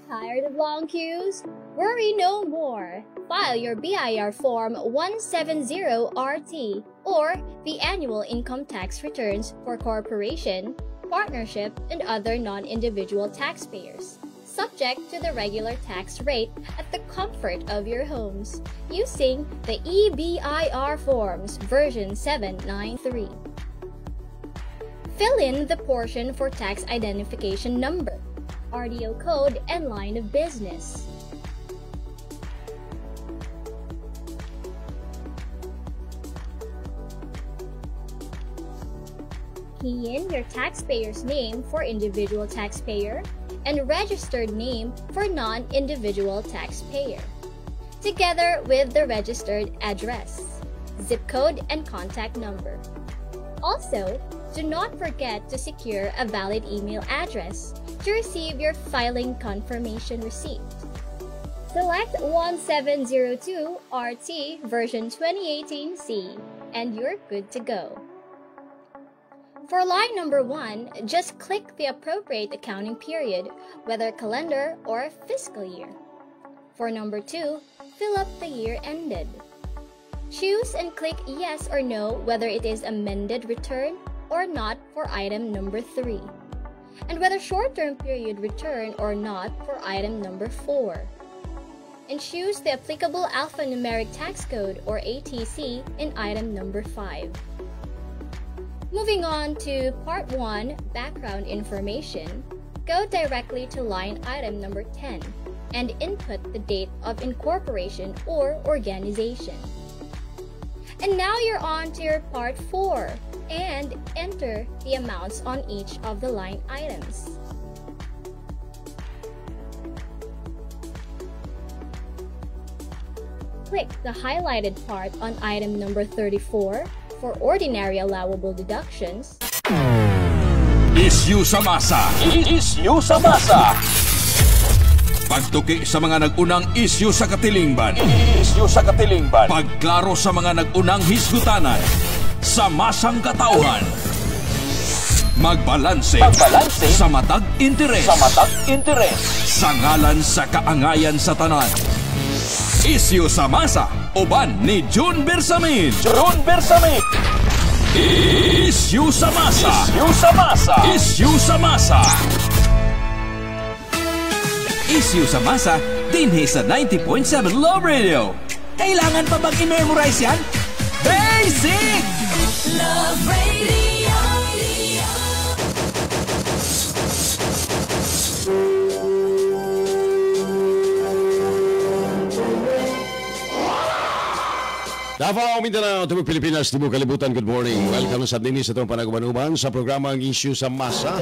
Tired of long queues? Worry no more. File your BIR Form 170RT or the annual income tax returns for corporation, partnership, and other non-individual taxpayers, subject to the regular tax rate at the comfort of your homes, using the eBIRForms version 793. Fill in the portion for tax identification number, RDO code, and line of business. Key in your taxpayer's name for individual taxpayer and registered name for non-individual taxpayer, together with the registered address, zip code, and contact number. Also, do not forget to secure a valid email address to receive your filing confirmation receipt. Select 1702 RT version 2018C and you're good to go. For line number 1, just click the appropriate accounting period, whether calendar or fiscal year. For number 2, fill up the year ended. Choose and click yes or no whether it is amended return or not for item number 3, and whether short-term period return or not for item number 4. And choose the applicable alphanumeric tax code or ATC in item number 5. Moving on to Part 1, Background Information, go directly to line item number 10 and input the date of incorporation or organization. And now you're on to your Part 4 and enter the amounts on each of the line items. Click the highlighted part on item number 34 for ordinary allowable deductions. Issue sa masa. Issue sa masa. Pagtuki sa mga nag-unang issue sa katilingban. Issue sa katilingban. Pagklaro sa mga nag-unang hisgutanan. Sa masang katauhan. Magbalanse. Magbalanse. Sa matag interes. Sa matag interes. Sa ngalan sa kaangayan sa tanan. Issue sa masa. Uban ni June Bersamin. June Bersamin. Issue sa masa. Issue sa masa. Issue sa masa. Issue sa masa dinhi sa 90.7 Love Radio. Kailangan pa bang i-memorize yan? Basic! Love Radio. Davao, Mindanao, Tubig Pilipinas, Tubig Kalibutan, good morning. Welcome sa dinhi sa itong panagubanuban sa programa ang Issue sa Masa.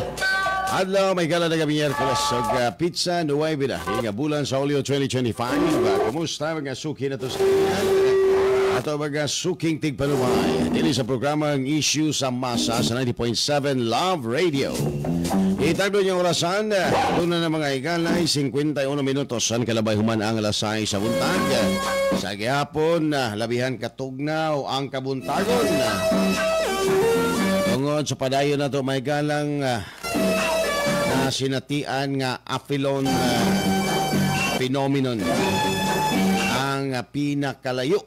Adlaw, may gala na gabi Miyerkules og pizza Nueva na. Nga bulan sa Hulyo 2025. Kumusta mga suki na to sa ato mga suking tigpanuway. Dili sa programa ang Issue sa Masa sa 90.7 Love Radio. Itagdo niyong orasan, doon na mga higalay, 51 minutos. San kalabay human ang alas 6 sa buntag. Sa gihapon, labihan katugnaw ang kabuntagon. Tungod sa padayon na to, may galang na sinatian nga Afilon phenomenon. Ang pinakalayo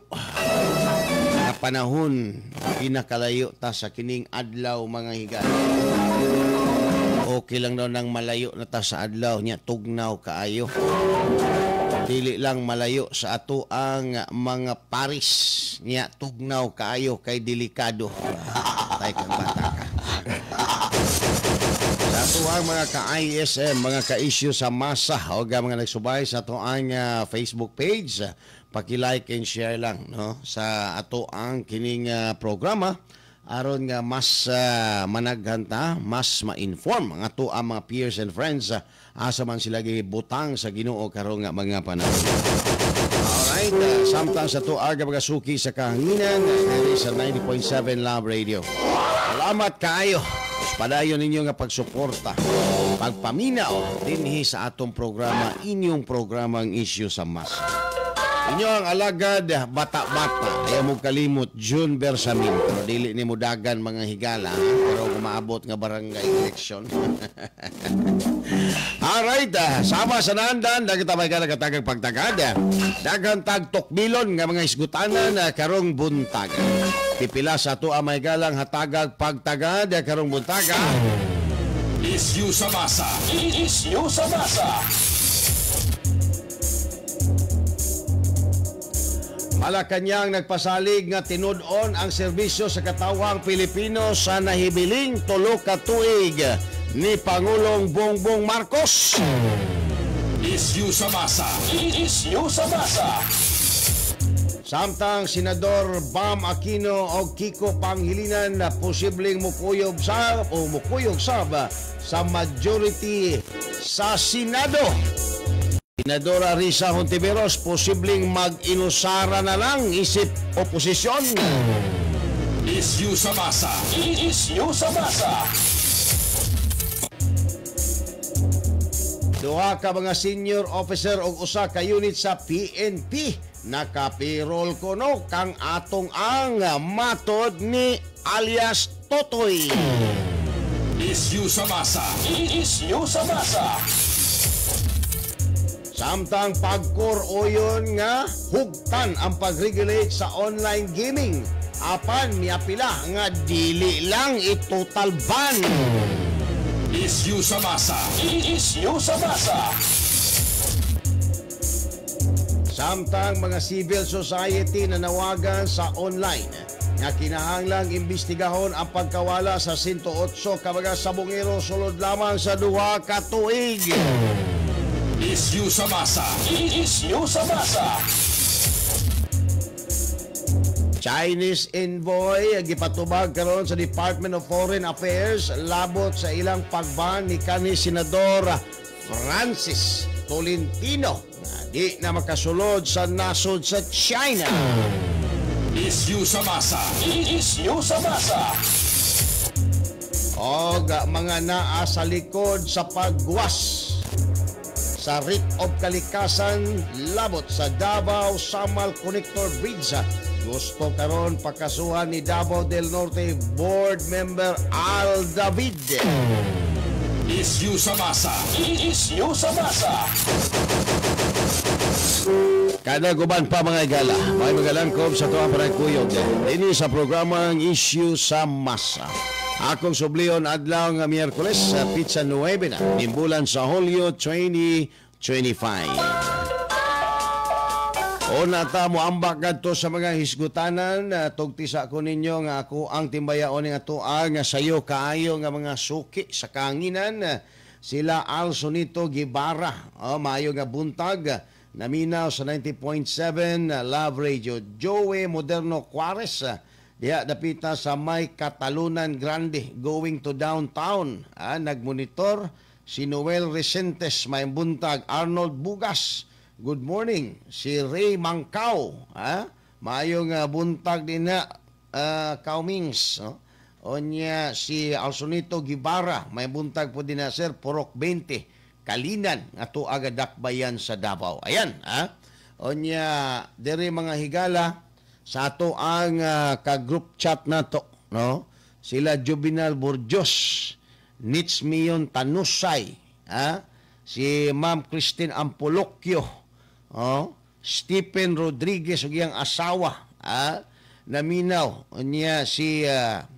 na panahon, pinakalayo ta sa kining adlaw mga higala. Okay lang daw nang malayo na ta sa adlaw niya, tugnaw kaayo. Dili lang malayo sa ato ang mga Paris niya, tugnaw kaayo kay delikado. Tay kang bata ka. Sa ato ang mga ka-ISM, mga ka-issue sa masa o mga nagsubay sa ato ang Facebook page, paki-like and share lang no sa ato ang kining programa aron nga mas managhanta, mas ma-inform ang ato ang mga peers and friends asa man sila gibutang sa Ginoo karon nga mga panahon. Alright, samtang sa ato aga mga suki sa kahanginan diri sa 90.7 Love Radio. Salamat kaayo. Padayon ninyo nga pagsuporta, pagpaminaw dinhi sa atong programa, inyong programang Issue sa Masa. Inyo ang alagad bata-bata. Ayaw mo kalimot, June Bersamin. Pero dili ni mo dagan mga higala, ha? Pero umaabot nga barangay election. Alright, sama sa nandan, dagan ta may katagag pagtagad. Dagan tag tukbilon nga mga isgutanan karong buntag. Pipila sa ato ang may galang hatagag pagtagad karong buntaga. Isyu sa masa. Isyu sa masa. Malacañang nagpasalig nga tinud-on ang serbisyo sa katawhang Pilipino sa nahibiling tulo ka tuig ni Pangulong Bongbong Marcos. Isyu sa masa. Isyu sa masa. Samtang Senador Bam Aquino og Kiko Pangilinan na posibleng mukuyog sa o mukuyog sab sa majority sa Senado. Senadora Risa Hontiveros posibleng mag-inusara na lang isip oposisyon. Isyu sa masa. Isyu sa masa. Duha ka mga senior officer og usa ka unit sa PNP nakapirol kono kang atong ang matod ni alias Totoy. Isyu sa masa. Isyu sa masa. Samtang pagkor oyon nga hugtan ang pag-regulate sa online gaming. Apan miapila nga dili lang i-total ban. Isyu sa masa. Isyu sa masa. Samtang mga civil society na nawagan sa online nga kinahanglang imbestigahon ang pagkawala sa 108 ka mga sabongero sulod lamang sa 2 ka tuig. Isyu sa masa. Isyu sa masa. Chinese envoy gipatubag karon sa Department of Foreign Affairs labot sa ilang pagban ni kanhi Senador Francis Tolentino na di na makasulod sa nasod sa China. Isyu sa masa. Isyu sa masa. Og mga naa sa likod sa pagwas sa writ of kalikasan labot sa Davao Samal Connector Bridge. Gusto karon pakasuhan ni Davao del Norte Board Member Al David. Isyu sa masa. Isyu sa masa. Kada guban pa mga igala, may magalangkob sa tuwang panagkuyog. Ini sa programang Isyu sa Masa. Akong sublion adlaw nga Miyerkules sa pizza 9 na, nimbulan sa Hulyo 2025. Una ta mo ambak kadto sa mga hisgutanan, tugtisa ko ninyo nga ako ang timbayaon nga atoa nga sayo kaayo nga mga suki sa kanginan, sila Al Sonito Guevara. Oh, maayo nga buntag, naminaw sa 90.7 Love Radio. Joey Moderno Juarez, diha dapita sa may Catalunan Grande going to downtown. Nagmonitor si Noel Resentes, may buntag. Arnold Bugas, good morning. Si Ray Mangkao, maayong buntag din na Kaumings, no? Onya si Alsonito Guevara, may buntag po din na sir, Purok 20, Kalinan, ato aga dakbayan sa Davao. Ayan, ha? Onya diri mga higala sa ato ang ka-group chat nato, no? Sila Juvenal Borjos, Nits Mion Tanusay, ha? Si Ma'am Christine Ampolocchio, oh, Stephen Rodriguez ug iyang asawa, ha? Naminaw niya si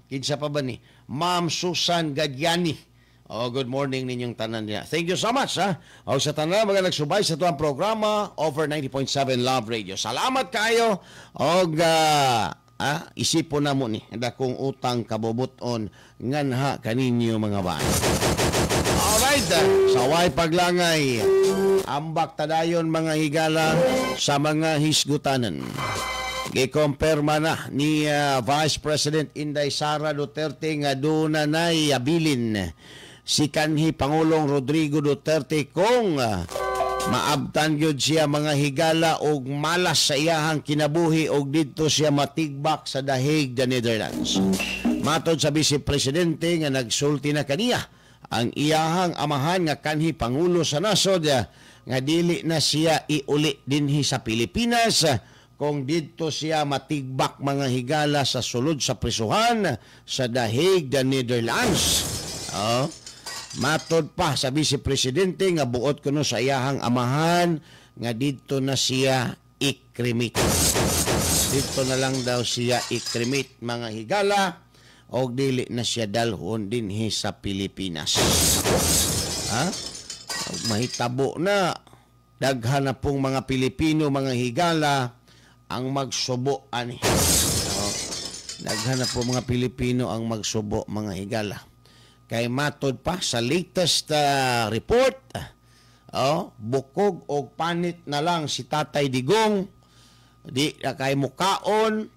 kinsa pa ba ni Ma'am Susan Gadyani. Oh, good morning ninyong tanan niya. Thank you so much, ha. O sa tanan mga nagsubay sa tuang programa over 90.7 Love Radio. Salamat kayo. Og isipon na mo ni dakong utang kabubuton nganha kaninyo mga bay. Alright, saway paglangay. Ambak tadayon mga higala sa mga hisgutanan. Gikompirma na ni Vice President Inday Sara Duterte nga doon na nay abilin si kanhi Pangulong Rodrigo Duterte kung maabtan gyud siya mga higala og malas sa iyahang kinabuhi og didto siya matigbak sa The Hague, the Netherlands. Matod sa Vice Presidente nga nagsulti na kaniya ang iyahang amahan nga kanhi Pangulo sa nasod nga dili na siya iuli dinhi sa Pilipinas kung didto siya matigbak, mga higala, sa sulod sa prisuhan sa The Hague, the Netherlands. Oh. Matod pa sa Vice Presidente nga buot kuno sa iyahang amahan nga didto na siya i-cremate. Didto na lang daw siya i-cremate, mga higala, og dili na siya dalhon dinhi sa Pilipinas. Ha? Og mahitabo na, daghan na pong mga Pilipino, mga higala, ang magsubo ani. No? Daghan na po mga Pilipino ang magsubo, mga higala. Kay matod pa sa latest report, oh, bukog og panit na lang si Tatay Digong, di na kay mukaon,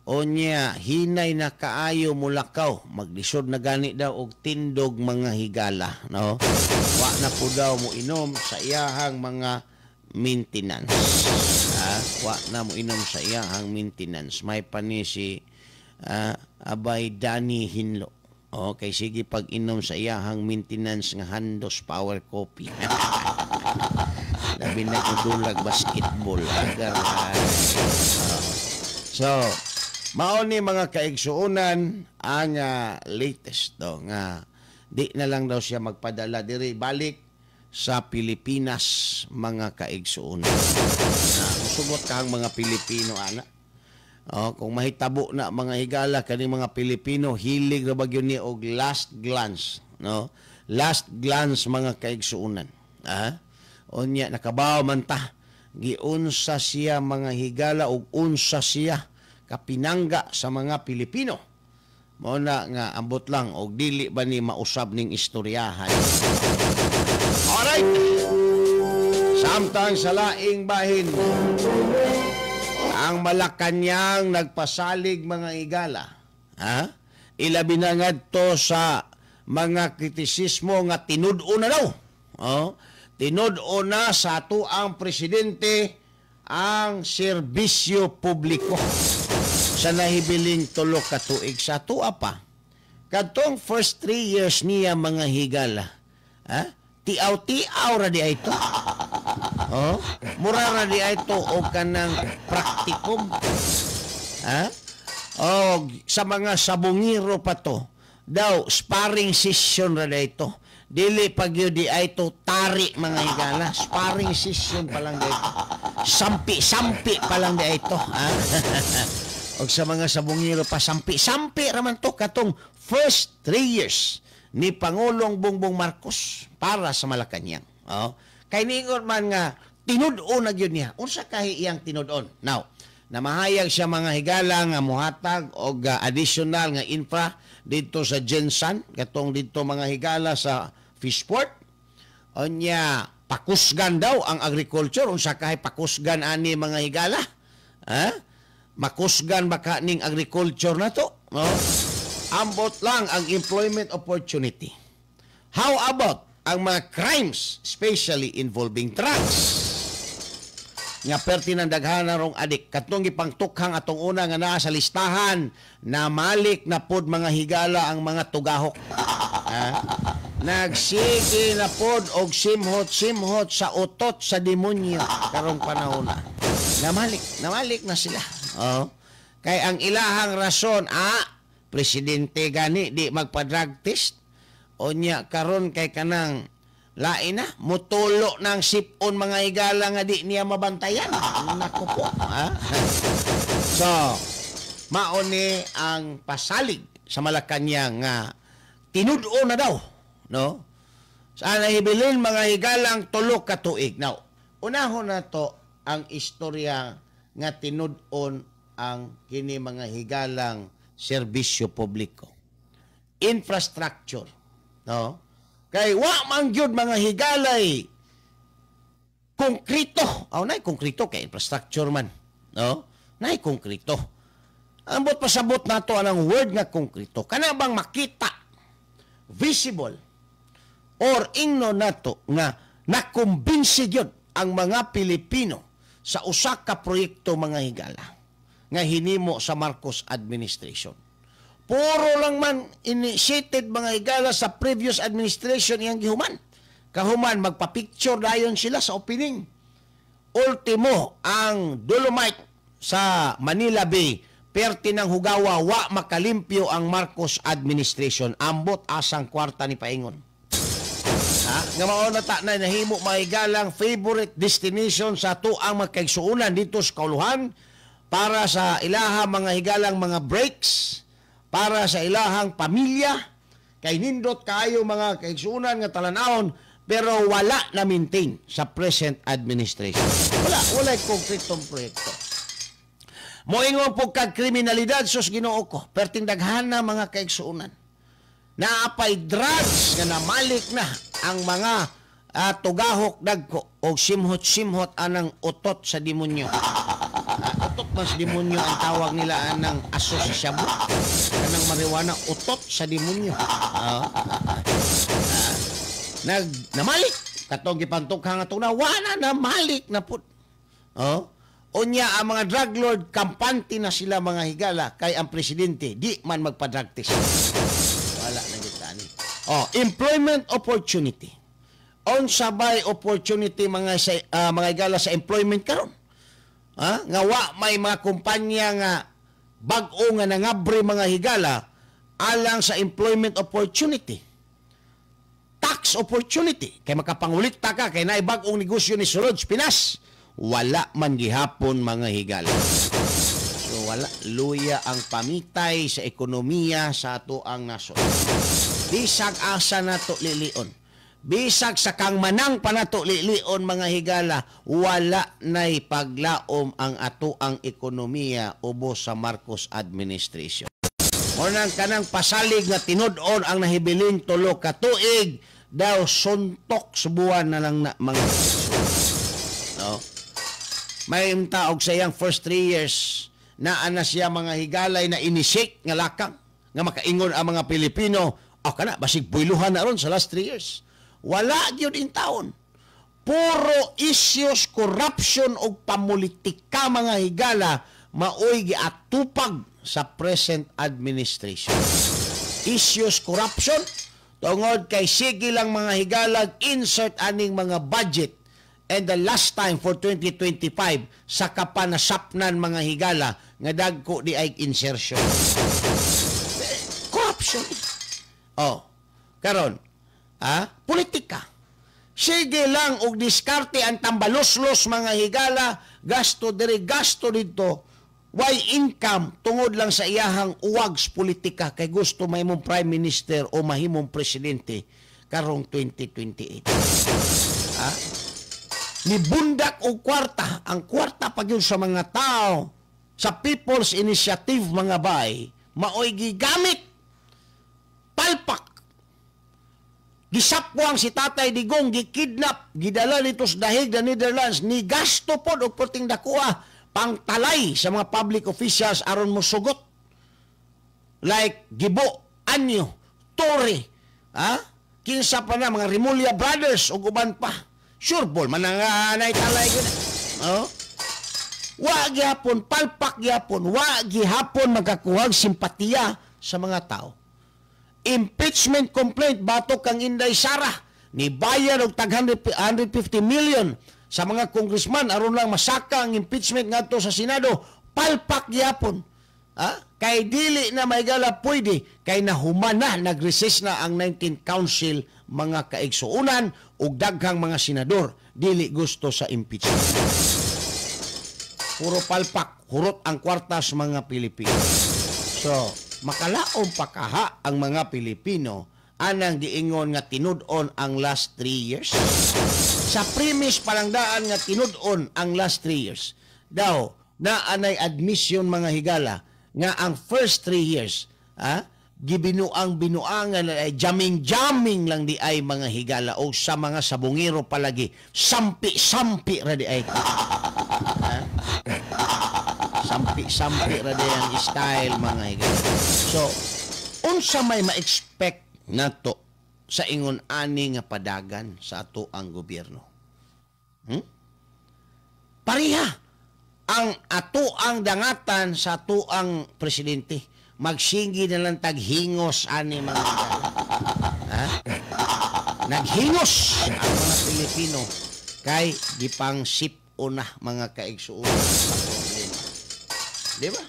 unya hinay na kaayo mulakaw, maglisod na gani daw og tindog, mga higala, no? Wa na po daw mo inom sa iyahang mga maintenance. Ha? Wa na mo inom sa iyahang maintenance. May pani si Abay Danny Hinlo. Okay, sige pag inom sa iyahang maintenance nga Handos Power Coffee. Labi na dulag basketball. Agar. So, mao ni, mga kaigsuonan, ang latest to nga di na lang daw siya magpadala diri balik sa Pilipinas, mga kaigsuonan. Musugot kahang mga Pilipino ana. Oh, kung mahitabo na, mga higala, kani mga Pilipino hilig ra ba gyud ni og last glance, no? Last glance, mga kaigsuonan. Ah? Unya nakabaw man ta giunsa siya, mga higala, og unsa siya kapinangga sa mga Pilipino. Mao na nga ambot lang og dili ba ni mausab ning istoryahan. Alright. Samtang sa laing bahin, ang Malacanang nagpasalig, mga higala. Ha? Ilabi na ngadto sa mga kritisismo nga tinud-o na daw. Oh, tinud-o na sa atuang presidente ang serbisyo publiko sa nahibiling 3 ka tuig sa atua pa. Kadtong first 3 years niya, mga higala, ha? Tiaw-tiaw ra diay to. Oh, mura ra diay to og kanang practicum. Ha? Og sa mga sabungiro pa to, daw sparring session ra diay to. Dili pa gyud diay to tari, mga higala, sparring session pa lang diay to. Sampi-sampi pa lang diay to. Ha? Og sa mga sabungiro pa, sampi-sampi raman to katong first 3 years ni Pangulong Bongbong Marcos para sa Malacanang. Oh. Kay niingon man nga tinud-on na gyud niya. Unsa kahi iyang tinud-on? Now, namahayag siya, mga higala, nga muhatag og additional nga infra didto sa GenSan, katong didto, mga higala, sa Fishport. Unya pakusgan daw ang agriculture. Unsa kahi pakusgan ani, mga higala? Ha? Makusgan baka ning agriculture na to, no? Ambot lang ang employment opportunity. How about ang mga crimes, especially involving drugs? Nga perti ng daghan rong adik. Katong gipangtukhang atong una nga naa sa listahan, na malik na pod, mga higala, ang mga tugahok. Ha? Nagsige na pod og simhot-simhot sa utot sa demonyo karong panahon na. Namalik, namalik na sila. Oh. Kay ang ilahang rason, presidente gani di magpa-drug test. Unya karon kay kanang lain na, mutulo ng sipon, mga higala, nga di niya mabantayan. Nako po. Ha? So, mao ni ang pasalig sa Malacanang nga tinud-o na daw, no? Sa nahibilin, mga higalang, 3 ka tuig. Now, unahon na to ang istorya nga tinud-on ang kini, mga higalang, serbisyo publiko. Infrastructure, no? Kay wa man gyud, mga higalay, konkrito. Aw, nay konkrito kay infrastructure man, no? Nay konkrito. Ambot pasabot nato anang word nga konkrito. Kana bang makita, visible, or ingno nato nga nakumbinsi gyud ang mga Pilipino sa usa ka proyekto, mga higala, nga hinimo sa Marcos administration. Puro lang man initiated, mga higala, sa previous administration iyang gihuman. Kahuman magpa-picture dayon sila sa opening. Ultimo ang Dolomite sa Manila Bay, perti ng hugawa, wa makalimpyo ang Marcos administration. Ambot asang kwarta ni paingon. Ha? Nga mao na ta na nahimo mahigalang favorite destination sa tuang magkaigsuonan dito sa Kauluhan para sa ilaha mga higalang mga breaks, para sa ilahang pamilya, kay nindot kaayo mga kaigsuonan nga talan-awon, pero wala na maintain sa present administration. Wala, walay konkretong proyekto. Moingon po kag kriminalidad, sus Ginoo ko, perting daghan na mga kaigsuonan. Naapay drugs nga namalik na ang mga tugahok dagko og simhot-simhot anang utot sa demonyo. Utot mas demonyo ang tawag nila anang aso sa shabu. Anang marijuana, utot sa demonyo. Nag namalik katong gipantukhang ato na wala na namalik na pud. Oh. Unya ang mga drug lord kampante na sila mga higala kay ang presidente di man magpa-drug test. Wala na gyud ani. Oh, employment opportunity. Unsa bay opportunity mga sa, mga higala sa employment karon? Ha? Nga wa may mga kumpanya nga bag-o nga nangabre mga higala alang sa employment opportunity. Tax opportunity kay makapangulikta ka kay naay bag-ong negosyo ni sulod sa Pinas. Wala man gihapon mga higala. So wala, luya ang pamitay sa ekonomiya sa ato ang nasod. Bisag asa nato lilion, bisag sa kang manang pa nato lilion mga higala, wala nay paglaom ang ato ang ekonomiya ubos sa Marcos administration. Unang kanang pasalig nga tinud-on ang nahibilin tulo ka tuig daw suntok sa buwan na lang na mga, no? May taog sa iyang first 3 years naa na siya mga higalay na inisik nga lakang nga makaingon ang mga Pilipino, oh, kana basig builuhan na ron sa last 3 years. Wala gyud in taon. Puro issues corruption og pamulitika mga higala maoy giatupag sa present administration. Issues corruption tungod kay sige lang mga higalag insert aning mga budget. And the last time for 2025 sa kapanasapnan mga higala nga dagko di ay insertion. Corruption. Oh, karon, politika. Sige lang og diskarte ang tambaloslos mga higala, gasto diri, gasto didto. Why income tungod lang sa iyahang uwags politika kay gusto mahimong prime minister o mahimong presidente karong 2028. Ha? Nibundak og kwarta, ang kwarta pa gyud sa mga tao sa People's Initiative mga bay, maoy gigamit palpak. Gisapwang si Tatay Digong, gikidnap, gidala dito sa dahig the Netherlands, ni gasto pod og perting dakoa pangtalay sa mga public officials aron mosugot. Like Gibo, Anyo, Torre, ha? Kinsa pa na mga Remulla Brothers ug uban pa. Sure ball mananganay talay gyud. Oh? Wa gihapon palpak gihapon, wa gihapon makakuhag simpatiya sa mga tao. Impeachment complaint batok kang Inday Sara ni bayad og tag 150 million sa mga congressman aron lang masaka ang impeachment ngadto sa Senado, palpak gihapon. Ha? Kay dili na maigala pwede kay nahuman na, nag-recess na ang 19th Council mga kaigsuonan ug daghang mga senador dili gusto sa impeachment. Puro palpak, hurot ang kwarta sa mga Pilipino. So, makalaom pa kaha ang mga Pilipino anang giingon nga tinud-on ang last 3 years. Sa premise palangdaan nga tinud-on ang last 3 years. Daw, naanay admission mga higala nga ang first 3 years, ha, gibinuang binuangan ay jamming-jamming lang di ay mga higala o sa mga sabungero palagi sampi-sampi ra di ay. Ha? Sampi-sampi ra di ang style mga higala. So, unsa may ma-expect nato sa ingon ani nga padagan sa ato ang gobyerno? Pareha ang ato ang dangatan sa ato ang presidente. Magsingi na lang taghingos ani mga higala. Ha? Naghingos ang mga Pilipino kay gipang sip-o na mga kaigsuonan sa problema. Di ba?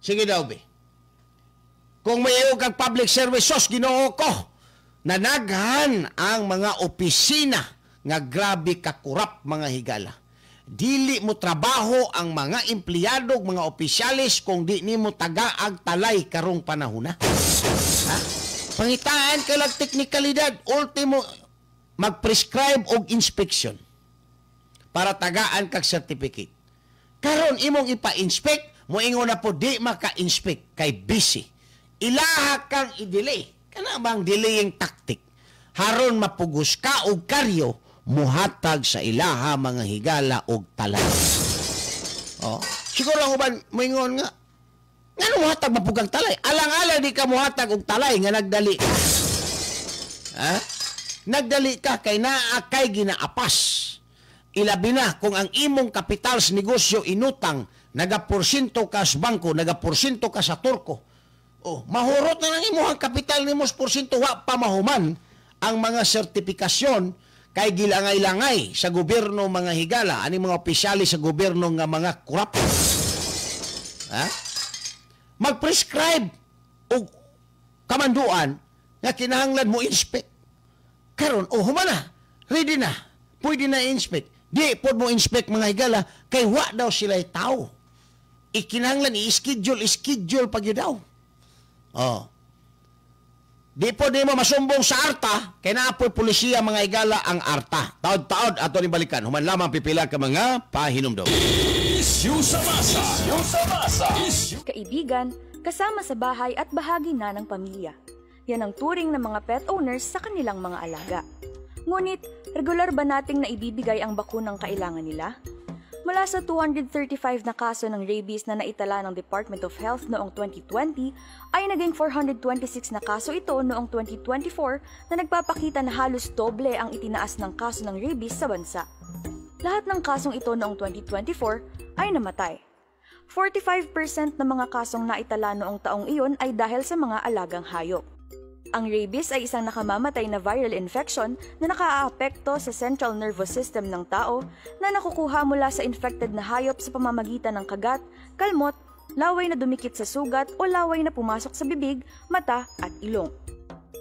Sige daw, be. Kung may kag public services, Ginoo ko, nanaghan ang mga opisina nga grabe kakurap mga higala. Dili mo trabaho ang mga empleyado, mga opisyales kung di nimo tagaag talay karong panahona. Ha? Pangitaan ka lang teknikalidad, ultimo mag-prescribe og inspection para tagaan kag certificate. Karon imong ipa-inspect, moingon na po di maka-inspect kay busy. Ilaha kang i-delay. Kana bang delaying tactic? Haron mapugos ka og karyo, muhatag sa ilaha mga higala og talay. Oh, siguro ang uban moingon nga ngano muhatag mapugang talay? Alang-alang di ka muhatag og talay nga nagdali ka. Ha? Nagdali ka kay naa kay ginaapas. Ilabi na kung ang imong kapital sa negosyo inutang, nagaporsyento ka sa bangko, nagaporsyento ka sa Turko. Oh, mahurot na lang imong kapital nimo sa porsyento, wa pa mahuman ang mga sertifikasyon kay gilangay-langay sa gobyerno mga higala, ani mga opisyalis sa gobyerno nga mga korap. Ha? Mag-prescribe og kamanduan nga kinahanglan mo inspect. Karon oh humana, ready na, pwede na inspect. Di pod mo inspect mga higala kay wa daw sila tao. Ikinahanglan i-schedule, schedule pag yun daw. Oh. Di po di mo masumbong sa ARTA, kay naapoy polisiya mga higala ang ARTA. Taod-taod ato ni balikan. Human lamang pipila ka mga pahinumdom. Isyu sa masa. Isyu sa masa. Isyu. Kaibigan, kasama sa bahay at bahagi na ng pamilya. Yan ang turing ng mga pet owners sa kanilang mga alaga. Ngunit, regular ba nating naibibigay ang bakunang kailangan nila? Mula sa 235 na kaso ng rabies na naitala ng Department of Health noong 2020, ay naging 426 na kaso ito noong 2024 na nagpapakita na halos doble ang itinaas ng kaso ng rabies sa bansa. Lahat ng kasong ito noong 2024 ay namatay. 45% ng mga kasong naitala noong taong iyon ay dahil sa mga alagang hayop. Ang rabies ay isang nakamamatay na viral infection na nakaaapekto sa central nervous system ng tao na nakukuha mula sa infected na hayop sa pamamagitan ng kagat, kalmot, laway na dumikit sa sugat o laway na pumasok sa bibig, mata at ilong.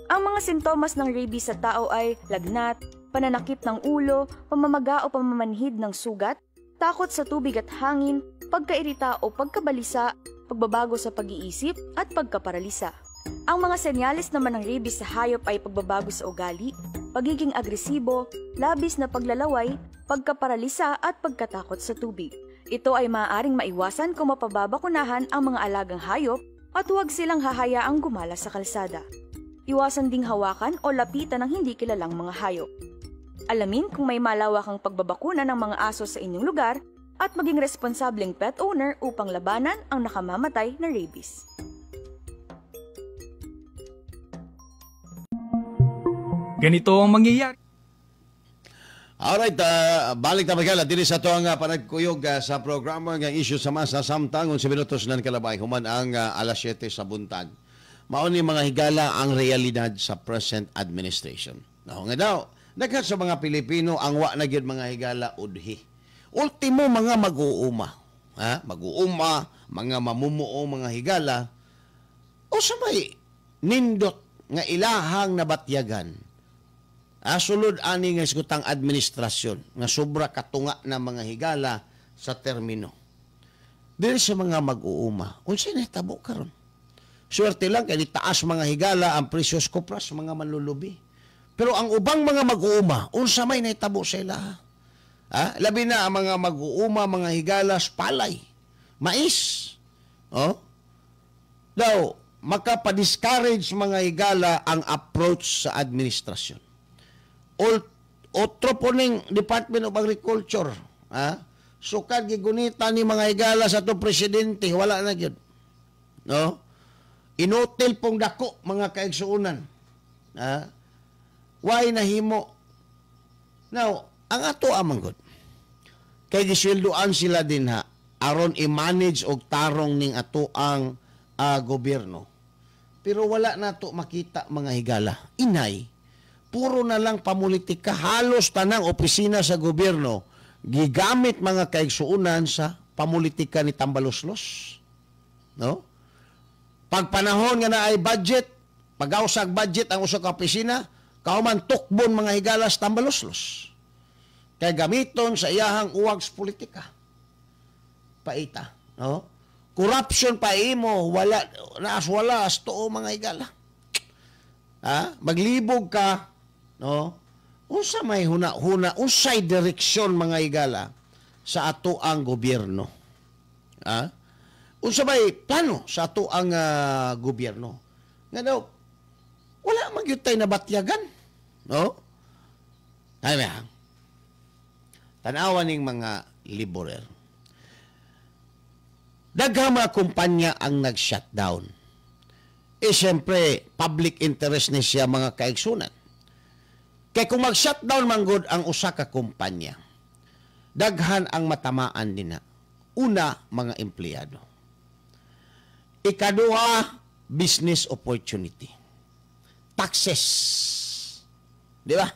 Ang mga sintomas ng rabies sa tao ay lagnat, pananakip ng ulo, pamamaga o pamamanhid ng sugat, takot sa tubig at hangin, pagkairita o pagkabalisa, pagbabago sa pag-iisip at pagkaparalisa. Ang mga senyales naman ng rabies sa hayop ay pagbabago sa ugali, pagiging agresibo, labis na paglalaway, pagkaparalisa at pagkatakot sa tubig. Ito ay maaaring maiwasan kung mapababakunahan ang mga alagang hayop at huwag silang hahayaang gumala sa kalsada. Iwasan ding hawakan o lapitan ng hindi kilalang mga hayop. Alamin kung may malawakang pagbabakuna ng mga aso sa inyong lugar at maging responsableng pet owner upang labanan ang nakamamatay na rabies. Ganito ang mangyayari. Alright, balik ta magala dinhi sa atoang panagkuyog sa programa nga Isyu sa Masa samtang 11 minutos nan kalabay human ang alas 7 sa buntag. Mao ni mga higala ang realidad sa present administration. Naho nga daw, daghan sa mga Pilipino ang wa na gyud mga higala udhi. Ultimo mga mag-uuma, ha? Mag-uuma, mga mamumuo mga higala o sa may nindot nga ilahang nabatyagan. Sulod ani nga iskutang administrasyon nga sobra katunga na mga higala sa termino. Dili sa mga mag-uuma, unsay nahitabo karon? Swerte lang kay taas mga higala ang presyo sa kopras mga manlulubi. Pero ang ubang mga mag-uuma, unsa may nahitabo sa ilaha? Ha? Labi na ang mga mag-uuma, mga higala sa palay, mais. Oh? Daw, makapa-discourage mga higala ang approach sa administrasyon. Otro po ning Department of Agriculture, ha? Sukad gigunita ni mga higala sa atong presidente, wala na gyud. No? Inutil pong dako mga kaigsuonan. Ha? Why nahimo? Now, ang ato amang gud. Kay gisweldoan sila dinha aron i-manage og tarong ning ato ang gobyerno. Pero wala nato makita mga higala. Inay, Puro na lang pamulitika. Halos tanang opisina sa gobyerno gigamit, mga kaigsuunan, sa pamulitika ni Tambaloslos. No? Pag panahon nga naay budget, pag-ausag budget ang usa ka opisina, kahuman tukbon, mga higala, sa Tambaloslos. Kay gamiton sa iyahang uwag sa politika. Paita. No? Corruption pa imo, wala naas wala as tuo, mga higala. Ha? Maglibog ka, no? Unsa may huna-huna, unsay direksyon, mga higala, sa ato ang gobyerno? Ha? Unsa may plano sa ato ang gobyerno? Nga daw, wala man gyud tay nabatyagan. No? Ay, ba? Tanawa ning mga laborer. Daghang mga kumpanya ang nag-shutdown. Eh, siyempre, public interest ni siya, mga kaigsunan. Kay kung mag-shutdown man gud ang usa ka kumpanya, daghan ang matamaan nina. Una, mga empleyado. Ikaduha, business opportunity. Taxes. Di ba?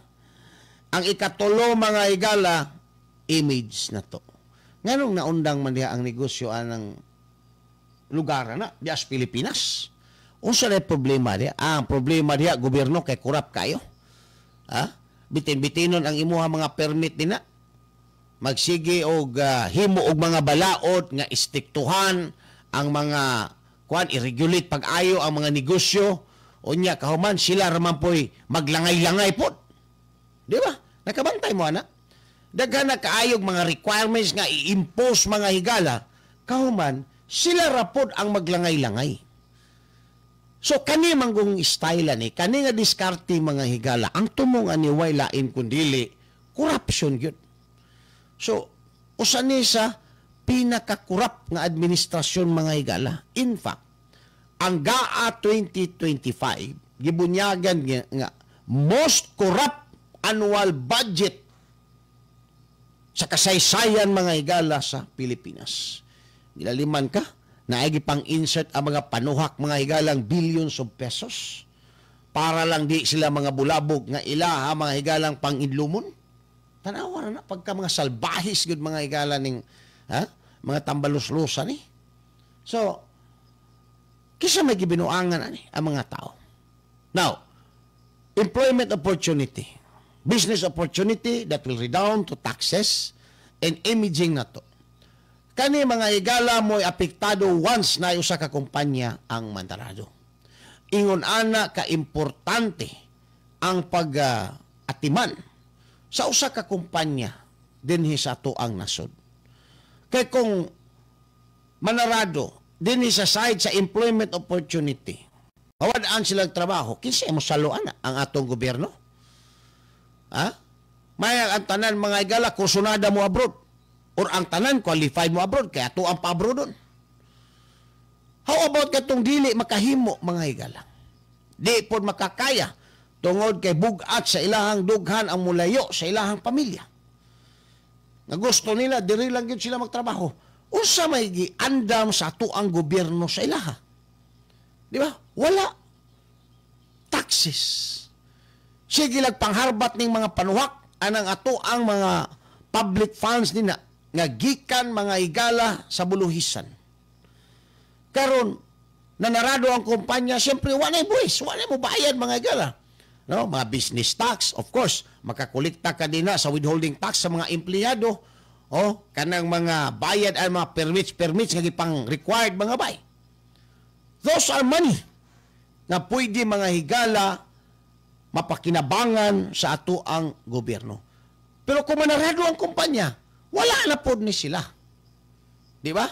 Ang ikatulo, mga higala, image na to. Nganong naundang man diha ang negosyo anang lugar na, diha sa Pilipinas? Unsa na problema diha? Ah, ang problema diha, gobyerno kay kurap kayo. Ha? Bitin-bitinon ang imuha mga permit nina. Magsige og himo og mga balaod nga istriktuhan ang mga kuan, i-regulate pag-ayo ang mga negosyo. Unya kahuman sila raman poy maglangay-langay pod. Di ba? Nakabantay mo ana. Daghan na kaayog mga requirements nga i-impose, mga higala, kahuman sila rapod ang maglangay-langay. So kani manggong style ani, kani nga diskarte, mga higala, ang tumong ani way lain kundili corruption gyud. So usa ni sa pinakakurap nga administrasyon, mga higala. In fact, ang GAA 2025 gibunyagan nga most corrupt annual budget sa kasaysayan, mga higala, sa Pilipinas. Gilaliman ka, naigi pang insert ang mga panuhak, mga higalang billions of pesos para lang di sila mga bulabog nga ilaha, mga higalang panginlumon. Tanawa na pagka mga salbahis gud, mga higala, ning ha, mga tambaluslusan ni. So kisa may gibinuangan ani ang mga tao. Now, employment opportunity, business opportunity that will redound to taxes and imaging na to. Kani, mga higala, mo'y apektado once na usa ka kumpanya ang mandarado. Ingon ana ka importante ang pag-atiman sa usa ka kumpanya dinhi sa ato ang nasod. Kay kung manarado dinhi sa side sa employment opportunity, mawadaan silang trabaho, kinsa mo salo ana ang atong gobyerno? Ha? May ang tanan, mga higala, kursunada mo abroad or ang tanan qualified mo abroad kaya ato ang pa-abroad doon. How about katong dili makahimo, mga higala? Di pod makakaya tungod kay bugat sa ilahang dughan ang mulayo sa ilahang pamilya. Nga gusto nila diri lang gyud sila magtrabaho. Unsa may giandam sa ato ang gobyerno sa ilaha? Di ba? Wala. Taxes. Sige lag pangharbat ning mga panuhak anang ato ang mga public funds nina nga gikan, mga higala, sa buluhisan. Karon nanarado ang kumpanya, siyempre wala buwis, wala mo bayad, mga higala. No, mga business tax, of course, makakolekta ka din na sa withholding tax sa mga empleyado o kanang mga bayad ay mga permits permits nga gipang required, mga bay. Those are money nga pwede, mga higala, mapakinabangan sa ato ang gobyerno. Pero kung manarado ang kumpanya, wala na pod ni sila. Di ba?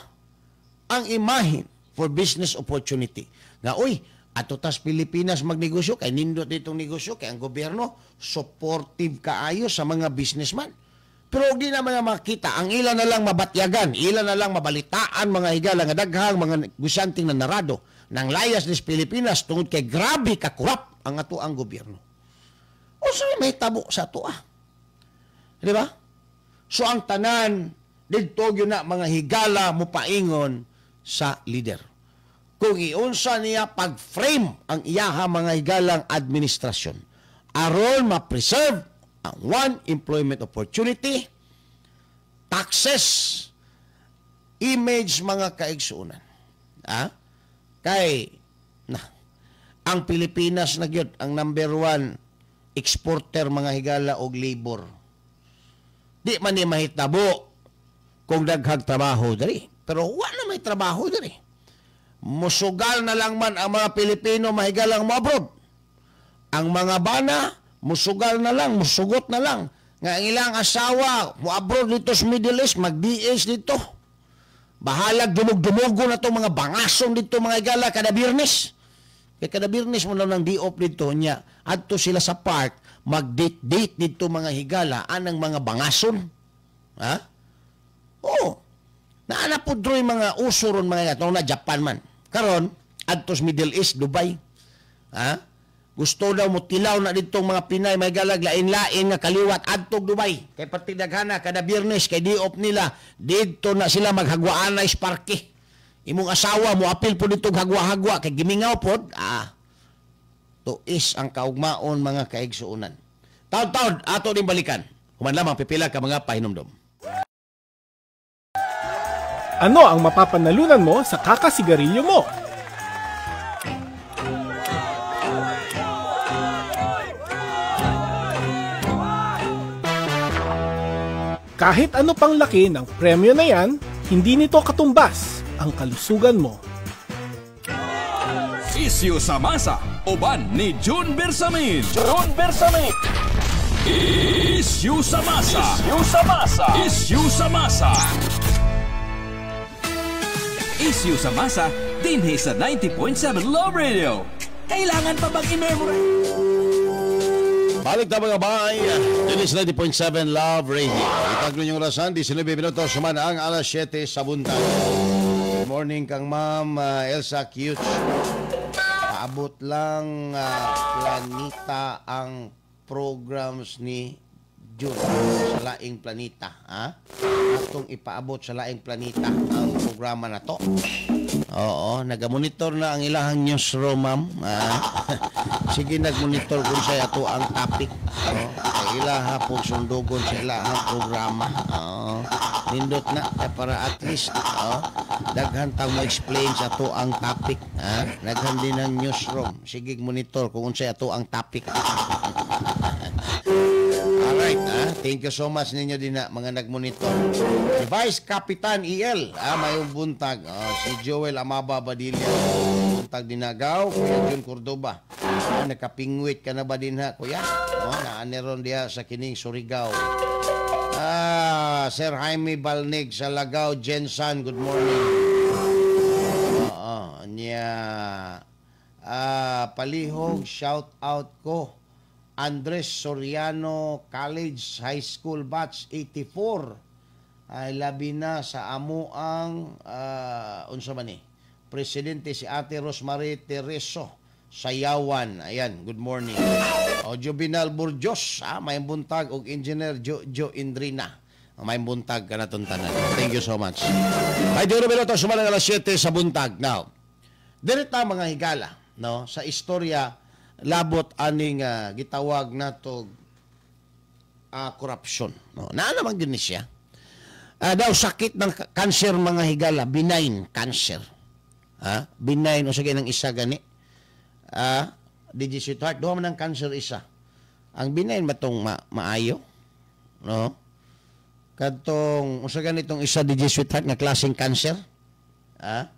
Ang imahin for business opportunity. Nga, uy, ato tas Pilipinas magnegosyo, kay nindot ditong negosyo, kay ang gobyerno supportive kaayo sa mga businessman. Pero di naman na makita, ang ilan na lang mabatyagan, ilan na lang mabalitaan, mga higala, nga daghang mga negosyanteng nanarado ng layas ni Pilipinas tungod kay grabe kakurap ang ato ang gobyerno. Unsa may mahitabo sa ato ah? Di ba? So ang tanan didto gyud na, mga higala, mopaingon sa leader. Kung iunsa niya pag-frame ang iyaha, mga higalang administrasyon. Aron ma-preserve ang one, employment opportunity, taxes, image, mga kaigsuonan. Ah? Kay na ang Pilipinas na gyud ang number one exporter, mga higala, og labor. Di man ni mahitabo kung daghag trabaho diri. Pero wa na may trabaho diri. Musugal na lang man ang mga Pilipino, mahigalang, mo abroad. Ang mga bana, musugal na lang, musugot na lang nga ang ilang asawa mo abroad dito sa Middle East, mag-DS dito. Bahalag dumug-dumugo na itong mga bangasong dito, mga higala, kada Biyernes. Kaya kada Biyernes mo lang ng day off dito niya. Adto sila sa park, mag-date-date dito, mga higala, anang mga bangason. Ha? Oo. Naana po dro'y mga uso ron, mga higala. Na Japan man. Karon, adto sa Middle East, Dubai. Ha? Gusto daw mo tilaw na dito mga Pinay, may galag lain-lain nga kaliwat adtog Dubai. Kay pati daghana kada Biyernes kay day off nila, didto na sila maghagwaan na parke. Imong asawa mo apil po dito, hagwa-hagwa kay gimingaw pod. Ah. Tuis ang kaugmaon, mga kaigsuonan. Taod-taod ato din balikan. Human lamang pipila ka mga pahinumdom. Ano ang mapapanalunan mo sa kakasigarilyo mo? Kahit ano pang laki ng premyo na yan, hindi nito katumbas ang kalusugan mo. Isyu sa masa, uban ni June Bersamin. June Bersamin. Isyu sa masa. Isyu sa masa. Isyu sa masa. Isyu sa masa, dinhi sa 90.7 Love Radio. Kailangan pa bang i-memorize? Balik na, mga bay. This is 90.7 Love Radio. Itag ninyong orasan, 19 minuto, suman ang alas 7 sa buntag. Good morning kang Ma'am Elsa Cute. Paabot lang planita ang programs ni June sa laing planita. Ha? Atong ipaabot sa laing planita ang programa na to. Oo, nagamonitor na ang ilahang newsroom, ma'am. Ah, sige, nagmonitor kung sa ato ang topic. Oo, kay ilaha po sundugon sa ilahang programa. Oo, nindot na kay para at least, oo, daghan tang mo-explain sa ato ang topic. Ah, daghan din ang newsroom. Sige, monitor kung unsay ato ang topic. Alright, thank you so much ninyo din na mga nagmonitor. Si Vice Capitan EL, mayong buntag. Si Joel Amaba Badilla, buntag dinagaw. Kuya Jun Cordoba, nakapingwit ka na ba din ha, kuya? Oh, naaneron diha sa kining Surigao. Sir Jaime Balnig sa Lagaw, Jensan, good morning. Oo, niya. Palihog, shout out ko. Andres Soriano College High School Batch 84 ay labi na sa amuang unsa man ni presidente, si Ate Rosemarie Tereso Sayawan. Ayan, good morning. O Juvenal Burjos, may buntag, og Engineer Jojo Indrina. May buntag ka na tanan. Thank you so much. Ay, di minuto, sumanang alas 7 sa buntag. Now, dirita, mga higala, no, sa istorya labot aning gitawag nato corruption, no? Naa naman gyud ni siya. Daw sakit ng cancer, mga higala, benign cancer. Ha? Benign o sige ng isa gani. DJ Sweetheart, duha man ang cancer isa. Ang benign ba tong maayo? No? Kadtong unsa ganitong isa, DJ Sweetheart, nga klaseng cancer? Ha?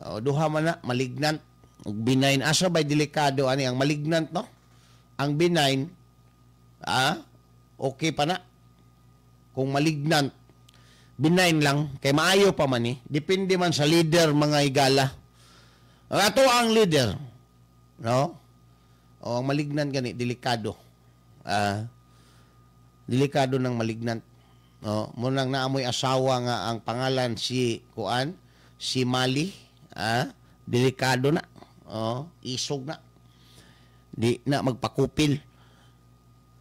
O, duha man na, malignant ug benign. Asa bay delikado ani ang malignant, no? Ang benign okay pa na. Kung malignant, benign lang kay maayo pa man ni. Depende man sa leader, mga higala. Ang ato ang leader, no? O ang malignant gani delikado. Delikado ng malignant. No, mo nang naamoy asawa nga ang pangalan si kuan, si Mali, delikado na. Oh, isog na. Di na magpakupil.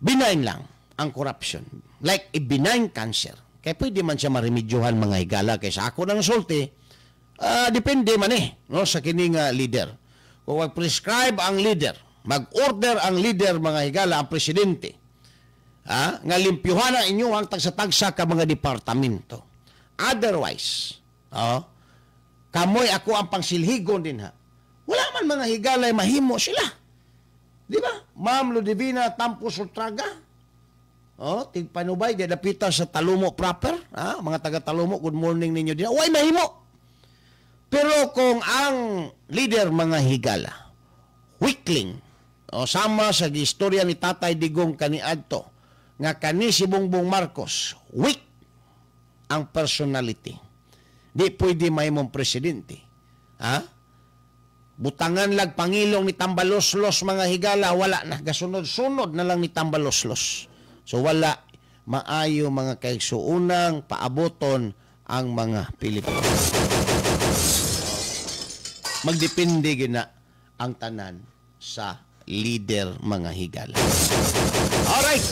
Benign lang ang corruption. Like a benign cancer. Kaya pwede man siya maremedyohan, mga higala. Kaya sa ako ng sulti, depende man no, sa kining leader. Kung mag-prescribe ang leader, Mag-order ang leader, mga higala, ang presidente, ha, nga limpyuhan ang inyo ang tagsa-tagsa ka mga departamento. Otherwise, oh, kamoy ako ang pangsilhigon din ha. Wala man, mga higala, mahimo sila. Di ba? Ma'am Ludivina Tampos Ultraga. Oh, tigpanubay, di dapita sa Talomo proper. Ha? Mga taga Talomo, good morning ninyo din. Way mahimo. Pero kung ang leader, mga higala, weakling, o sama sa istorya ni Tatay Digong kaniadto, nga kani si Bongbong Marcos, weak ang personality. Di pwede mahimong presidente. Ha? Butangan lag pangilong ni Tambaloslos, mga higala, wala na. Gasunod-sunod na lang ni Tambaloslos. So wala maayo, mga kaigsuunang paaboton ang mga Pilipino. Magdepende gina ang tanan sa leader, mga higala. Alright.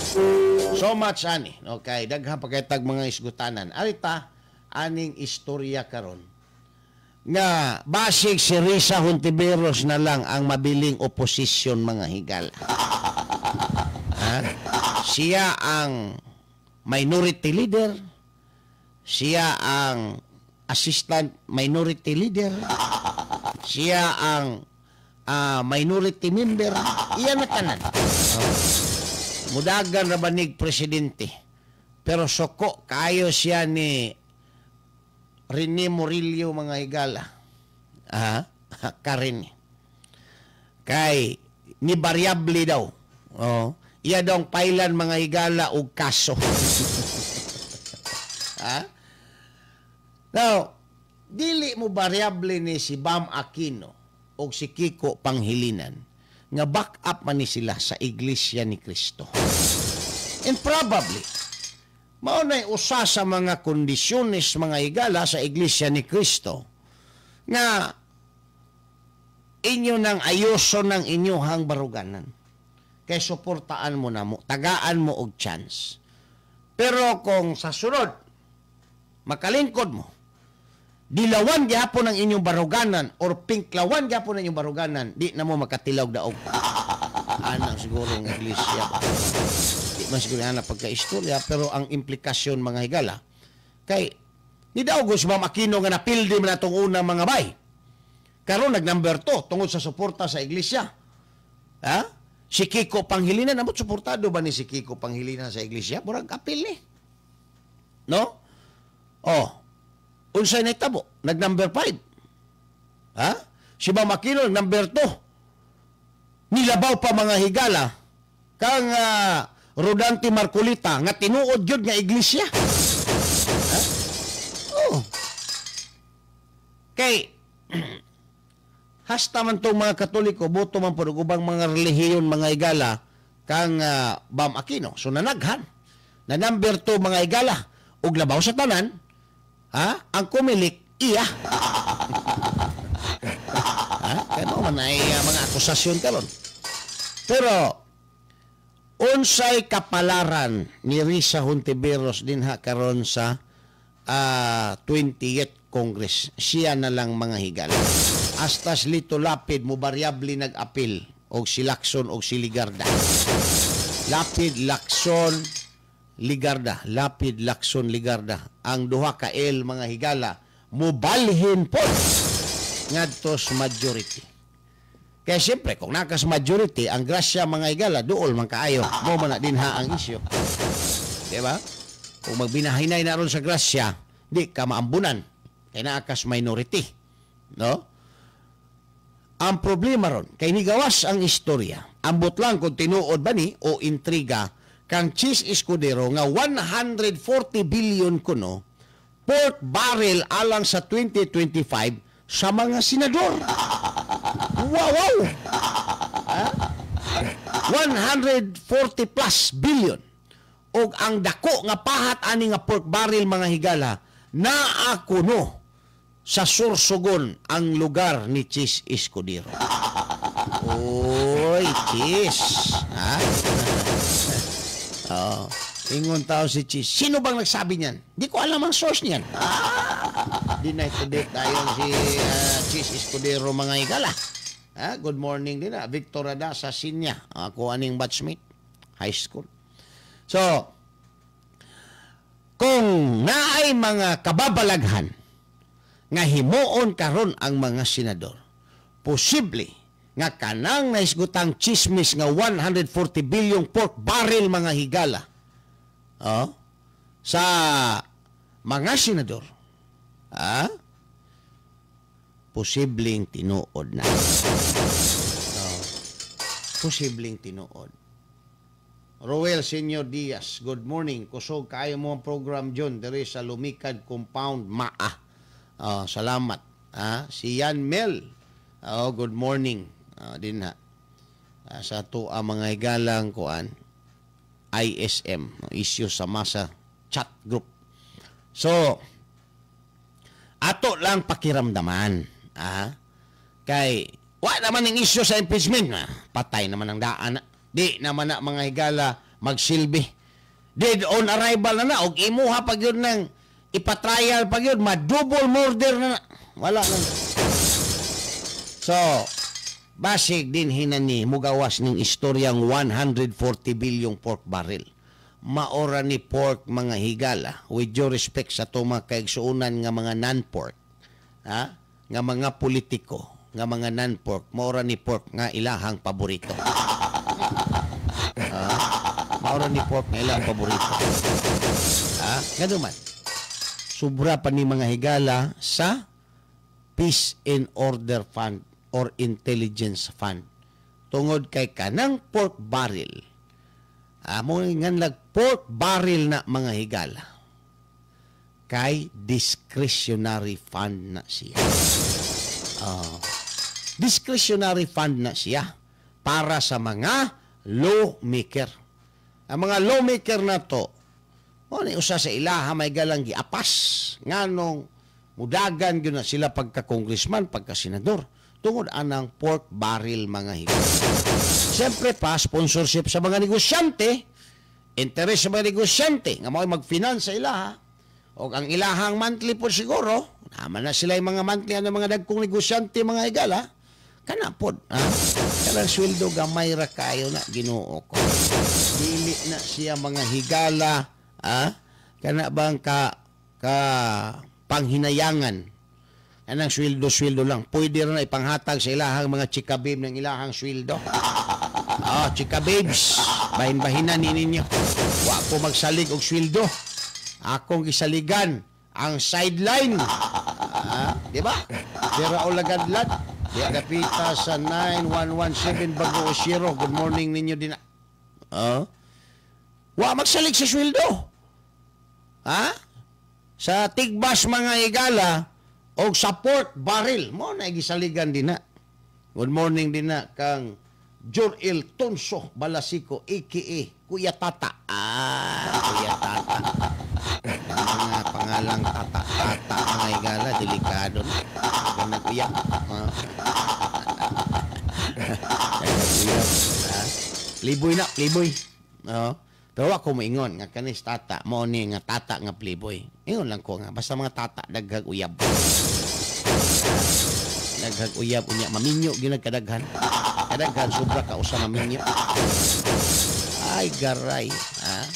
So much ani. Okay, daghan pa kay tag mga isgutanan. Arita aning istorya karon nga basig si Risa Hontiveros na lang ang mabiling oposisyon, mga higala. Ha? Siya ang minority leader. Siya ang assistant minority leader. Siya ang minority member. Iya na tanan. Oh. Mudagan ra banig presidente. Pero soko kayo siya ni Rene Murillo, mga higala. Ah, Karin. Kay ni variable daw. Oh. Iya daw ang pailan, mga higala, og kaso. Ha? Now, dili mo variable ni si Bam Aquino o si Kiko Pangilinan nga back up man ni sila sa Iglesia ni Cristo. And probably, mao na'y usa sa mga kondisyones, mga higala, sa Iglesia ni Cristo nga inyo nang ayuso ng inyuhang baruganan. Kay suportaan mo na mo, tagaan mo og chance. Pero kung sa sunod, makalingkod mo, dilawan gyapon ang inyong baruganan or pinklawan gyapon ang inyong baruganan, di na mo makatilaw daog. Anang siguro ang iglesia. Di man siguro ana pagka-istorya, pero ang implikasyon, mga higala, kay ni daog si Ma'am Aquino nga napildi man atong unang mga bay. Karon nag number 2 tungod sa suporta sa iglesia. Ha? Si Kiko Pangilinan, amot suportado ba ni si Kiko Pangilinan sa iglesia? Murag apil ni. No? Oh. Unsay nahitabo? Nag number 5. Ha? Si Bam Aquino nag number 2. Nilabaw pa, mga higala, kang Rodante Marcoleta nga tinuod gyud nga iglesia. Ha? Oh. Kay hasta man tong mga Katoliko, boto man pud og ubang mga relihiyon, mga higala, kang Bam Aquino. So nanaghan. Na number 2, mga higala, ug labaw sa tanan, ha? Ang Comelec iya. Ha? Kaya mo man ay mga akusasyon karon. Pero unsay kapalaran ni Risa Hontiveros dinha karon sa 20th Congress? Siya na lang, mga higala. Hasta si Lito Lapid mo variable nag-apil og si Lacson og si Legarda. Lapid, Lacson, Legarda. Lapid, Lacson, Legarda. Ang duha ka L, mga higala, mubalhin po ngadto sa majority. Kaya siyempre, kung nakas majority, ang grasya, mga higala, duol man kaayo. Mo man na din ha ang isyo. Di ba? Kung magbinahinay na ron sa grasya, di ka maambunan. Kaya naakas minority. No? Ang problema ron, kay nigawas ang istorya, ambot lang kung tinuod ba ni o intriga, kang Chiz Escudero nga 140 billion kuno pork barrel alang sa 2025 sa mga senador. Wow! Ha? 140 plus billion. Og ang dako nga pahat ani nga pork barrel, mga higala, naa kuno sa Sorsogon, ang lugar ni Chiz Escudero. Oy, Chiz. Ha? Oh, ingon tao si Chiz. Sino bang nagsabi niyan? Di ko alam ang source niyan. Deny to date tayo si Chiz Escudero, mga higala. Ha? Good morning din na. Victor Adasa Sinya. Ako aning batchmate. High school. So, kung naay mga kababalaghan nga himuon karon ang mga senador, posible nga kanang nahisgutang chismis nga 140 billion pork barrel mga higala, oh, sa mga senador, ah, posibleng tinuod na. Oh, posibleng tinuod. Roel Senior Diaz, good morning. Kusog kaayo mo ang program, John, diri sa Lumikad Compound, Maa. Oh, salamat. Ah, si Yan Mel. Oh, good morning. Din ha. Sa ato ang mga higalang kuan ISM, Issue sa Masa chat group. So, ato lang pakiramdaman. Ah, kay wa naman ang issue sa impeachment. Ah, patay naman ang daan. Di naman na mga higala magsilbi. Dead on arrival na na. Og imuha pag yun ng ipatrial pag yun, ma-double murder na na. Wala na. So, basig din hinani mugawas ning istoryang 140 bilyong pork barrel. Maora ni pork mga higala, with due respect sa itong mga kaigsuunan nga mga non-pork, ha? Nga mga politiko, nga mga non-pork, maora ni pork nga ilahang paborito. Ha? Maora ni pork nga ilahang paborito. Ha? Gano man. Sobra pa ni mga higala sa Peace and Order Fund or Intelligence Fund. Tungod kay kanang pork barrel, amo nga lag pork barrel na mga higala, kay discretionary fund na siya. Discretionary fund na siya para sa mga lawmaker. Ang mga lawmaker na to, mo ni usa sa ilaha may galang giapas nganong mudagan gyud na sila pagka-congressman, pagka-senador, tungod anang pork barrel mga higala. Siyempre pa, sponsorship sa mga negosyante, interes sa mga negosyante, nga mao'y mag-finance sa ilaha, o ang ilahang monthly po siguro, naman na sila yung mga monthly ano mga dagkong negosyante mga higala, kana pod, ha? Kanang sweldo gamay ra kayo na, Ginoo ko. Dili na siya mga higala, ha? Kana bang ka panghinayangan. Anang sweldo-sweldo lang. Pwede rin na ipanghatag sa ilahang mga chika babe ng ilahang sweldo. Ah, chika babes, bahin-bahinan ni ninyo. Wa ko magsalig og sweldo. Akong gisaligan ang sideline. Ah, di ba? Dira o lagadlad. Di agapita sa 9117 Bago Oshiro. Good morning ninyo din. Ah? Wa magsalig sa sweldo. Ha? Sa tigbas mga higala og support barrel mo na gisaligan din na. Good morning din na kang Jurel Tonso Balasiko aka Kuya Tata. Ah, Kuya Tata. Mga pangalang Tata Tata mga higala, delikado na. Ganag uyak. Ah. Ganag uyak. Ah. Playboy na, playboy. Oo. Pero ako moingon nga kanis tata mo ni nga tata nga playboy. Ingon lang ko nga basta mga tata daghag uyab. Daghag uyab unya maminyo gyud kadaghan. Kadaghan sobra ka usa maminyo. Ay garay, ha.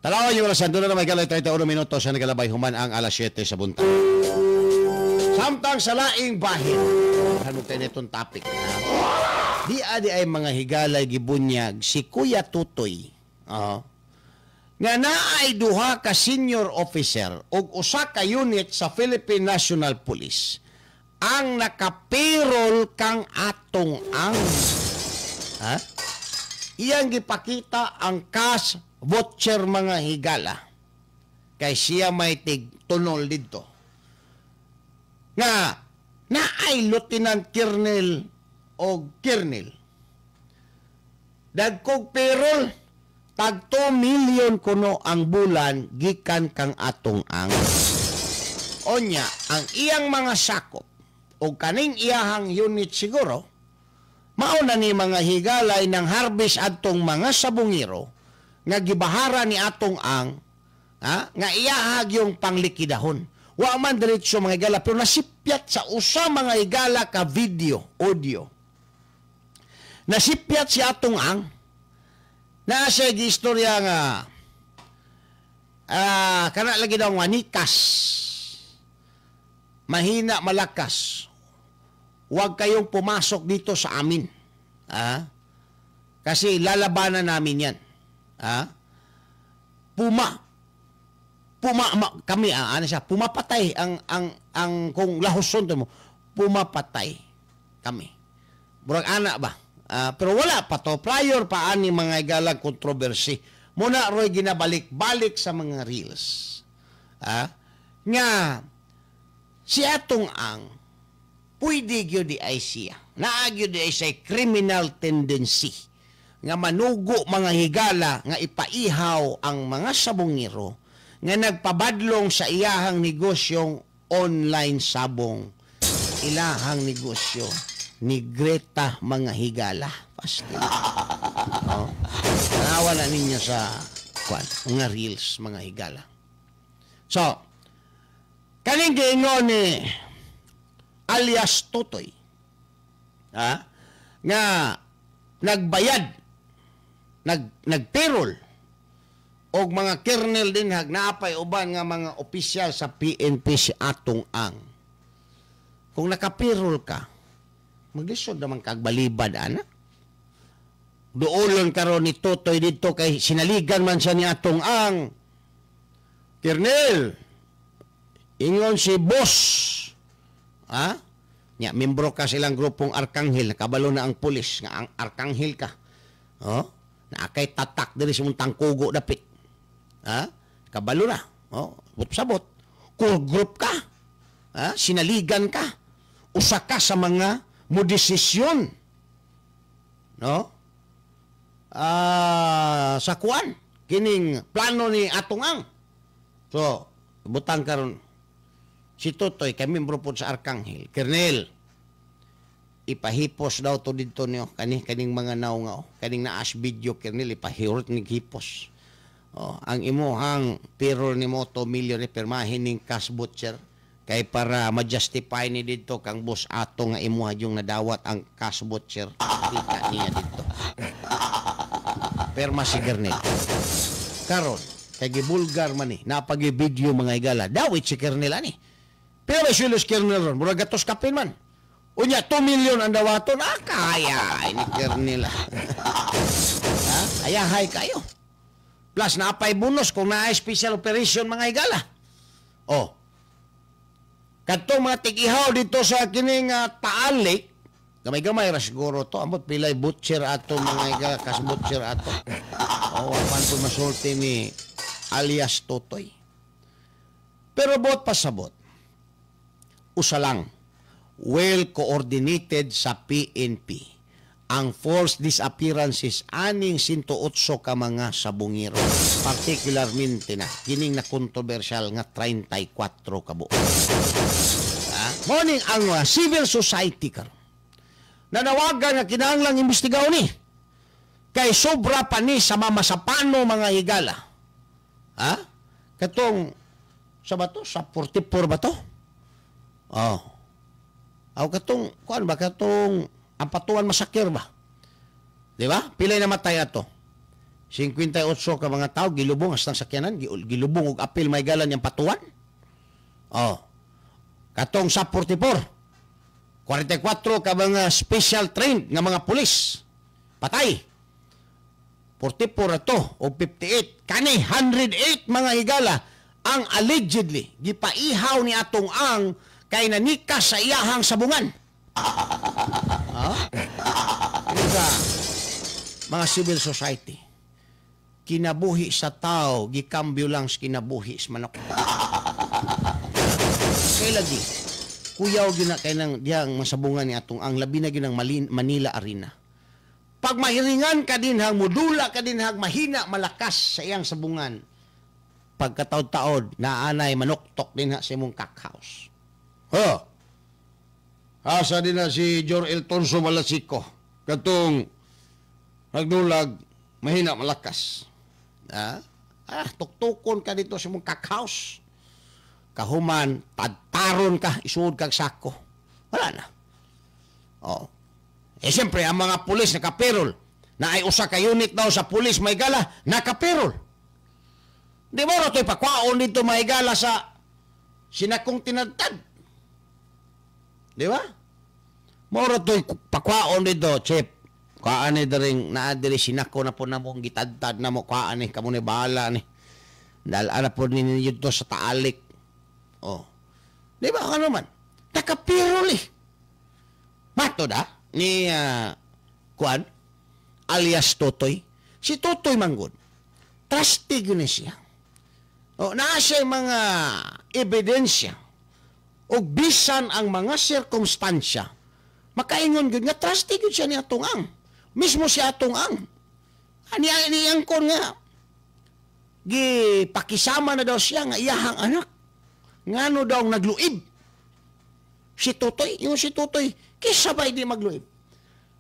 Talawan yung orasan, doon na may galay 31 minuto sa nagalabay human ang alas 7 sa buntag. Samtang sa laing bahin, ano tayo nitong topic? Ha? Di adi ay mga higalay gibunyag si Kuya Tutoy. Nga naay duha ka senior officer og usa ka unit sa Philippine National Police ang nakapayroll kang atong ang. Ha? Iyang gipakita ang cash voucher mga higala. Kay siya may tig tunol didto. Nga naay Lieutenant Colonel o Colonel. Dagkog payroll tag 2 million kuno ang bulan gikan kang atong ang. Onya ang iyang mga sakop o kaning iyahang unit siguro mao na ni mga higalay ng harvest adtong mga sabungero nga gibahara ni atong ang, ha, nga iyahag yung panglikidahon. Wa man diretso, mga higala, pero nasipyat sa usa, mga higala, ka video, audio. Nasipyat si Atong Ang na siya istorya nga kana lagi daw nga nikas, mahina malakas, huwag kayong pumasok dito sa amin, kasi lalabanan namin yan, puma puma ma, kami, ano siya, pumapatay ang kung lahuson to mo, pumapatay kami, murag ana ba. Pero wala pa to, prior pa ani, mga higala, controversy muna roy ginabalik-balik sa mga reels nga si Atong Ang pwede gyud di ay siya naa gyud di ay siya criminal tendency nga manugo, mga higala, nga ipaihaw ang mga sabongero nga nagpabadlong sa iyahang negosyong online sabong, ilahang negosyo ni Greta, mga higala. Pastil. Oh. Tanawa na ninyo sa kwan, mga reels, mga higala. So, kaning giingon ni alias Totoy, ha, nga nagbayad, nagpayroll og mga kernel din hag naapay uban nga mga opisyal sa PNP si Atong Ang. Kung nakapayroll ka, maglisod naman kag balibad ana. Duolon karon ni Totoy dito kay sinaligan man siya ni Atong Ang. "Kernel, ingon si boss." Ha? Nya, membro ka silang grupong Arkanghel, nakabalo na ang pulis nga ang Arkanghel ka. Oh? Naakay tatak diri sa mong tangkugo dapit. Ha? Kabalo na. Oh, but sabot. Core group ka. Ha? Sinaligan ka. Usa ka sa mga mo desisyon. No? Sa kuan kining plano ni Atong Ang. So, butang karon si Totoy kay membro pod sa Arkanghel. "Kernel, ipahipos daw to didto niyo kani kaning mga naw nga oh, kaning naas video, Kernel, ipahirot ni hipos. Oh, ang imuhang payroll ni mo 2 million ni pirmahin ning cash voucher kay para ma-justify ni didto kang boss ato nga imuha yung nadawat ang cash voucher." Kita niya didto. Perma si Kernel. Karon, kay gibulgar man ni, napagi-video, mga higala, dawit si Kernel ani. Pero may sulos Kernel ron, murag gatos kapin man. Unya, 2 million ang dawaton, kaya ni Kernel. Ha? Ayahay kayo. Plus, naapay bonus kung naa special operation, mga higala. Oh. Kadtong mga tig-ihaw dito sa kining Taal Lake, gamay-gamay ra siguro to. Ambot pilay butcher ato, mga higala, kas butcher ato. Oh, wapan po masulti ni alias Totoy. Pero bot pasabot, usa lang, well coordinated sa PNP ang forced disappearances aning 108 ka mga sabungero. Particularmente na kining na kontrobersyal nga 34 ka buok. Ha? Morning ang civil society karon. Nanawagan nga kinahanglang imbestigaw ni. Kay sobra pa ni sa Mamasapano, mga higala. Ha? Katong sa bato sa 44 ba to? Oh. Aw katong kuan ba, katong Ampatuan Massacre ba? Di ba? Pilay namatay ato? 58 ka mga tao gilubong hastang sakyanan, gilubong og apil may galan yang patuan. Oh. Katong sa 44, 44 ka mga special trained nga mga pulis patay. 44 ato o 58 kani 108, mga higala, ang allegedly gipaihaw ni Atong Ang kay nanikas sa iyahang sabungan. Ha? Sa mga civil society, kinabuhi sa tao gikambyo lang sa kinabuhi sa manok. Kay lagi kuyaw gyud na kay nang diyang masabungan ni Atong Ang, labi na gyud ang Manila Arena. Pag mahiringan ka din hang mudula ka din hang mahina malakas sa iyang sabungan, pagkataod-taod naanay manuktok din ha sa imong cockhouse. Ha. Asa din na si Jor Eltonso Malasiko? Katong nagdulag mahina malakas. Ha? Ah, tuktukon ka dito sa imong cockhouse. Pagkahuman, tadtaron ka, isuod kag sako. Wala na. Oh. Eh siyempre, ang mga pulis nakaperol. Na ay usa ka unit daw sa pulis may gala, nakaperol. Di ba ito'y pakwaon dito may gala sa sinakong tinadtad? Di ba? Moro to'y pakwaon dito, Chip. Kuhaan ni daring naadiri sinako na po na mong gitadtad na mo. Kuhaan ni, kamo ni bahala ni. Dahil ana po ninyo to sa taalik. Oh. Di ba? Ano man? Nakapirol eh. Mato da ni kuan alias Totoy. Si Totoy manggod. Trusty yun siya. O, naa siya mga ebidensya o bisan ang mga sirkumstansya. Makaingon gyud nga trusty gyud siya ni atong ang. Mismo si atong ang. Ani angkon nga gipakisama na daw siya nga iyahang anak. Ngano daw nagluib. Si Totoy, yung si Totoy, kisa ba hindi magluib?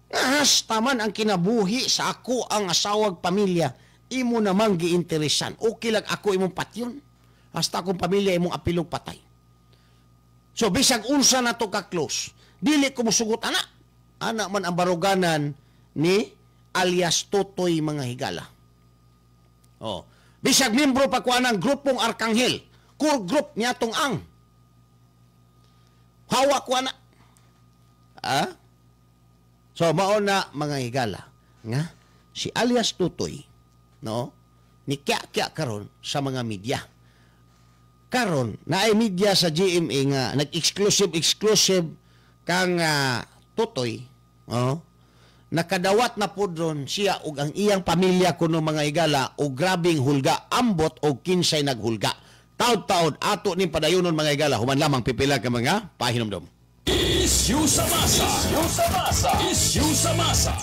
Nga hasta man ang kinabuhi sa ako ang asawag pamilya, imo namang giinteresan. Okay lang ako imong patyon. Hasta akong pamilya imong apilog patay. So bisag unsa na to ka close, dili ko musugot ana. Ana man ang baruganan ni alias Totoy mga higala. Oh, bisag membro pa ko anang grupong Arkanghel, core group niya tong ang. Hawa ko ana. Ah? So mao na mga higala nga si alias Totoy, no, ni kya-kya karon sa mga media. Karon naay media sa GMA nga nag-exclusive exclusive kang Totoy, oh, nakadawat na pud ron siya ug ang iyang pamilya kuno mga higala og grabing hulga, ambot og kinsay naghulga. Taod-taod ato ning padayonon mga higala, human lamang pipila ka mga pahinumdom. Issue sa masa. Issue sa masa. Issue sa masa.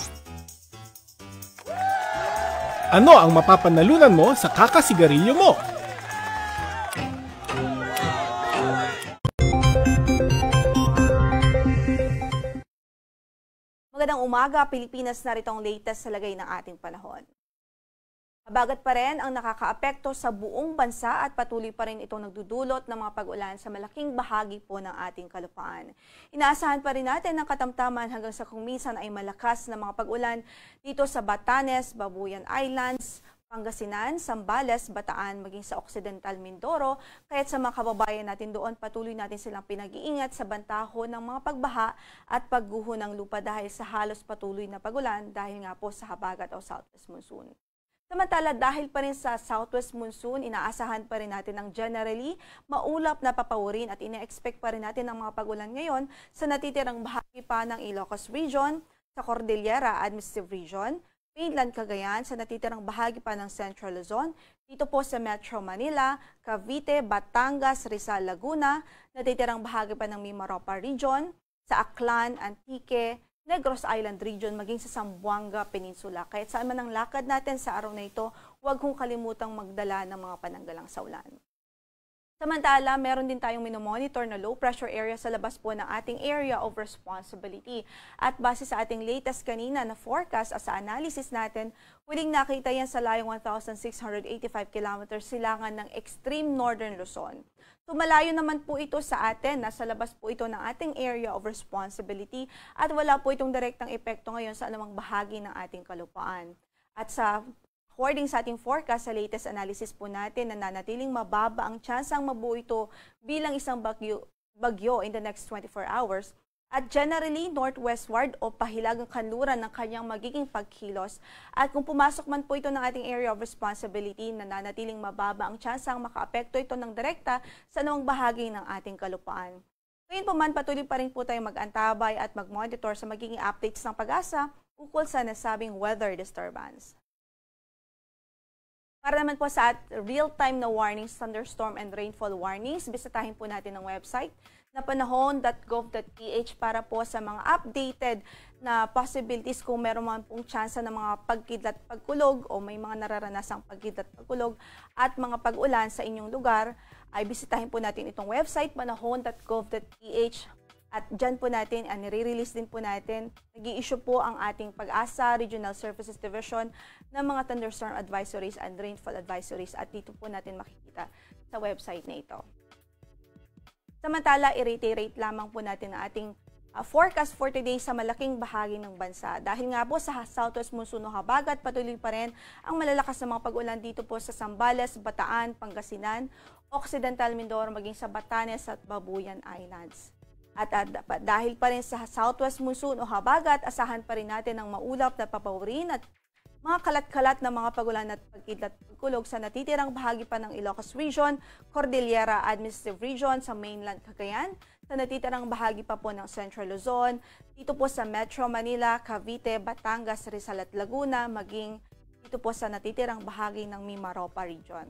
Ano ang mapapanalunan mo sa kakasigarilyo mo? Magandang umaga, Pilipinas. Narito ang latest sa lagay ng ating panahon. Mabagat pa rin ang nakakaapekto sa buong bansa at patuloy pa rin itong nagdudulot ng mga pag-ulan sa malaking bahagi po ng ating kalupaan. Inaasahan pa rin natin ang katamtaman hanggang sa kung minsan ay malakas na mga pag-ulan dito sa Batanes, Babuyan Islands, Pangasinan, Zambales, Bataan, maging sa Occidental Mindoro. Kaya't sa mga kababayan natin doon, patuloy natin silang pinag-iingat sa bantaho ng mga pagbaha at pagguho ng lupa dahil sa halos patuloy na pag-ulan dahil nga po sa habagat o southwest monsoon. Samantala, dahil pa rin sa southwest monsoon, inaasahan pa rin natin ang generally maulap na papawirin at ina-expect pa rin natin ang mga pag-ulan ngayon sa natitirang bahagi pa ng Ilocos Region, sa Cordillera Administrative Region, Mainland Cagayan, sa natitirang bahagi pa ng Central Luzon, dito po sa Metro Manila, Cavite, Batangas, Rizal, Laguna, natitirang bahagi pa ng Mimaropa Region, sa Aklan, Antique, Negros Island Region, maging sa Zamboanga Peninsula. Kahit saan man ang lakad natin sa araw na ito, huwag kong kalimutang magdala ng mga pananggalang sa ulan. Samantala, meron din tayong minomonitor na low pressure area sa labas po ng ating area of responsibility. At base sa ating latest kanina na forecast at sa analysis natin, huling nakita yan sa layong 1,685 kilometers silangan ng extreme northern Luzon. So malayo naman po ito sa atin, nasa labas po ito ng ating area of responsibility at wala po itong direktang epekto ngayon sa anumang bahagi ng ating kalupaan. At sa according sa ating forecast, sa latest analysis po natin, nananatiling mababa ang tsansang mabuo ito bilang isang bagyo in the next 24 hours. At generally, northwestward o pahilagang kanluran ng kanyang magiging pagkilos. At kung pumasok man po ito ng ating area of responsibility, nananatiling mababa ang tsansang makaapekto ito ng direkta sa anumang bahagi ng ating kalupaan. Ngayon po man, patuloy pa rin po tayo mag-antabay at mag-monitor sa magiging updates ng PAGASA ukol sa nasabing weather disturbance. Para naman po sa real-time na warnings, thunderstorm and rainfall warnings, bisitahin po natin ang website na panahon.gov.ph para po sa mga updated na possibilities kung meron man pong tsansa ng mga pagkidlat pagkulog o may mga nararanasang pagkidlat pagkulog at mga pag-ulan sa inyong lugar, ay bisitahin po natin itong website panahon.gov.ph. At dyan po natin, nire-release din po natin, nag-i-issue po ang ating PAGASA Regional Services Division ng mga thunderstorm advisories and rainfall advisories at dito po natin makikita sa website na ito. Samantala, i-reiterate lamang po natin ang ating forecast for today sa malaking bahagi ng bansa. Dahil nga po sa Southwest Monsoon o habagat, patuloy pa rin ang malalakas na mga pag-ulan dito po sa Zambales, Bataan, Pangasinan, Occidental Mindoro, maging sa Batanes at Babuyan Islands. At dahil pa rin sa Southwest Monsoon o habagat, asahan pa rin natin ang maulap na papawirin at mga kalat-kalat na mga pagulan at pagkidlat pagkulog sa natitirang bahagi pa ng Ilocos Region, Cordillera Administrative Region sa mainland Cagayan, sa natitirang bahagi pa po ng Central Luzon, dito po sa Metro Manila, Cavite, Batangas, Rizal at Laguna, maging dito po sa natitirang bahagi ng Mimaropa Region.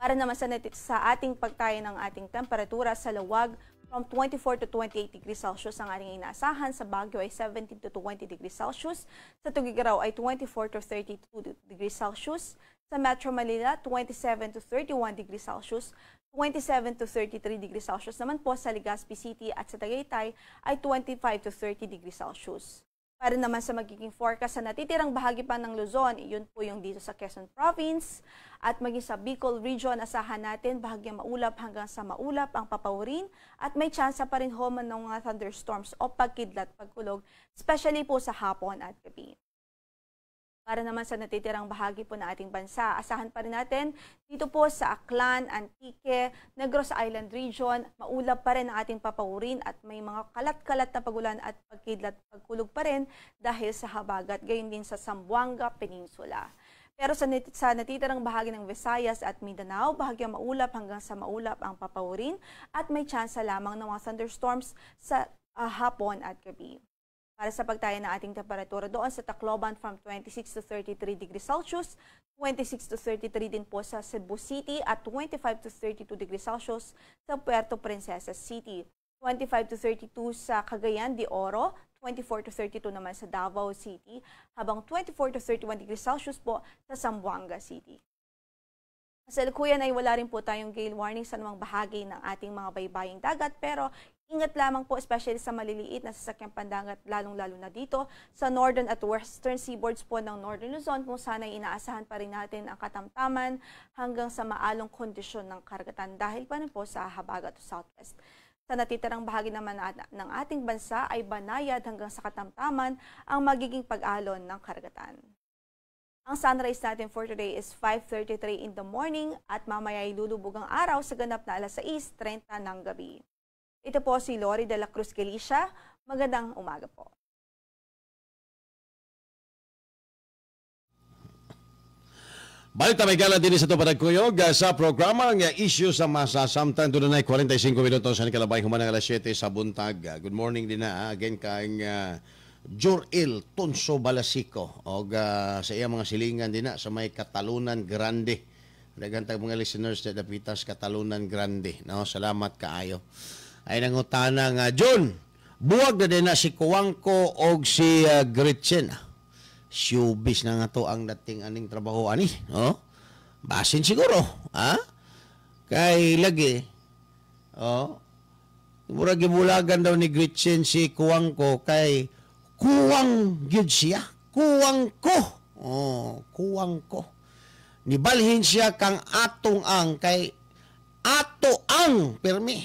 Para naman sa ating pagtayo ng ating temperatura sa Laoag, from 24 to 28 degrees Celsius ang ating inaasahan. Sa Baguio ay 17 to 20 degrees Celsius. Sa Tuguegarao ay 24 to 32 degrees Celsius. Sa Metro Manila, 27 to 31 degrees Celsius. 27 to 33 degrees Celsius naman po sa Legazpi City at sa Tagaytay ay 25 to 30 degrees Celsius. Para naman sa magiging forecast sa natitirang bahagi pa ng Luzon, yun po yung dito sa Quezon Province at maging sa Bicol Region, asahan natin bahagyang maulap hanggang sa maulap ang papawirin at may tsansa pa rin ho ng mga thunderstorms o pagkidlat, pagkulog, especially po sa hapon at gabi. Para naman sa natitirang bahagi po ng ating bansa, asahan pa rin natin dito po sa Aklan, Antique, Negros Island Region, maulap pa rin ang ating papawirin at may mga kalat-kalat na pagulan at pagkidlat pagkulog pa rin dahil sa habagat, gayon din sa Zamboanga Peninsula. Pero sa natitirang bahagi ng Visayas at Mindanao, bahagyang maulap hanggang sa maulap ang papawirin at may tsansa lamang ng mga thunderstorms sa hapon at gabi. Para sa pagtaya ng ating temperatura doon sa Tacloban from 26 to 33 degrees Celsius, 26 to 33 din po sa Cebu City at 25 to 32 degrees Celsius sa Puerto Princesa City. 25 to 32 sa Cagayan de Oro, 24 to 32 naman sa Davao City, habang 24 to 31 degrees Celsius po sa Zamboanga City. Kasalukuyan ay wala rin po tayong gale warning sa anumang bahagi ng ating mga baybaying dagat, pero ingat lamang po especially sa maliliit na sasakyang pandagat, lalong-lalo na dito sa northern at western seaboards po ng Northern Luzon kung saan ay inaasahan pa rin natin ang katamtaman hanggang sa maalong kondisyon ng karagatan dahil pa rin po sa habagat o southwest. Sa natitirang bahagi naman ng ating bansa ay banayad hanggang sa katamtaman ang magiging pag-alon ng karagatan. Ang sunrise natin for today is 5:33 in the morning at mamaya ay lulubog ang araw sa ganap na alas 6:30 ng gabi. Ito po si Lori de la Cruz Galicia. Magandang umaga po. Balik ta may gala din sa ito panagkuyog sa programa ng issue sa masa. Samtang doon na 45 minutos sa kalabay human ng alas 7 sa buntag. Good morning din na again kang Joril Tonso Balasico og sa iya mga silingan din na sa may Catalunan Grande. Daghan tag mga listeners sa dapitas Catalunan Grande, no? Salamat kaayo. Ay nangutana nga John, buwag na din na si Kuwangko og si Gretchen. Showbiz na nga to ang dating aning trabaho ani, no? Basin siguro, ha? Kay lagi, oh, murag gibulagan daw ni Gretchen si Kuwangko kay kuwang gyud siya, kuwang ko. Oh, kuwang ko. Nibalhin siya kang atong ang kay ato ang pirmi,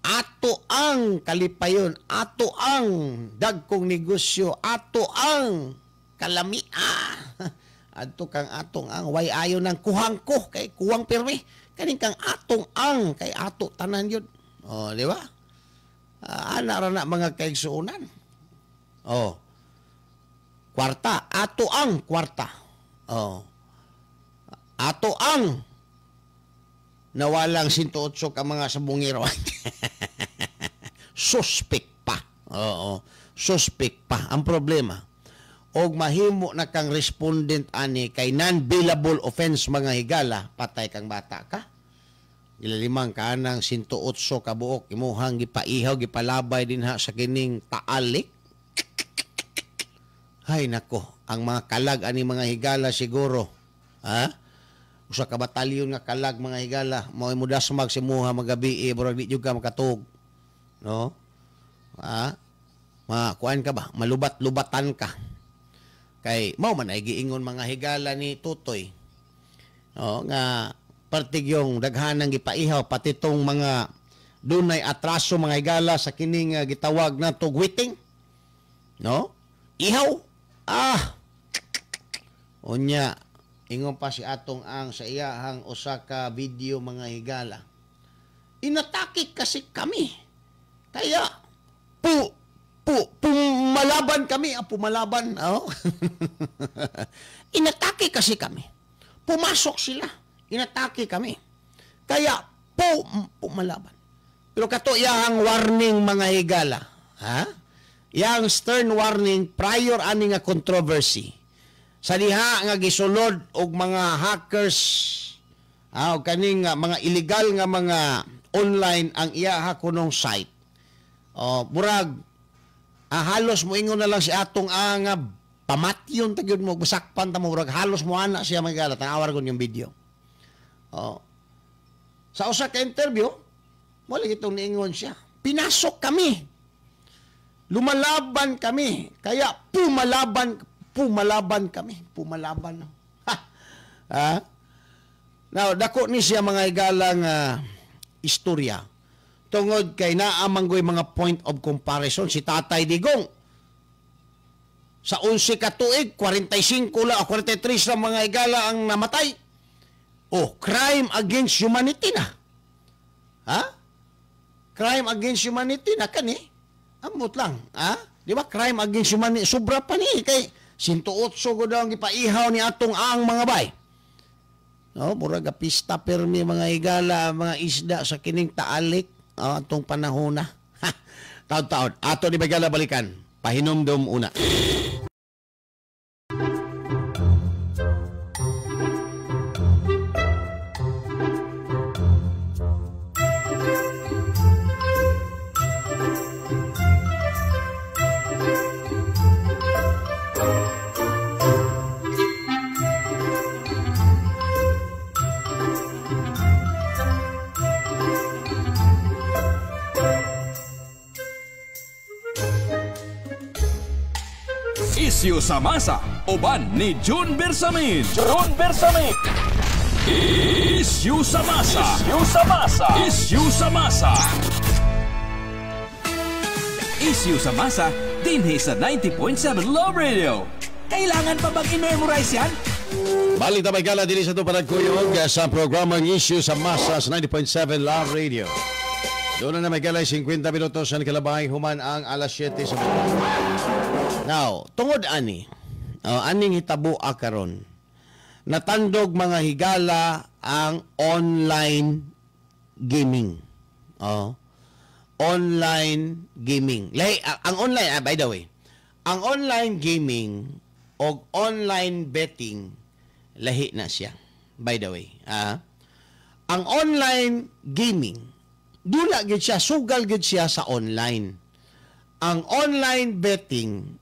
ato ang kalipayon, ato ang dagkong negosyo, ato ang kalamia. Adto kang atong ang way ayo ng kuhang ko kay kuwang pirmi. Kaning kang atong ang kay ato tanan yun. Oh, di ba? Ana ra na mga kaigsuonan. Oh. Kwarta, ato ang kwarta. Oh. Ato ang nawalang 108 ka mga sabungero. Suspect pa. Oo, suspect pa. Ang problema, og mahimo na kang respondent ani kay non-bailable offense mga higala, patay kang bata ka. Ilalimang ka ng 108 ka buok, imuhang gipaihaw, gipalabay dinha sa kining taalik. Hay nako, ang mga kalag ani mga higala siguro. Ha? Usa ka batalyon nga kalag mga higala, mao mo dasmag si muha magabi, murag di jud ka makatuog. No? Ha? Makuan ka ba? Malubat-lubatan ka. Kay mao man ay giingon mga higala ni Tutoy. No, nga partig yung daghanang gipaihaw pati tong mga Dunay atraso mga higala sa kining gitawag na waiting. No? Ihaw. Ah. Unya, ingon pa si Atong Ang sa iyahang usa ka video mga higala. Inatake kasi kami. Kaya pumalaban kami, pumalaban. Oh. Inatake kasi kami. Pumasok sila. Inatake kami. Kaya pumalaban. Pero kato iyang warning mga higala. Ha? Yang stern warning prior ani nga controversy. Sa diha nga gisulod og mga hackers, og kaning mga illegal nga mga online ang iyaha kunong site. Oh, murag halos moingon na lang si Atong Ang nga pamatyon ta gyud mo, basakpan ta mo, murag halos mo ana siya mga higala. Tan-awar kon yung video. Oh. Sa usa ka interview, wala itong niingon siya. Pinasok kami. Lumalaban kami. Kaya pumalaban kami. Pumalaban. Ha? Ha? Now, dako ni siya mga higalang istorya. Tungod kay naamanggoy mga point of comparison. Si Tatay Digong, sa 11 ka tuig, 45 la o 43 lang mga higala ang namatay. Oh, crime against humanity na. Ha? Crime against humanity na kani. Ambot lang, ha? Di ba? Crime against humanity. Sobra pa ni kay 108 ko daw ang gipaihaw ni Atong Ang mga bay. No, murag pista permi mga higala, mga isda sa kining taalik atong panahon na. Taon-taon. Ato ni Bagala balikan. Pahinumdum una. Isyu sa masa, uban ni June Bersamin. June Bersamin. Isyu sa masa. Isyu sa masa. Isyu sa masa. Isyu sa masa, dinhi sa 90.7 Love Radio. Kailangan pa bang i-memorize yan? Balik ta gala dinhi sa panagkuyog sa programang Isyu sa Masa sa 90.7 Love Radio. Doon na may galay 50 minutos sa nakalabay human ang alas 7 sa buwan. Now, tungod ani, aning hitabo karon, natandog mga higala ang online gaming. Oh, online gaming. Lahi, ang online, by the way, ang online gaming o online betting, lahi na siya. By the way, ang online gaming, dula gid siya, sugal gid siya sa online. Ang online betting,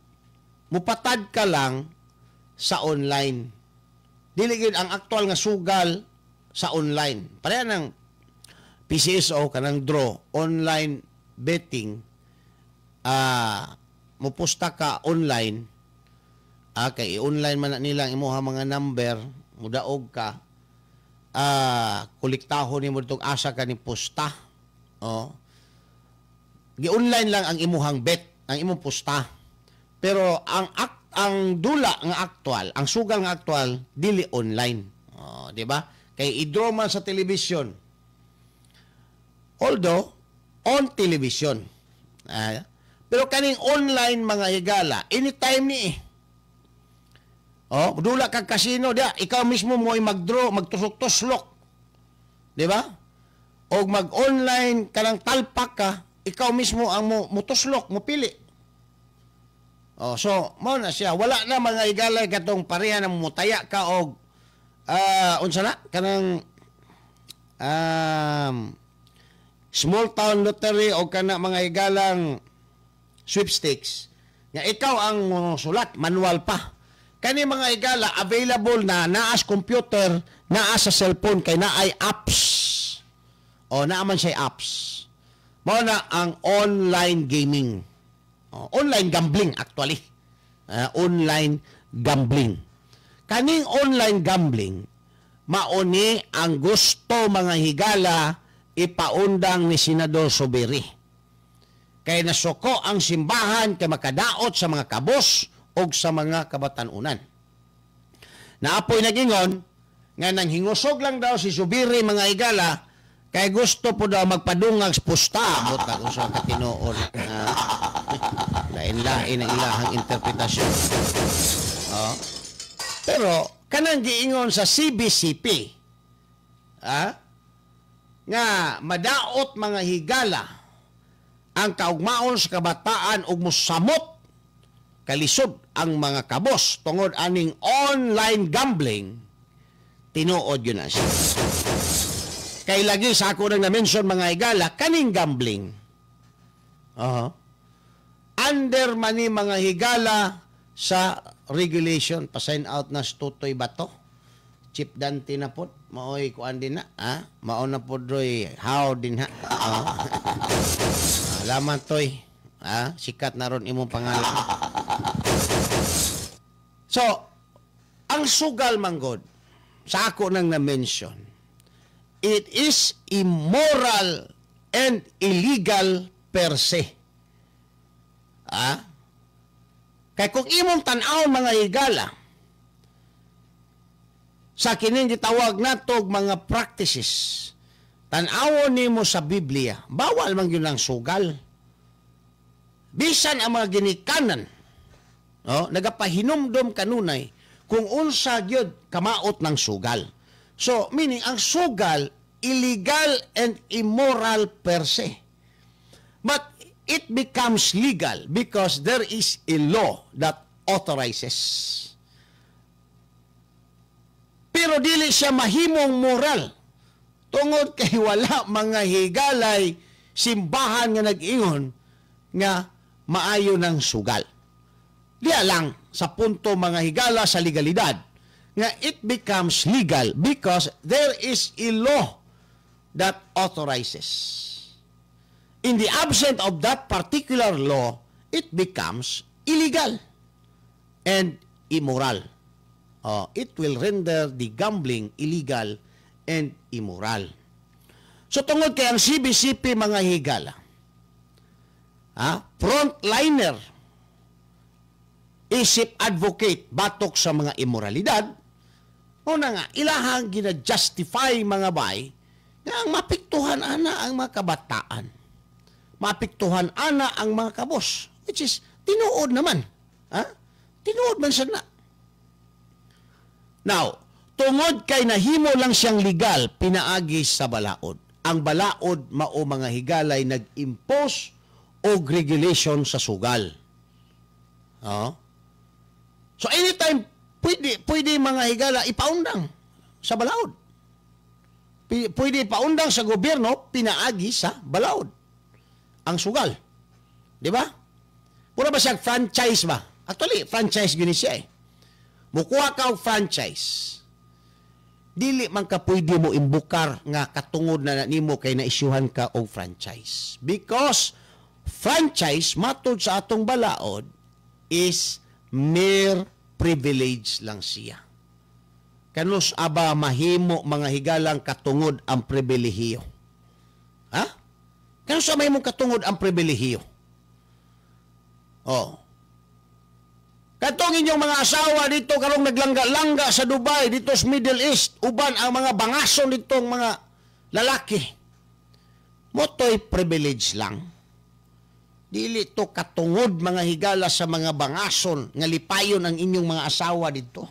mupatad ka lang sa online. Dili gid ang aktual nga sugal sa online. Pareha ng PCSO kanang draw, online betting, mupusta ka online, kay online man na nila ang imuha mga number, mudaog ka, kolektahon nimo ditong asa ka ni pusta. Oh. Gi-online lang ang imuhang bet, ang imong pusta. Pero ang dula nga aktual, ang sugal nga aktual dili online. Oh, di ba? Kay i-draw man sa television. Although on television. Pero kaning online mga higala, anytime ni eh. Oh, dula kag kasino dia, ikaw mismo mo ay mag-draw, magtusok-tuslok. Di ba? O mag-online ka ng talpak ka, ikaw mismo ang mutuslok, mupili. Oh, so mao na siya. Wala na mga igalay katong pareha na mutaya ka og unsa na kanang small town lottery o kana mga igalang sweepstakes. Nga ikaw ang sulat, manual pa. Kani mga igala available na naa sa computer, naa sa cellphone kay naay apps. O naa man siya apps. Mao na ang online gaming. Online gambling actually. Online gambling. Kaning online gambling mauni ang gusto mga higala Ipaundang ni Senador Zubiri. Kay nasuko ang simbahan kay makadaot sa mga kabos o sa mga kabatanunan. Naapoy nagingon nga nang hingusog lang daw si Zubiri, mga higala, kay gusto po daw magpadungag sa pusta. Buta kung sa katinoon. Lain-lain ang ilahang interpretasyon. Oh. Pero kanang giingon sa CBCP, nga madaot, mga higala, ang kaugmaon sa kabataan ug mosamot kalisod ang mga kabos tungod aning online gambling, tinuod yun na siya. Kay lagi sa ako nang na-mention, mga higala, kaning gambling. Under man ni, mga higala, sa regulation. Pa-sign out na si Tutoy Bato. Chief Dante na po. Maoy kuan din na. Ha? Mao na po droy how din ha. Oh. Alaman toy. Ha? Sikat na ron imong pangalan. So, ang sugal manggod, sa ako nang na-mention, it is immoral and illegal per se. Ah? Kay kung imong tan-aw, mga higala, sa kining gitawag natog mga practices, tan-awon nimo sa Biblia, bawal man gyud ang sugal. Bisan ang mga ginikanan, oh, nagapahinumdom kanunay kung unsa gyud kamaot ng sugal. So, meaning ang sugal illegal and immoral per se. But it becomes legal because there is a law that authorizes. Pero dili siya mahimong moral tungod kay wala, mga higalay, simbahan nga nag-ingon nga maayo ng sugal. Diya lang sa punto, mga higala, sa legalidad nga it becomes legal because there is a law that authorizes. In the absence of that particular law, it becomes illegal and immoral. It will render the gambling illegal and immoral. So tungod kay ang CBCP, mga higala, frontliner isip advocate batok sa mga immoralidad, una nga, ilahang gina-justify, mga bay, nga ang mapiktuhan ana ang mga kabataan. Mapiktuhan ana ang mga kabos. Which is, tinuod naman. Ha? Tinuod man siya na. Now, tungod kay nahimo lang siyang legal, pinaagi sa balaod. Ang balaod mao, mga higalay, nag-impose og regulation sa sugal. Oh. So anytime pwede, mga higala, ipaundang sa balaod. Pwede ipaundang sa gobyerno pinaagi sa balaod ang sugal. Di ba? Pura ba siya franchise ba? Actually, franchise gini siya eh. Mukuha ka og franchise. Dili man ka pwede mo imbukar nga katungod na nimo kay naisyuhan ka og franchise. Because franchise matud sa atong balaod is mere privilege lang siya. Kanus aba mahimo, mga higalang, katungod ang pribilehiyo? Ha? Kanus mahimo katungod ang pribilehiyo? Oh. Katong inyong mga asawa dito karong naglangga-langga sa Dubai, dito sa Middle East, uban ang mga bangason ditong mga lalaki. Motoy privilege lang. Dili to katungod, mga higala, sa mga bangason nga lipayon ang inyong mga asawa dito.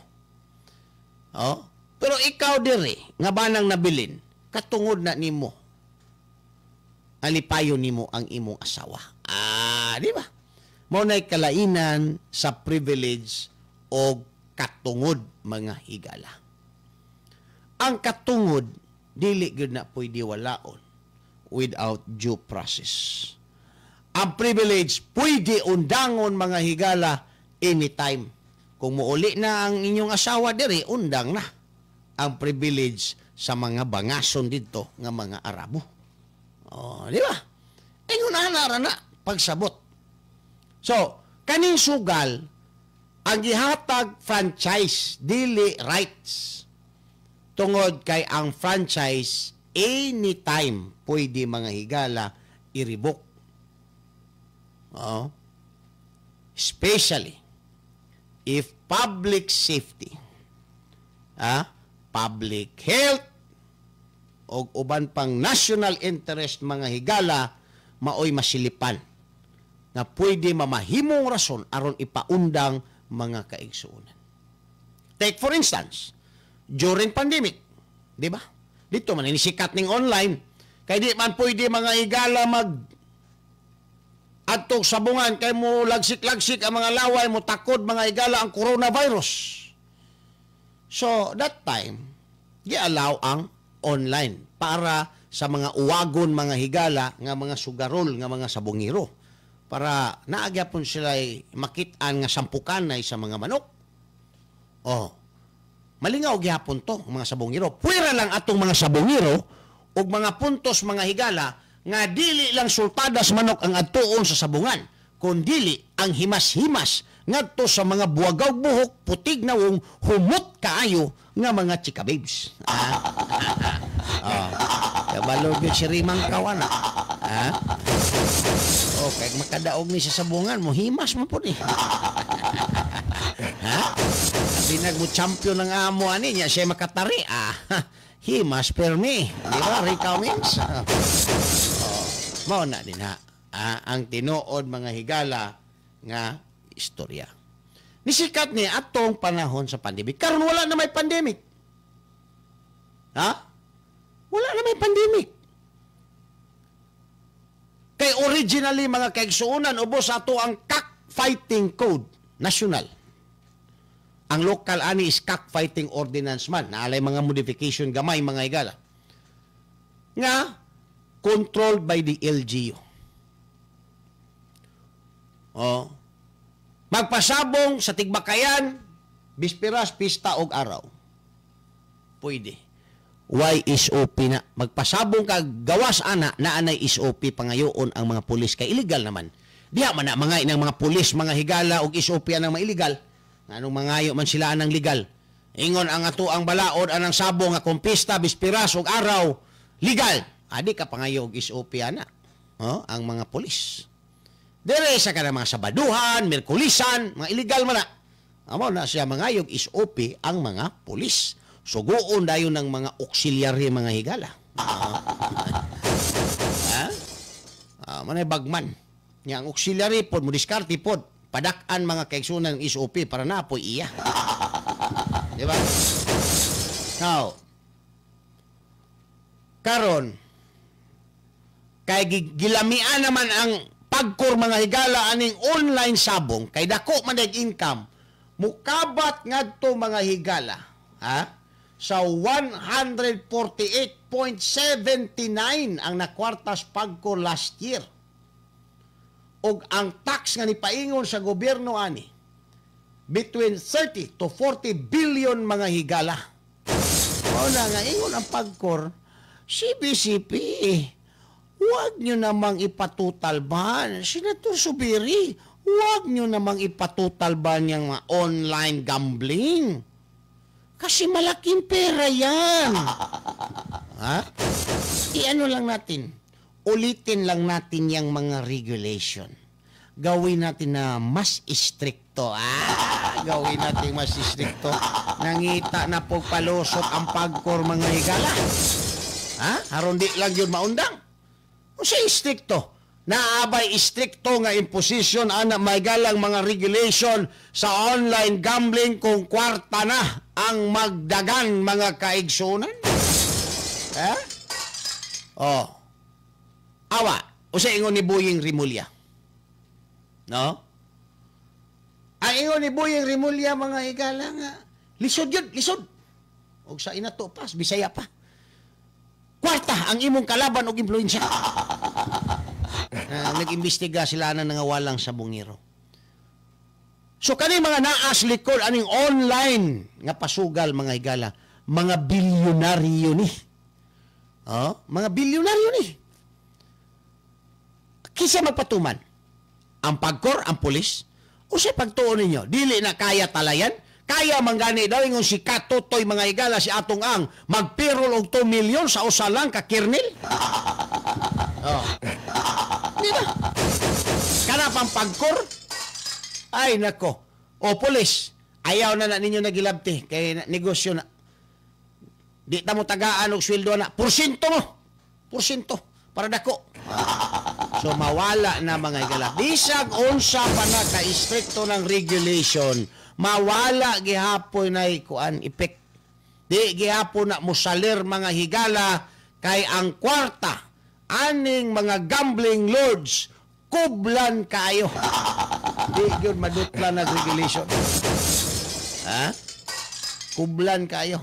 Oh? Pero ikaw diri nga banang nabilin, katungod na nimo. Alipayon nimo ang imong asawa. Ah, di ba? Mao na'y kalainan sa privilege o katungod, mga higala. Ang katungod dili gyud na pwede walaon without due process. Ang privilege pwede undangon, mga higala, anytime. Kung muuli na ang inyong asawa diri, undang na ang privilege sa mga bangason dito nga mga Arabo. Oh, di ba? Ingon ana ra na pagsabot. So, kaning sugal ang gihatag franchise, dili rights. Tungod kay ang franchise Anytime pwede, mga higala, i-revoke. Oo. Especially if public safety, public health, o uban pang national interest, mga higala, maoy masilipan nga pwede mamahimong rason aron ipaundang, mga kaigsuonan. Take for instance, during pandemic, di ba? Dito man ini sikat ning online kay di man pwede, mga higala, mag adtong sabungan kay mo lagsik-lagsik ang mga laway mo, takod, mga higala, ang coronavirus. So that time, gi-allow ang online para sa mga uwagon, mga higala, nga mga sugarol nga mga sabungiro para naagyapon sila makit-an nga sampukan na sa mga manok. Oh. Malingaw gyapon to ang mga sabungiro. Puwera lang atong mga sabungiro og mga puntos, mga higala, nga dili lang sultadas manok ang adtuon sa sabungan, kundili ang himas-himas ngadto sa mga buwagaw buhok, putig nawong, humot kaayo nga mga chika babes. Ah. Oh. Kabalo gyud si Rimang Kawana. Ha? Oh, kay makadaog ni sa sabungan mo, himas mo po ni. Ha? Binag mo champion ng amo ani niya siya makatari ah. Himas permi. Di ba? Rica means. Oh, mao na din ha. Ah, ang tinuod, mga higala, nga istorya. Nisikat ni atong panahon sa pandemic. Karon wala na may pandemic. Ha? Wala na may pandemic. Kay originally, mga kaigsuonan, ubos ato ang cockfighting code national. Ang local ani is cockfighting ordinance man. Naalay mga modification gamay, mga higala. Nga controlled by the LGU. Oh. Magpasabong sa Tigbakayan, bispiras, pista og araw. Pwede. Why SOP na? Magpasabong ka gawas ana, naanay SOP, pangayoon ang mga pulis kay illegal naman. Diha man na mga inang mga pulis, mga higala, og SOP anang mga illegal. Nganong mangayo man sila anang legal? Ingon ang ato ang balaod anang sabong nga kung pista, bispiras og araw, legal. Adi ka pangayo og SOP ana. Oh, ang mga pulis. Dire sa kana mga Sabaduhan, Merkulisan, mga illegal man na. Amo na siya mangayog SOP ang mga pulis. Suguon dayon ng mga auxiliary, mga higala. Ha? Ah, manay bagman. Nya ang auxiliary pod mo diskarte pod. Padak-an, mga kaigsunan, ng SOP para napoy iya. Di ba? Now, karon kay gilamian naman ang PAGCOR, mga higala, aning online sabong kay dako man ang income, mukabat ngadto, mga higala, ha, sa 148.79 ang nakwartas PAGCOR last year og ang tax nga nipaingon sa gobyerno ani between 30 to 40 billion, mga higala. Mao na nga ingon ang PAGCOR, "CBCP, huwag nyo namang ipatutal ban. Senator Zubiri, huwag nyo namang ipatutal ban yung mga online gambling. Kasi malaking pera yan. Ha? I-ano lang natin, ulitin lang natin yung mga regulation. Gawin natin na mas istrikto. Ah, gawin natin mas istrikto." Nangita na po palusot ang PAGCOR, mga higala. Ha? Aron di lang yun maundang. Unsa istrikto? Naabay istrikto nga imposition ana may galang mga regulation sa online gambling kung kwarta na ang magdagan, mga kaigsunan? Ha? Oh. Awa, usa ingon ni Boying Remulla? No? Ang ingon ni Boying Remulla, mga higala, nga lisod yun, lisod. Og sa inato pas, Bisaya pa. Kwarta ang imong kalaban og impluwensya. Nag-imbestiga sila na nangawalang sabungero. So kani mga naas likod aning online nga pasugal, mga higala, mga bilyonaryo ni. Oh, mga bilyonaryo ni. Kinsa magpatuman? Ang PAGCOR, ang pulis? Unsay pagtuon ninyo? Dili na kaya talayan? Kaya man gani daw ingon si Katutoy mga higala, si Atong Ang magpirol og 2 milyon sa usa lang ka kernel. Oh. Di ba? Kana pang PAGCOR? Ay nako. O pulis, ayaw na na ninyo nagilabti kay negosyo na. Di ta mo tagaan og sweldo na. Porsyento mo. Porsyento para dako. So mawala na mga higala. Bisag unsa pa na ka istrikto ng regulation, mawala gihapon na kuan effect. Di gihapon na musalir mga higala kay ang kwarta aning mga gambling lords kublan kayo. Di gyud madutlan na regulation. Ha? Kublan kayo.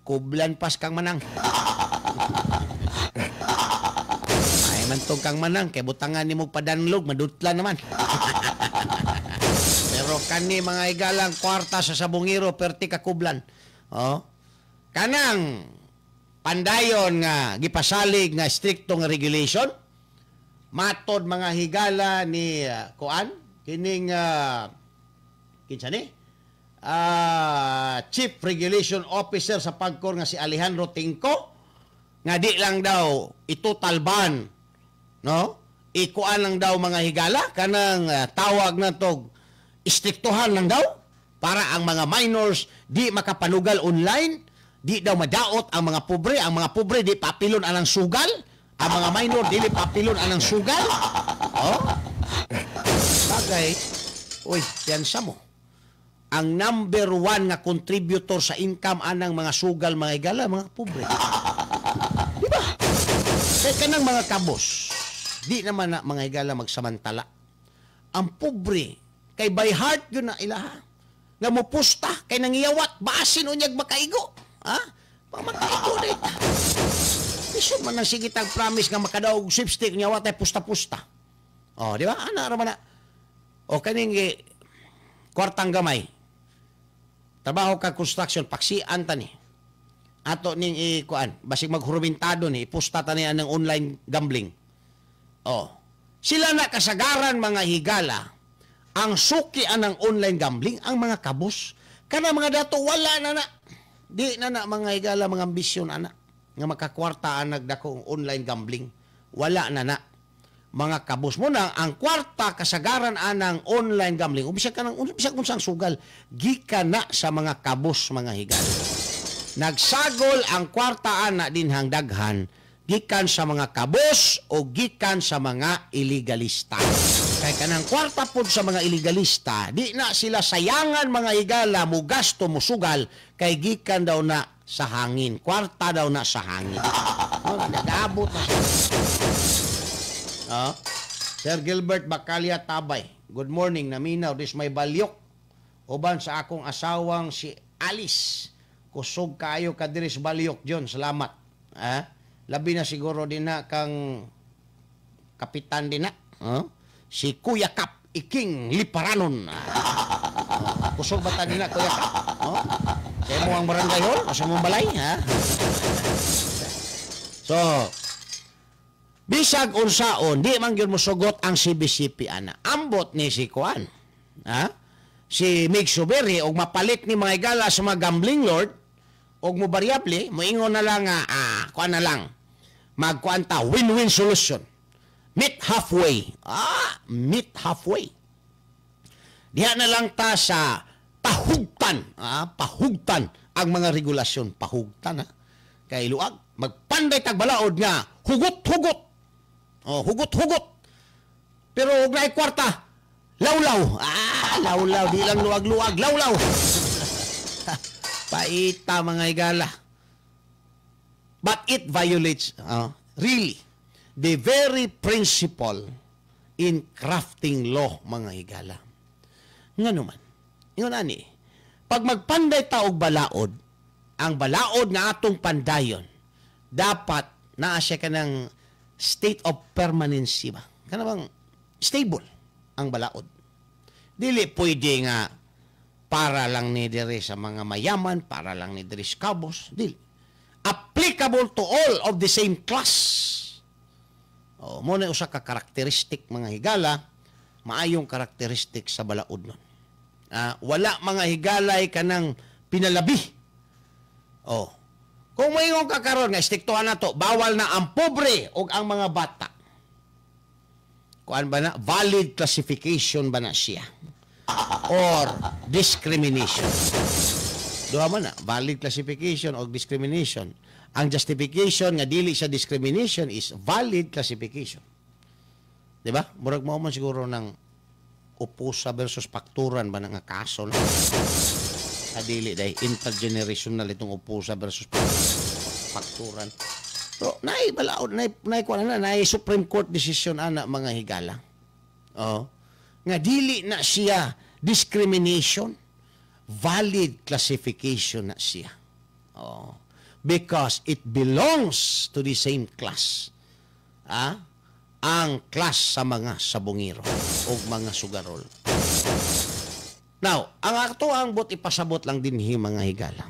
Kublan pas kang manang. Ay man tong kang manang kay butangan nimo padanlog madutlan naman. Pero kani mga higalang kwarta sa sabongero perti ka kublan. Oh. Kanang pandayon nga gipasalig nga strikto nga regulation matod mga higala ni kuan kining kinsa ni Chief Regulation Officer sa PAGCOR nga si Alejandro Tingco nga di lang daw itotal ban, no, ikuan lang daw mga higala kanang tawag na tog istriktuhan lang daw para ang mga minors di makapanugal online, di daw madaot ang mga pobre, ang mga pobre di papilon anang sugal, ang mga minor dili papilon anang sugal. Oh. Bagay, uy, piyansa mo. Ang number one nga contributor sa income anang mga sugal mga higala, mga pobre. Di ba? Kaya kanang mga kabos, di naman na mga higala magsamantala. Ang pobre, kay by heart yun na ilaha. Nga mupusta, kay nangiyawat, basin unyag makaigo. Ha? Makaigo na ita. Isod man ang sigitag promise nga makadaog sweepstake niya watay pusta-pusta. Oh, di ba? Ana ra man na. O kaning kwartang gamay. Trabaho ka construction paksian ta ni. Ato ning ikuan, basig maghurumintado ni ipusta ta ni anang online gambling. Oh. Sila na kasagaran mga higala ang suki anang online gambling ang mga kabos. Kana mga dato wala na na. Di na na mga higala mga ambisyon ana nga makakwarta ang nagdakong online gambling. Wala na na. Mga kabos mo na, ang kwarta kasagaran anang online gambling. Umbisa ka ng, umbisa kung saan sugal, gikan na sa mga kabos, mga higala. Nagsagol ang kwarta ana dinhang daghan, gikan sa mga kabos o gikan sa mga illegalista. Kay kanang kwarta pod sa mga illegalista, di na sila sayangan mga higala, mo gasto, mo sugal, kay gikan daw na sa hangin. Kwarta daw na sa hangin. Oh, nag-aabot na siya. Oh. Sir Gilbert Bacalia Tabay, good morning. Naminaw, this may balyok. Uban sa akong asawang si Alice. Kusog kayo kadiris balyok, John. Salamat. Ah? Labi na siguro din na kang kapitan din na. Oh? Si Kuya Kap Iking Liparanon. Oh. Kusog ba ta din na, Kuya Kap? Oh? Sa mo ang barangay hall? O sa mong balay? Ha? So, bisag unsaon, di man gyud mosugot ang CBCP ana. Ambot ni si Kuan. Ha? Si Mig Zubiri og mapalit ni mga higala sa mga gambling lord og mo variable, moingon na lang nga kuan na lang. Magkuan ta win-win solution. Meet halfway. Ah, meet halfway. Diha na lang ta sa pahugtan, pahugtan ang mga regulasyon, pahugtan ha. Kay luag magpanday tag balaod nga hugot-hugot. Oh, hugot-hugot. Pero og naay kwarta, lawlaw. Ah, lawlaw, di lang luwag-luwag, lawlaw. Paita mga higala. But it violates really the very principle in crafting law mga higala. Ngano man? Ingon ani, pag magpanday ta og balaod, ang balaod nga atong pandayon, dapat naa siya kanang state of permanency ba? Kana bang stable ang balaod. Dili pwede nga para lang ni diri sa mga mayaman, para lang ni diri sa kabos, dili. Applicable to all of the same class. O, mo na usa ka karakteristik mga higala, maayong karakteristik sa balaod nun. Wala mga higalay kanang pinalabi. Oh. Kung moingon ka karon nga striktuhan na to, bawal na ang pobre o ang mga bata. Kuan ba na? Valid classification ba na siya? Or discrimination? Duha man na, valid classification o discrimination. Ang justification nga dili sa discrimination is valid classification. Di ba? Murag mao man siguro ng upusa versus pakturan ba na nga kaso na? Dili dahil intergenerational itong upusa versus pakturan. Pero naay balaod, naay kuan na, naay Supreme Court decision ana mga higala. Oh. Nga dili na siya discrimination, valid classification na siya. Oh. Because it belongs to the same class. Ah? Ang class sa mga sabungero o mga sugarol. Now, ang ato ang bot ipasabot lang dinhi mga higala.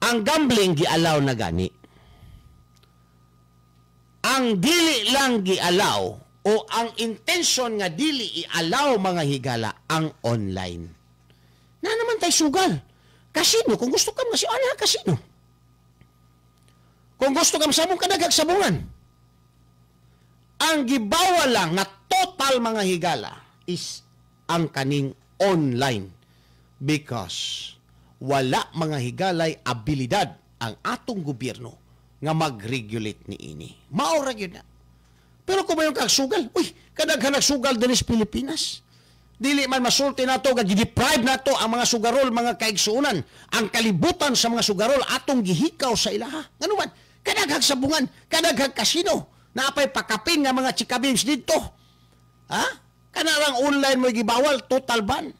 Ang gambling gialaw na gani. Ang dili lang gialaw o ang intention nga dili ialaw mga higala ang online. Na naman tay sugal. Kasino kung gusto ka si ana kasino. Kung gusto ka sabong ka nagagsabungan. Ang gibawal lang na total mga higala is ang kaning online because wala mga higalay abilidad ang atong gobyerno nga mag-regulate niini. Mao ra gyud na. Pero kung mayon kag sugal, uy, kadaghan nagsugal dinhi sa Pilipinas. Dili man masulti nato nga gi-deprive nato ang mga sugarol, mga kaigsuonan, ang kalibutan sa mga sugarol atong gihikaw sa ilaha. Ngano man, kadaghang sabungan, kadaghang kasino, naapay pakapin nga mga chikabings didto. Ha? Kanarang online mo gibawal, total ban.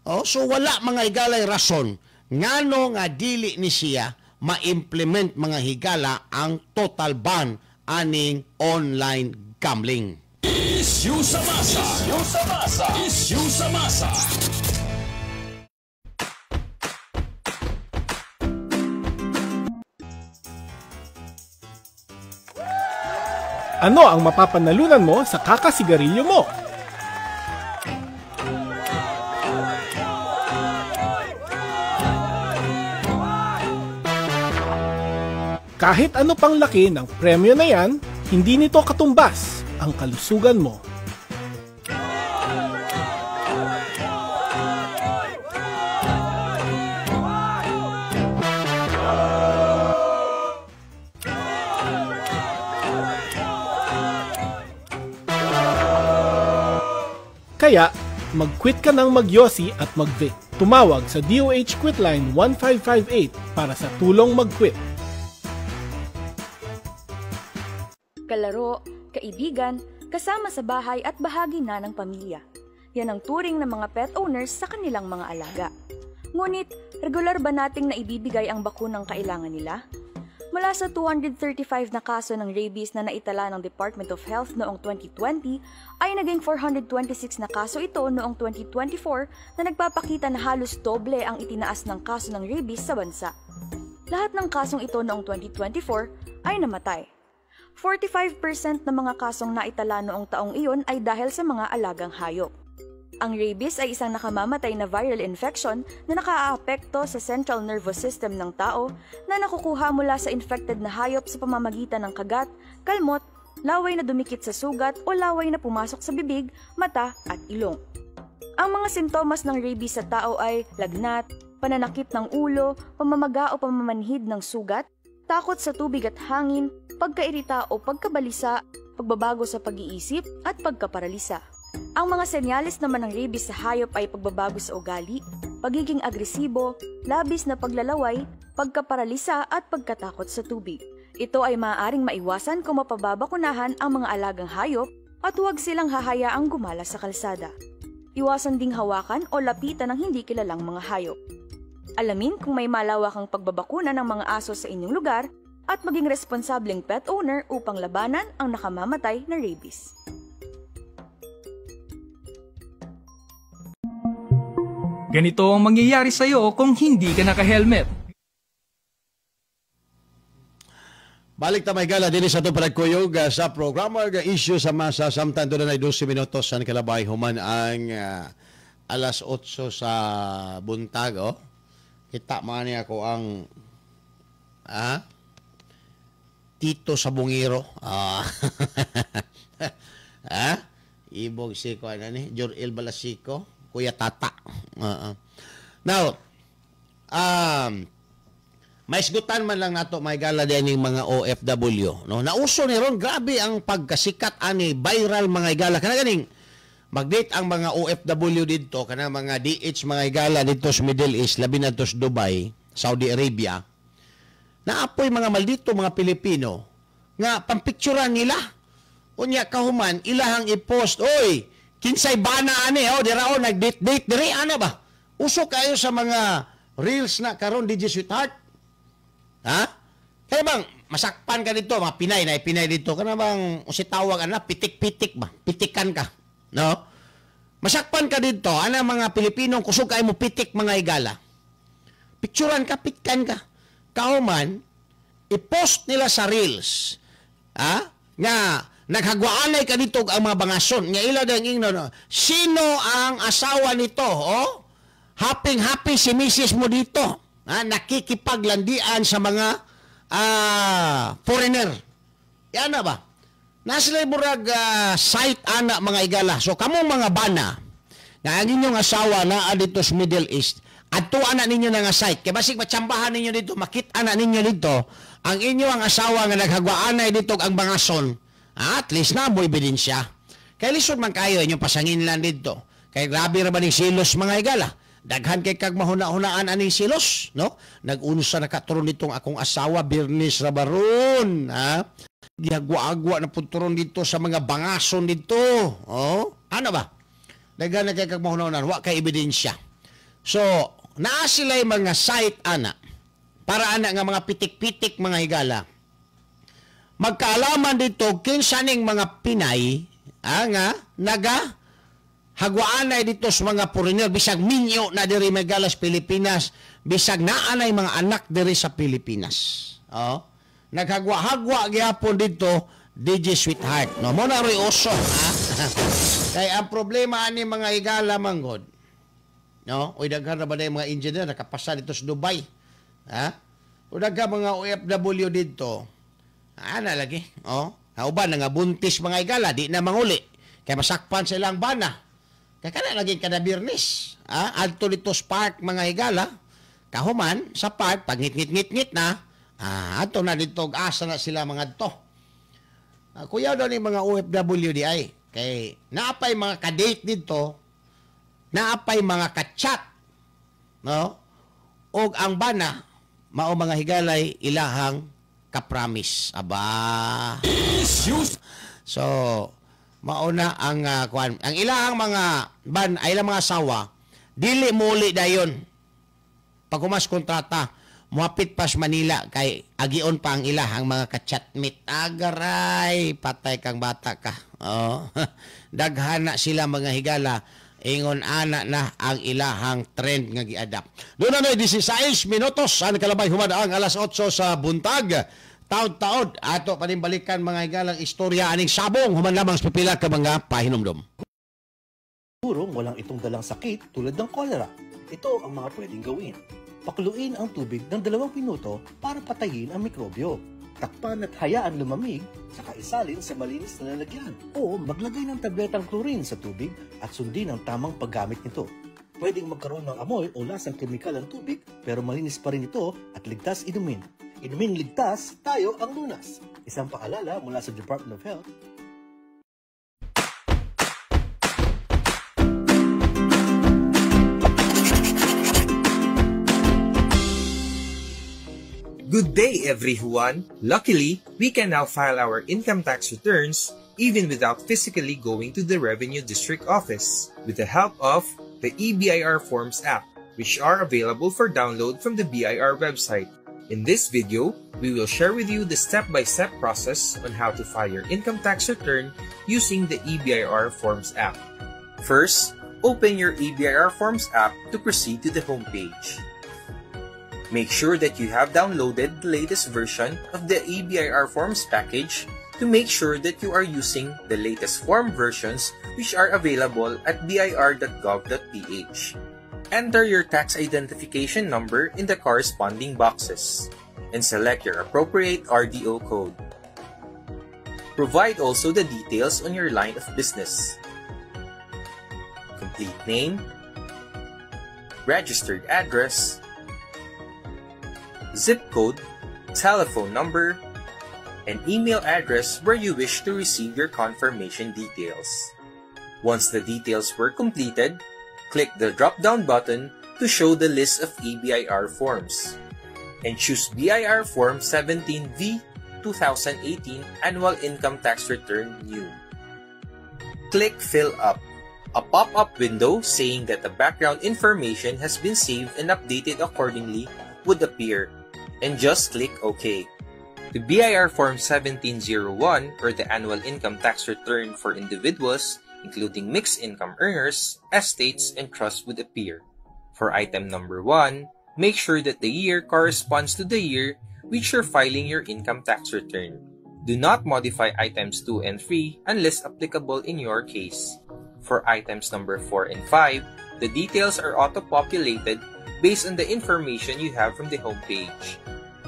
Oh, so wala mga higalay rason ngano nga dili ni siya ma-implement mga higala ang total ban aning online gambling. Issue sa masa. Issue sa masa. Issue sa masa. Ano ang mapapanalunan mo sa kakasigarilyo mo? Kahit ano pang laki ng premyo na yan, hindi nito katumbas ang kalusugan mo. Kaya, mag-quit ka ng magyosi at mag-vape. Tumawag sa DOH Quitline 1558 para sa tulong mag-quit. Kalaro, kaibigan, kasama sa bahay at bahagi na ng pamilya. Yan ang turing ng mga pet owners sa kanilang mga alaga. Ngunit, regular ba nating naibibigay ang bakunang kailangan nila? Mula sa 235 na kaso ng rabies na naitala ng Department of Health noong 2020, ay naging 426 na kaso ito noong 2024 na nagpapakita na halos doble ang itinaas ng kaso ng rabies sa bansa. Lahat ng kasong ito noong 2024 ay namatay. 45% ng mga kasong naitala noong taong iyon ay dahil sa mga alagang hayop. Ang rabies ay isang nakamamatay na viral infection na nakaaapekto sa central nervous system ng tao na nakukuha mula sa infected na hayop sa pamamagitan ng kagat, kalmot, laway na dumikit sa sugat o laway na pumasok sa bibig, mata at ilong. Ang mga sintomas ng rabies sa tao ay lagnat, pananakit ng ulo, pamamaga o pamamanhid ng sugat, takot sa tubig at hangin, pagkairita o pagkabalisa, pagbabago sa pag-iisip at pagkaparalisa. Ang mga senyales naman ng rabies sa hayop ay pagbabago sa ugali, pagiging agresibo, labis na paglalaway, pagkaparalisa at pagkatakot sa tubig. Ito ay maaaring maiwasan kung mapababakunahan ang mga alagang hayop at huwag silang hahayaang gumala sa kalsada. Iwasan ding hawakan o lapitan ng hindi kilalang mga hayop. Alamin kung may malawakang pagbabakuna ng mga aso sa inyong lugar at maging responsableng pet owner upang labanan ang nakamamatay na rabies. Ganito ang mangyayari sa'yo kung hindi ka naka-helmet. Balik ta, mga higala, dinhi sa atong panagkuyog sa programa ga Issue sa Masa, samtang duna na 12 minutos sa kalabay human ang alas 8 sa buntag, oh. Kita man niya ko ang Tito Sabungiro. Ibog si ko ano ni Jorel Balasico, Kuya Tata. Now, maisgutan man lang nato, mga higala, din mga OFW, no? Nauso ni ron, grabe ang pagkasikat ani, viral, mga higala. Kana ganing mag-date ang mga OFW didto, kana mga DH, mga higala, didto sa Middle East, labi na sa Dubai, Saudi Arabia. Naapoy mga maldito mga Pilipino nga pampicturan nila. Unya kahuman ilahang i-post, "Oy, kinsay bana ani, oh, dira oh, nag-date-date diri," ana ba? Uso kayo sa mga reels na karon, DJ Sweetheart. Ha? Kaya bang masakpan ka dito, mga Pinay na Pinay dito, kana bang usi tawag ana, pitik-pitik ba? Pitikan ka, no? Masakpan ka dito, ana mga Pilipinong kusog kay mo pitik, mga higala. Picturean ka, pitkan ka. Kahuman, i-post nila sa reels. Ha? Nga naghagwaanay ka dito ang mga bangason. Nga ila dang ingnon, no? "Sino ang asawa nito?" Oh? Happy-happy si misis mo dito. Ha? Nakikipaglandian sa mga foreigner. Yan na ba? Nasa murag site ana, mga higala. So kamong mga bana, nga ang inyong asawa naa dito sa Middle East, adto ana ninyo na nga site. Kay basig matsambahan ninyo dito, makita na ninyo dito, ang inyo ang asawa nga naghagwaanay dito ang bangason. At least na mo ebidensya. Kay lisod man kayo inyong pasangin lang dito. Kay grabe ra ba ning silos, mga higala. Daghan kay kag mahuna-hunaan aning silos, no? Nag-unsa na katuron ditong akong asawa, Birnis ra baron, ha? Gihagwa-agwa na pud turon dito sa mga bangason dito. Oh, ano ba? Daghan na kay kag mahuna-hunaan, wa kay ebidensya. So, naa sila'y mga site ana para ana nga mga pitik-pitik, mga higala. Magkaalaman dito kinsa ning mga Pinay nga naga hagwaanay dito sa mga foreigner, bisag minyo na diri magalas Pilipinas, bisag naanay mga anak diri sa Pilipinas. Oh. Naghagwa-hagwa gyapon dito, DJ Sweetheart. No, mo na roy uso, ha? Kay ang problema ani, mga higala manggod. No, uy, daghan ra ba na mga engineer nakapasa dito sa Dubai? Ha? O daghan mga OFW dito. Ana lagi. Oh, kauban nga buntis, mga higala, di na manguli. Kay masakpan sa ilang bana. Kay kana lagi kada Biyernes. Ha? Adto dito sa park, mga higala. Kahuman sa park pag ngit ngit ngit na, adto na dito asa na sila mga to. Kuyaw daw ni mga OFW di ay kay naapay mga kadate dito, naapay mga kachat, no? Og ang bana mao, mga higalay, ilahang kapromise. Aba. So, mauna ang kuan, ang ilahang mga ban ay ilang mga asawa dili muli dayon pag humas kontrata, muhapit pas Manila kay agion pa ang ilahang mga kachatmate. Agaray, patay kang bata ka. Oh. Daghan na sila, mga higala, ingon ana na ang ilahang trend nga giadapt. Doon na 16 minutos ang kalabay human ang alas 8 sa buntag. Taod-taod ato panimbalikan, mga higalang, istorya aning sabong human lamang sa pipila ka mga pahinumdom. Sigurong walang itong dalang sakit tulad ng cholera. Ito ang mga pwedeng gawin. Pakuluin ang tubig ng 2 minuto para patayin ang mikrobyo. Takpan at hayaan lumamig, saka isalin sa malinis na lalagyan. O maglagay ng tabletang chlorine sa tubig at sundin ang tamang paggamit nito. Pwedeng magkaroon ng amoy o lasang kemikal ang tubig, pero malinis pa rin ito at ligtas inumin. Inuming ligtas, tayo ang lunas. Isang paalala mula sa Department of Health. Good day, everyone! Luckily, we can now file our income tax returns even without physically going to the Revenue District Office with the help of the eBIR Forms app, which are available for download from the BIR website. In this video, we will share with you the step-by-step process on how to file your income tax return using the eBIR Forms app. First, open your eBIR Forms app to proceed to the homepage. Make sure that you have downloaded the latest version of the eBIRForms package to make sure that you are using the latest form versions which are available at bir.gov.ph. Enter your tax identification number in the corresponding boxes and select your appropriate RDO code. Provide also the details on your line of business: complete name, registered address, zip code, telephone number, and email address where you wish to receive your confirmation details. Once the details were completed, click the drop-down button to show the list of eBIR forms and choose BIR Form 17V 2018 Annual Income Tax Return New. Click Fill Up. A pop-up window saying that the background information has been saved and updated accordingly would appear, and just click OK. The BIR Form 1701, or the Annual Income Tax Return for individuals, including mixed income earners, estates, and trusts, would appear. For item number 1, make sure that the year corresponds to the year which you're filing your income tax return. Do not modify items 2 and 3 unless applicable in your case. For items number 4 and 5, the details are auto-populated based on the information you have from the home page.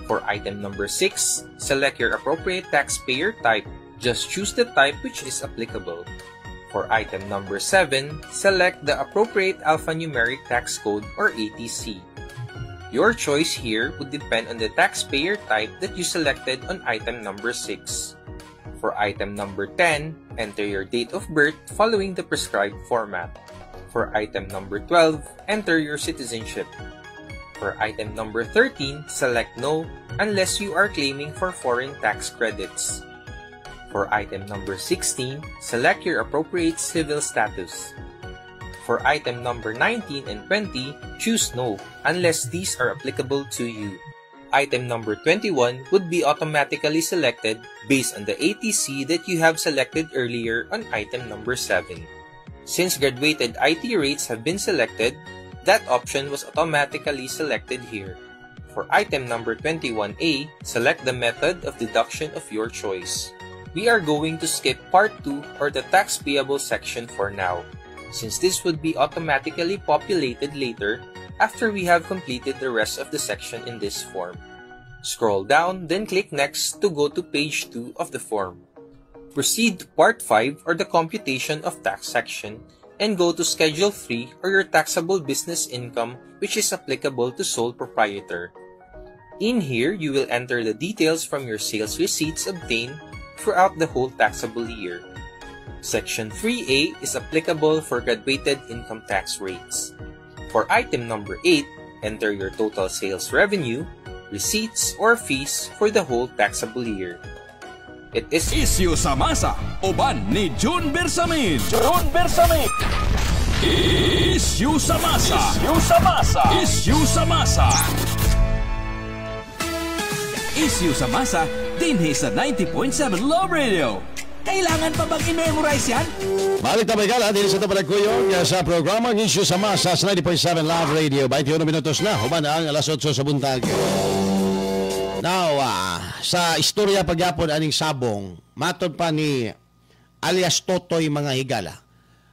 For item number 6, select your appropriate taxpayer type. Just choose the type which is applicable. For item number 7, select the appropriate alphanumeric tax code or ATC. Your choice here would depend on the taxpayer type that you selected on item number 6. For item number 10, enter your date of birth following the prescribed format. For item number 12, enter your citizenship. For item number 13, select No unless you are claiming for foreign tax credits. For item number 16, select your appropriate civil status. For item number 19 and 20, choose No unless these are applicable to you. Item number 21 would be automatically selected based on the ATC that you have selected earlier on item number 7. Since graduated IT rates have been selected, that option was automatically selected here. For item number 21A, select the method of deduction of your choice. We are going to skip part 2 or the tax payable section for now, since this would be automatically populated later after we have completed the rest of the section in this form. Scroll down, then click Next to go to page 2 of the form. Proceed to part 5 or the computation of tax section and go to Schedule 3 or your taxable business income, which is applicable to sole proprietor. In here, you will enter the details from your sales receipts obtained throughout the whole taxable year. Section 3A is applicable for graduated income tax rates. For item number 8, enter your total sales revenue, receipts, or fees for the whole taxable year. It is Isyu sa masa, uban ni June Bersamin. June Bersamin. Isyu sa masa. Isyu sa masa. Isyu sa masa. Isyu sa masa, dinhi sa 90.7 Love Radio. Kailangan pa bang i-memorize yan? Balik ta gala dinhi sa Tabalagkuyog sa programang Isyu sa Masa sa 90.7 Love Radio. 21 minutos na, human ang alas 8 sa buntag. Now, sa istorya pagyapon aning sabong, matod pa ni alias Totoy, mga higala,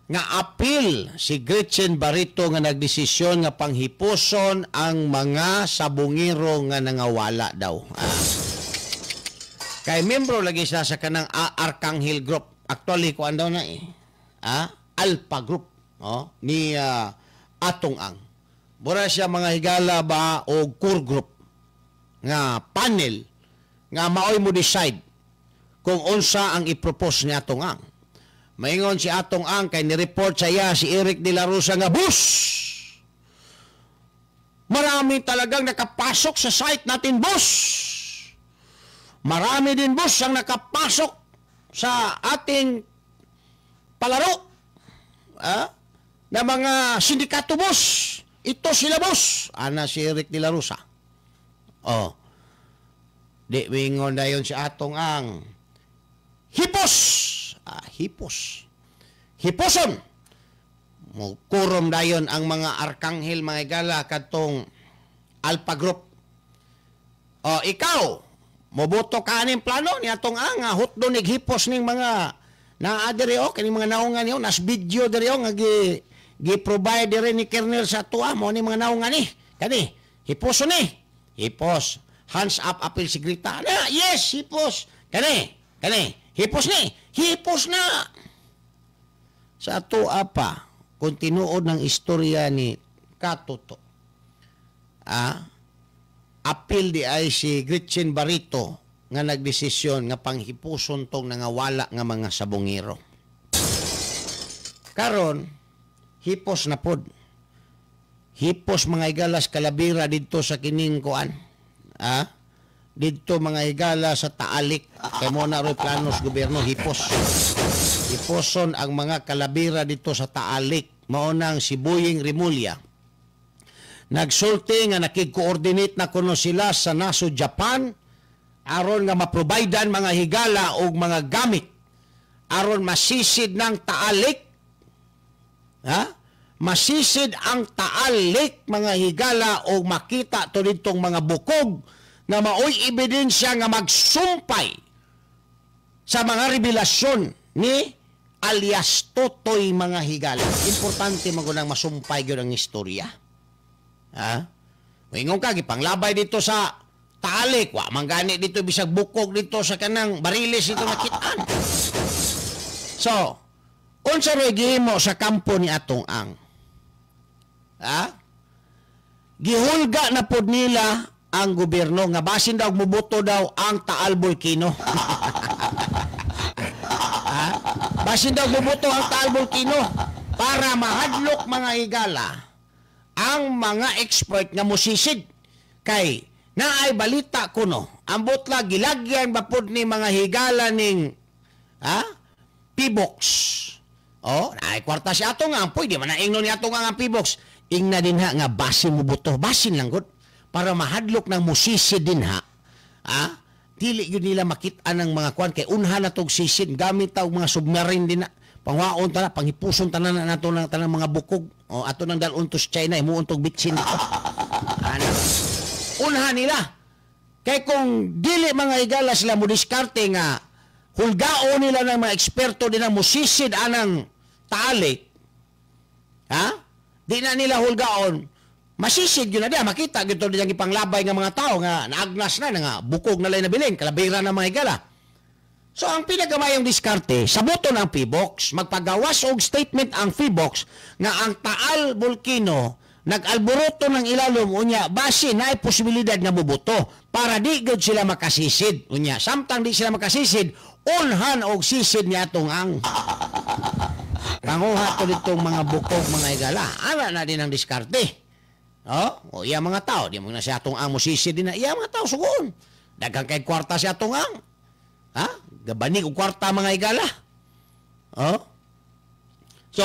nga apil si Gretchen Barretto nga nagdesisyon nga panghipuson ang mga sabongero nga nangawala daw. Kay membro lagi siya sa kanang Arcangel Group. Actually, kuan daw na eh. Alpha Group, oh, ni Atong Ang. Mura siya, mga higala ba, o core group nga panel nga maoy mo decide kung unsa ang i-propose ni Atong Ang. Maingon si Atong Ang kay ni-report sa iya si Eric De La Rosa nga, "Boss, marami talagang nakapasok sa site natin, boss. Marami din, boss, ang nakapasok sa ating palaro na mga sindikato, boss. Ito sila, boss." Ana si Eric De La Rosa. Oh. Di wingon dayon si Atong Ang. "Hipos! Hipos. Hiposon!" Mo kurom dayon ang mga arkanghel, mga higala, kadtong Alpha Group. O, ikaw, moboto ka aning plano ni atong ang hotdo nig hipos ning mga naa diri o kining mga naungan niyo nas video diri o nga gi gi-provide diri ni Kernel sa tuwa mo ni mga naungan ni. Kani, hiposo ni. Hipos. Hands up apil si Grita. Na, yes, hipos. Kani, kani, hipos ni. Hipos na. Sa ato pa, kung tinuod ng istorya ni Katuto, apil di ay si Gretchen Barretto nga nagdesisyon nga panghipuson tong nangawala nga mga sabongero. Karon, hipos na pod. Hipos mga higalas kalabira didto sa kining kuan. Didto mga higala sa Taalik. Kay mo na ro'y planos gobyerno, hipos. Hiposon ang mga kalabira didto sa Taalik. Mao nang si Boying Remulla. Nagsulti nga nakig-coordinate na kuno sila sa naso Japan aron nga maprovidean mga higala og mga gamit aron masisid ng Taalik. Ha? Masisid ang Taalik mga higala og makita to ditong mga bukog nga maoy ebidensya nga magsumpay sa mga revelasyon ni alias Totoy mga higala. Importante magunang masumpay gyud ang istorya. Ha? Moingon ka gipanglabay dito sa Taalik, wa man gani dito bisag bukog dito sa kanang bariles dito nakitaan. So, unsa roy gihimo sa kampo ni atong ang? Ha? Gihulga na pod nila ang gobyerno nga basin daw muboto daw ang Taal Volcano. Ha? Basin daw muboto ang Taal Volcano para mahadlok mga higala ang mga expert nga musisid. Kay naay balita kuno, ambot la gilagyan ba pod ni mga higala ning P-box. Oh, naay kwarta si ato nga, pwede man na ingnon ni ato nga ang P-box. Ingna din ha nga basin mo buto, basin lang gud para mahadlok ng musisid din ha. Dili gyud nila makit-an ang mga kuan kay unha na tog sisid gamit ta og mga submarine din na. Pangwaon ta na, panghipuson tanan na nato ng tanang mga bukog. O ato nang dalon to sa China, himuon tog bitsin dito. Ano? Unha nila. Kay kung dili mga higala sila mo diskarte nga hulgao nila ng mga eksperto din ang musisid anang Taalik. Ha? Di na nila hulgaon. Masisid yun na diya. Makita gito din ang ipanglabay ng mga tao nga naagnas na, nga bukog na lang nabilin, kalabira na mga higala. So ang pinagamayong diskarte, sa boto ng Phivolcs, magpagawas og statement ang Phivolcs nga ang Taal Volcano nag-alboroto ng ilalom unya base na ay posibilidad nga muboto para di gud sila makasisid unya. Samtang di sila makasisid, unhan og sisid ni atong ang panguha to ditong mga bukog mga higala. Ana na din ang diskarte. Oh, o iya mga tao, di mo na si atong ang mosisid din na iya mga tao sugon. Daghang kay kwarta si atong ang. Ha? Gabanig og kwarta mga higala. Oh? So,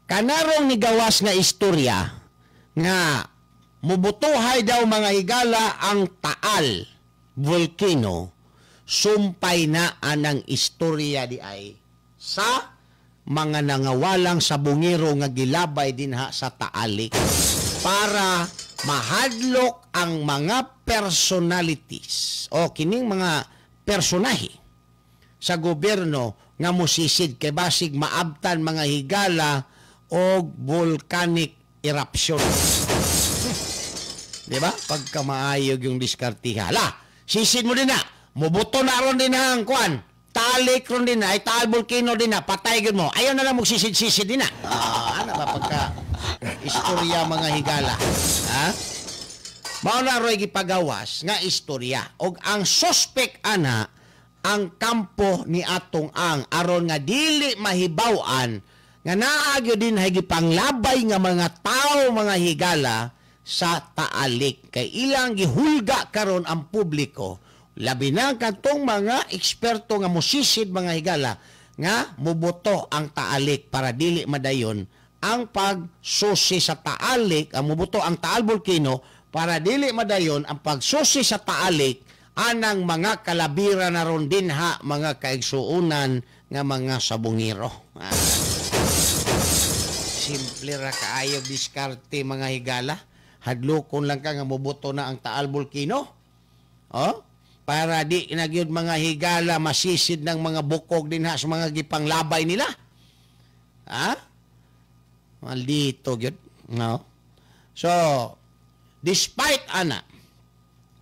kanarong nigawas nga istorya nga mubutuhay daw mga higala ang Taal Volcano, sumpay na anang istorya di ay sa mga nangawalang sabungero nga gilabay dinha sa Taalik para mahadlok ang mga personalities o kining mga personahe sa gobyerno nga mosisid kay basig maabtan mga higala og volcanic eruption. Di ba? Pagka maayog yung diskartiha. La, sisid mo din na. Mubuto na ron din na ang kuan. Taalik ron din na. Ay, Taal Volcano din na. Patay yun mo. Ayaw na lang magsisid-sisid din na. Ano ba pagka istorya mga higala? Ha? Mao na ro'y gipagawas nga istorya. Og ang suspect ana, ang kampo ni atong ang aron nga dili mahibaw-an nga naagyo din hay gipanglabay nga mga tao mga higala sa Taalik. Kay ilang gihulga karon ang publiko, labi na kadtong mga eksperto nga mosisid mga higala nga muboto ang Taalik para dili madayon ang pagsusi sa Taalik, ang muboto ang Taal Volcano para dili madayon ang pagsusi sa Taalik anang mga kalabira na ron dinha mga kaigsuonan nga mga sabungero. Simple ra kaayo diskarte mga higala. Hadlokon lang ka nga muboto na ang Taal Volcano. Oh? Para di na gyud, mga higala, masisid ng mga bukog dinha sa mga gipanglabay nila. Ha? Maldito gyud. No? So, despite ana,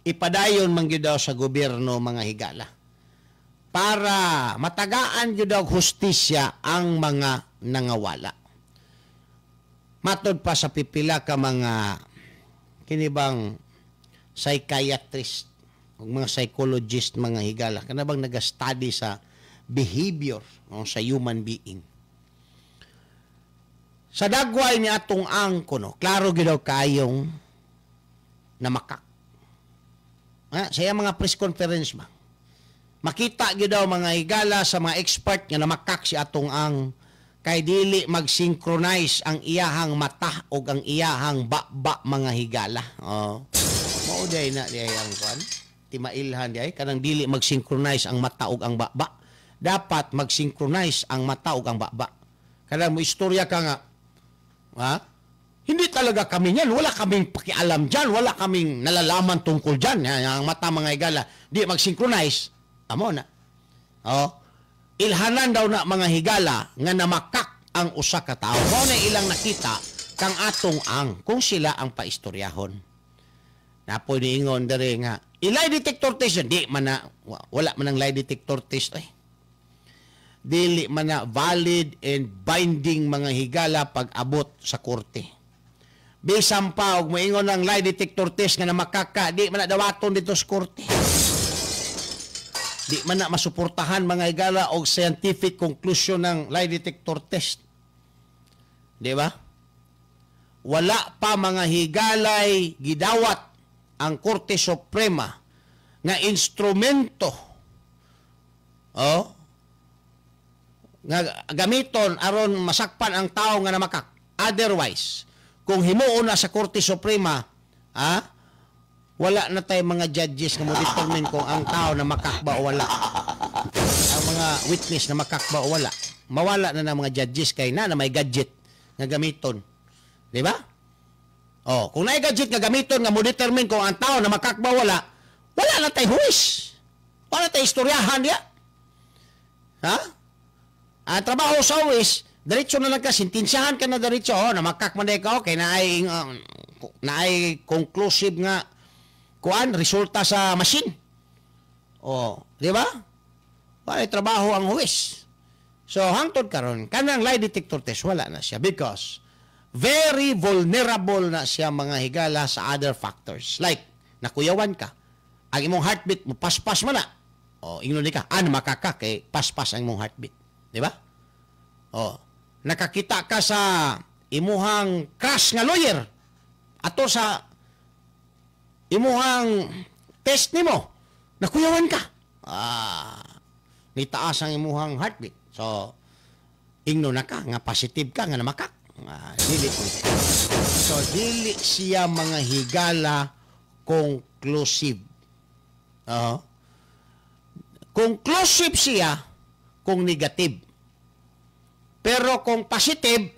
ipadayon man gyud daw sa gobyerno, mga higala, para matagaan gyud daw hustisya ang mga nangawala. Matod pa sa pipila ka mga kinibang psychiatrist o mga psychologist, mga higala, kana bang naga-study sa behavior, no, sa human being. Sa dagway ni atong Ang kuno, klaro gyud daw kayong namakak. Ha, sa iyang mga press conference ba? Makita gyud daw, mga higala, sa mga expert nga namakak si atong Ang kay dili mag-synchronize ang iyahang mata o ang iyahang baba, mga higala. Oh. Mao day na diay ang kuan. Timailhan diay kanang dili mag-synchronize ang mata ug ang baba. Dapat mag-synchronize ang mata ug ang baba. Kanang mo istorya ka nga, ha? Hindi talaga kami niyan. Wala kaming pakialam dyan. Wala kaming nalalaman tungkol dyan. Yan, ang mata, mga higala, di mag-synchronize. Amo na. Oh. Ilhanan daw na, mga higala, nga namakak ang usa ka tawo. Mao na ilang nakita kang atong Ang kung sila ang paistoryahon. Napoy niingon dere nga i-lie detector test yun. Di man na, wala man ang lie detector test eh. Dili man na valid and binding, mga higala, pag abot sa korte. Bisan pa og moingon ang lie detector test nga namakaka, di man na dawaton dito sa korte. Di man na masuportahan, mga higala, og scientific conclusion ng lie detector test. Di ba? Wala pa, mga higalay, gidawat ang Korte Suprema nga instrumento, oh, nga gamiton aron masakpan ang tao nga namakak. Otherwise, kung himuon na sa Korte Suprema, ah, wala na tayo mga judges nga mo determine kung ang tao na makak ba o wala. Ang mga witness na makak ba o wala. Mawala na ng mga judges kay na na may gadget nga gamiton. Di ba? Oh, kung naay gadget nga gamiton nga mo determine kung ang tao na makak ba o wala, wala na tayo huwes. Wala tayo istoryahan diya. Ha? Ang trabaho sa huwes, diretso na lang ka, sentensyahan ka na diretso, oh, namakak man ka, okay, naay conclusive nga kuan resulta sa machine. Oh, di ba? Wala trabaho ang huwes. So hangtod karon, kanang lie detector test, wala na siya because very vulnerable na siya, mga higala, sa other factors. Like nakuyawan ka, ang imong heartbeat mo paspas man na. Oh, ingnon ni ka, ah, makaka kay paspas ang imong heartbeat. Di ba? Oh, nakakita ka sa imuhang crush nga lawyer ato sa imuhang test nimo, nakuyawan ka, ah, nitaas ang imuhang heartbeat, so ingno na ka nga positive ka nga namakak. Ah, dili po. So dili siya, mga higala, conclusive. Oo. Conclusive siya kung negative, pero kung positive,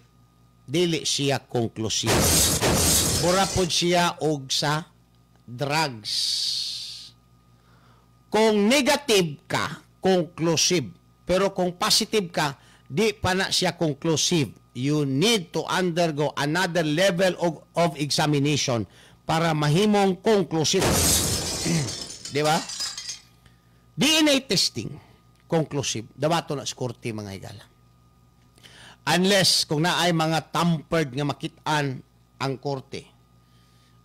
dili siya conclusive. Mura pod siya og sa drugs. Kung negative ka, conclusive. Pero kung positive ka, di pa na siya conclusive. You need to undergo another level of examination para mahimong conclusive. Di ba? DNA testing, conclusive. Dawato na sa korte, mga higala. Unless kung naay mga tampered nga makitaan ang korte,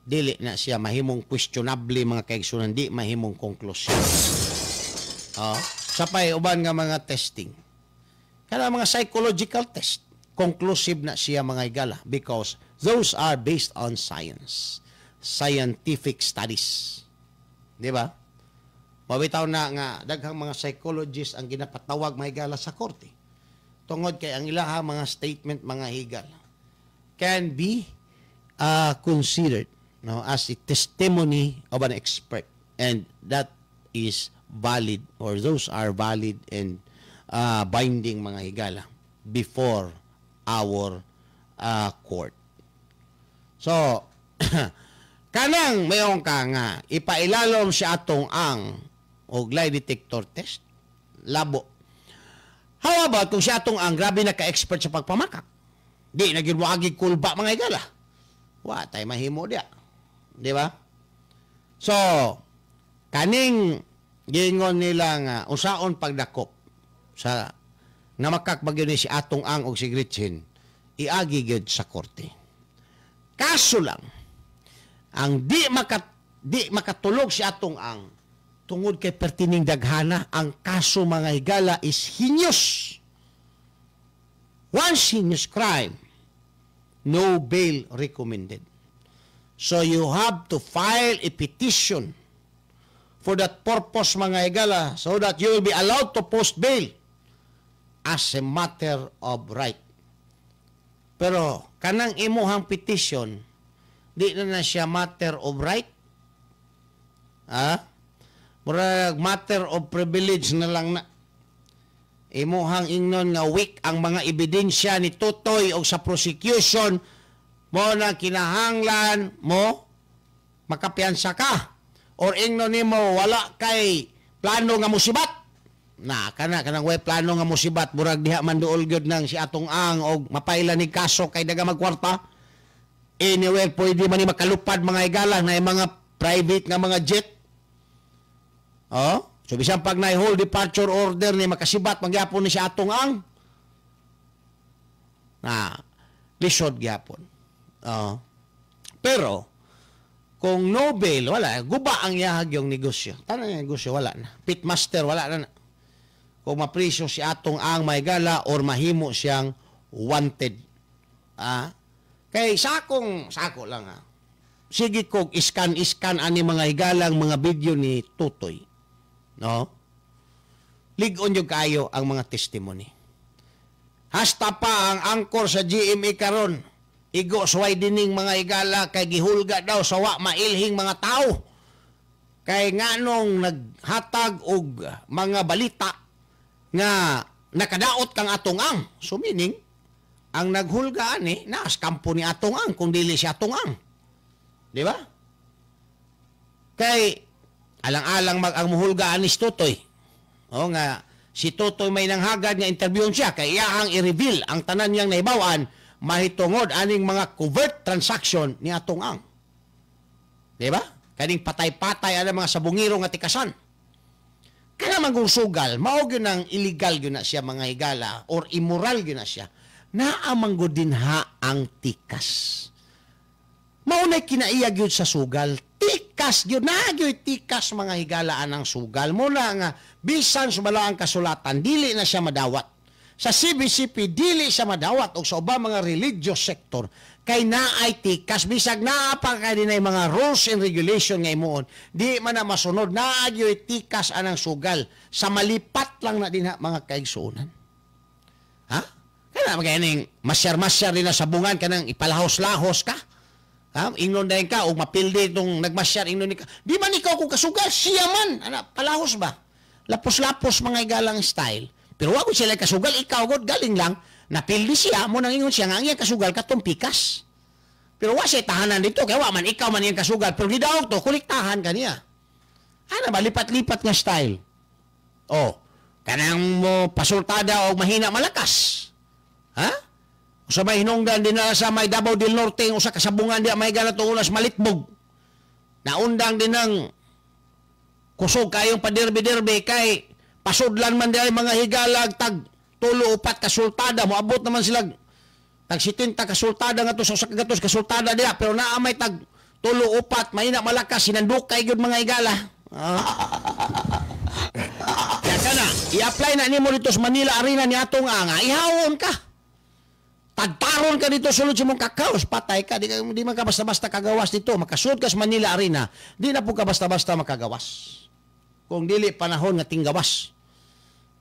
dili na siya mahimong questionable, mga kaigsunan, di mahimong conclusive. Oh, sa pay uban nga mga testing. Kana mga psychological test, conclusive na siya, mga higala, because those are based on science. Scientific studies. Di ba? Mabitaw na nga daghang mga psychologists ang ginapatawag, mga higala, sa korte. Tungod kay ang ilaha mga statement, mga higala, can be considered, no, as a testimony of an expert, and that is valid or those are valid and binding, mga higala, before our court. So, Kanang mayon ka nga ipailalom si Atong Ang og lie detector test, labo. How about kung si Atong Ang grabe na ka-expert sa pagpamakak? Di na gyud moagi kulba, mga higala. Wa tay mahimo diya. Di ba? So, kaning giingon nila nga usaon pagdakop sa namakak ba gyud ni si Atong Ang og si Gretchen, iagi gyud sa korte. Kaso lang, ang di makatulog si Atong Ang tungod kay pertining daghana ang kaso, mga higala, is heinous. Once heinous crime, no bail recommended. So you have to file a petition for that purpose, mga higala, so that you will be allowed to post bail as a matter of right. Pero kanang imuhang petition, di na na siya matter of right. Ha? Murag matter of privilege na lang na. Imuhang ingnon nga weak ang mga ebidensya ni Totoy o sa prosecution mo na kinahanglan mo makapiyansa ka, or ingnon nimo wala kay plano nga musibat na. Kana kanang way plano nga musibat, murag diha man duol gyud nang si Atong Ang og mapaila ni kaso kay daga magkwarta. Anyway, pwede man ni makalupad, mga higala, na mga private nga mga jet. Oh, so bisan pag na hold departure order ni, makasibat magyapon ni si Atong Ang na lisod gyapon. Oh. Pero kung no bail, wala, guba ang yahag yung negosyo. Tanan yung negosyo, wala na. Pitmaster, wala na na. Kung mapriso si Atong Ang, maigala, or mahimo siyang wanted. Ah, kay sakong sako lang ha. Sige kog iskan-iskan ani, mga higalang, mga video ni Totoy. No? Lig-on yung kayo ang mga testimony. Hasta pa ang angkor sa GMA karon igo sa widening, mga higala, kay gihulga daw sa wa mailhing mga tao. Kay nganong naghatag og mga balita nga nakadaot kang Atong Ang. So meaning, ang naghulga ani naas kampo ni Atong Ang kung dili si Atong Ang. Di ba? Kay alang-alang mag ang muhulga ani si Totoy. O nga si Totoy may nanghagad nga interviewon siya kay iyahang i-reveal ang tanan niyang nahibaw-an mahitungod aning mga covert transaction ni Atong Ang. Di ba? Kaning patay-patay ang mga sabungiro nga tikasan. Kana manggong sugal, mao gyud ang illegal gyud na siya, mga higala, or immoral gyud na siya. Naa man gud din ha ang tikas. Mao na kinaiya gyud sa sugal. Tikas gyud na gyud, tikas, mga higala, anang sugal. Mo na nga bisan sumala ang kasulatan, dili na siya madawat. Sa CBCP dili siya madawat og sa ubang mga religious sector kay naay tikas. Bisag naa pa kay dinay mga rules and regulation nga imuon, di man na masunod, naa gyud tikas anang sugal. Sa malipat lang na dinha, mga kaigsuonan, ha. Kana maganing masyar-masyar din na sabungan, kanang ipalahos-lahos ka, ha. Ingnon dayon ka og mapildi itong nagmasyar, ingnon ni ka, di man ikaw kung kasugal, siya man ana, palahos ba, lapos-lapos, mga igalang style. Pero wa sila kasugal, ikaw god galing lang napildi siya mo nang ingon siya nga ang iyang kasugal katong pikas. Pero wa siya tahanan dito kay wa man ikaw man iyang kasugal, pero gidaog to kolektahan kaniya. Ana ba, lipat-lipat nga style. Oh, kanang mo pasultada og mahina malakas. Ha? Usa may hinungdan din na sa may Davao del Norte, usa ka sabungan di may ganato unas malitbog. Naundang din ang kusog kayong paderbe-derbe kay pasudlan man di mga higalag tag tulo upat kasultada, moabot naman sila tag 70 kasultada nga to sa usa ka gatos kasultada diha, pero naa may tag tulo upat mahina malakas, sinandukay gyud, mga higala. Ah. Kaya kana i-apply na nimo dito sa Manila Arena ni Atong Anga, ihawon ka. Tagtaron ka dito sulod sa mong kakaos, patay ka, di man ka basta-basta kagawas dito. Makasud ka sa Manila Arena, di na po ka basta-basta makagawas. Kung dili panahon nga tinggawas.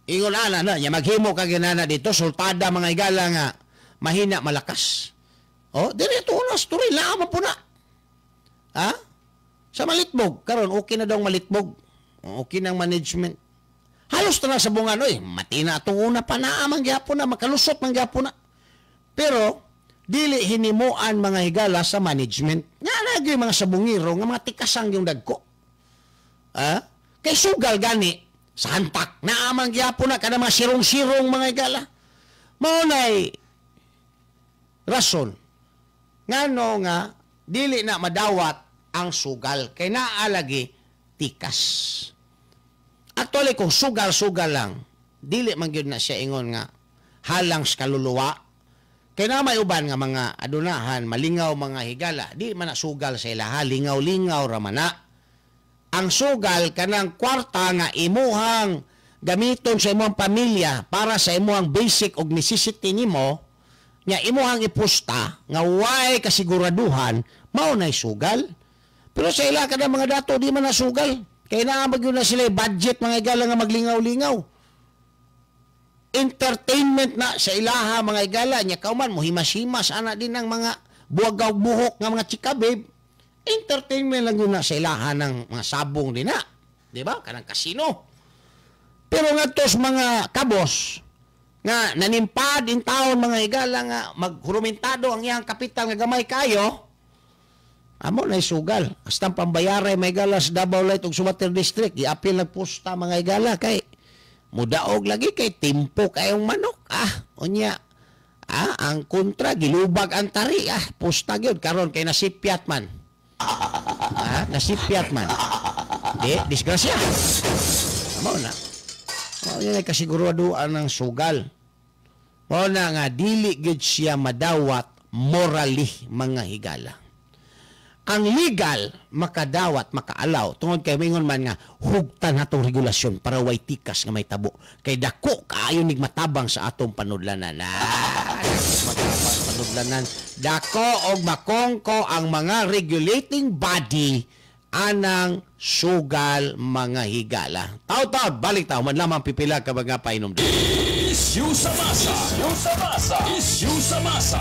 Ingon ana na, nya maghimo ka ginana dito, sultada, mga higala, nga mahina malakas. Oh, diri tunas turi laman po na. Ha? Sa malitbog, karon okay na daw malitbog. Okay nang management. Halos tanan sa bungan oy, matina atong una pa naa man gyapon na, makalusot man gyapon na. Pero dili hinimuan, mga higala, sa management. Nga na Naa gyud mga sabungero nga mga tikasang yung dagko. Ha? Kay sugal gani sa hantak naamang gyapon na kada mga sirong-sirong mga higala. Mao nay rason ngano nga dili na madawat ang sugal kay naa lagi tikas. Actually kung sugal-sugal lang dili man gyud na siya ingon nga halang sa kaluluwa. Kay na may uban nga mga adunahan malingaw mga higala, di man na sugal sa ilaha, lingaw-lingaw ra man na. Ang sugal kanang kwarta nga imuhang gamiton sa imong pamilya para sa imuhang basic og necessity nimo, nya imuhang ipusta nga way kasiguraduhan, mao nay sugal. Pero sa ila kada mga dato di man na sugal. Kay naa man gyud na sila budget mga higala nga maglingaw-lingaw. Entertainment na sa ilaha mga higala, nya kauman mohimas-himas ana din ang mga buwagaw buhok nga mga chika babe. Entertainment lang yun na sa ilaha ng mga sabong din na, di ba? Kanang kasino. Pero ngadto sa mga kabos nga nanimpad in taon mga higala nga maghurumentado ang iyang kapital nga gamay kayo, amo na sugal. Hasta pambayaray mga higala sa Davao Light ug Sumater District, giapil nagpusta mga higala kay mudaog lagi kay timpo kayong manok. Unya, ang kontra gilubag ang tari, pusta gyud karon kay nasipyat man. Nasipyat man. Di disgrasya. Mao na. Mao na kasiguraduan ng sugal. Mao na nga dili gyud siya madawat morally mga higala. Ang legal makadawat makaalaw tungod kay mingon man nga hugtan atong regulasyon para way tikas nga may tabo kay dako kaayo nig matabang sa atong panudlanan. Matabang sa panudlanan, dako og makongko ang mga regulating body anang sugal mga higala. Taw-taw balik taw man lamang pipila ka mga painom. Issue sa masa. Issue sa masa. Issue sa masa.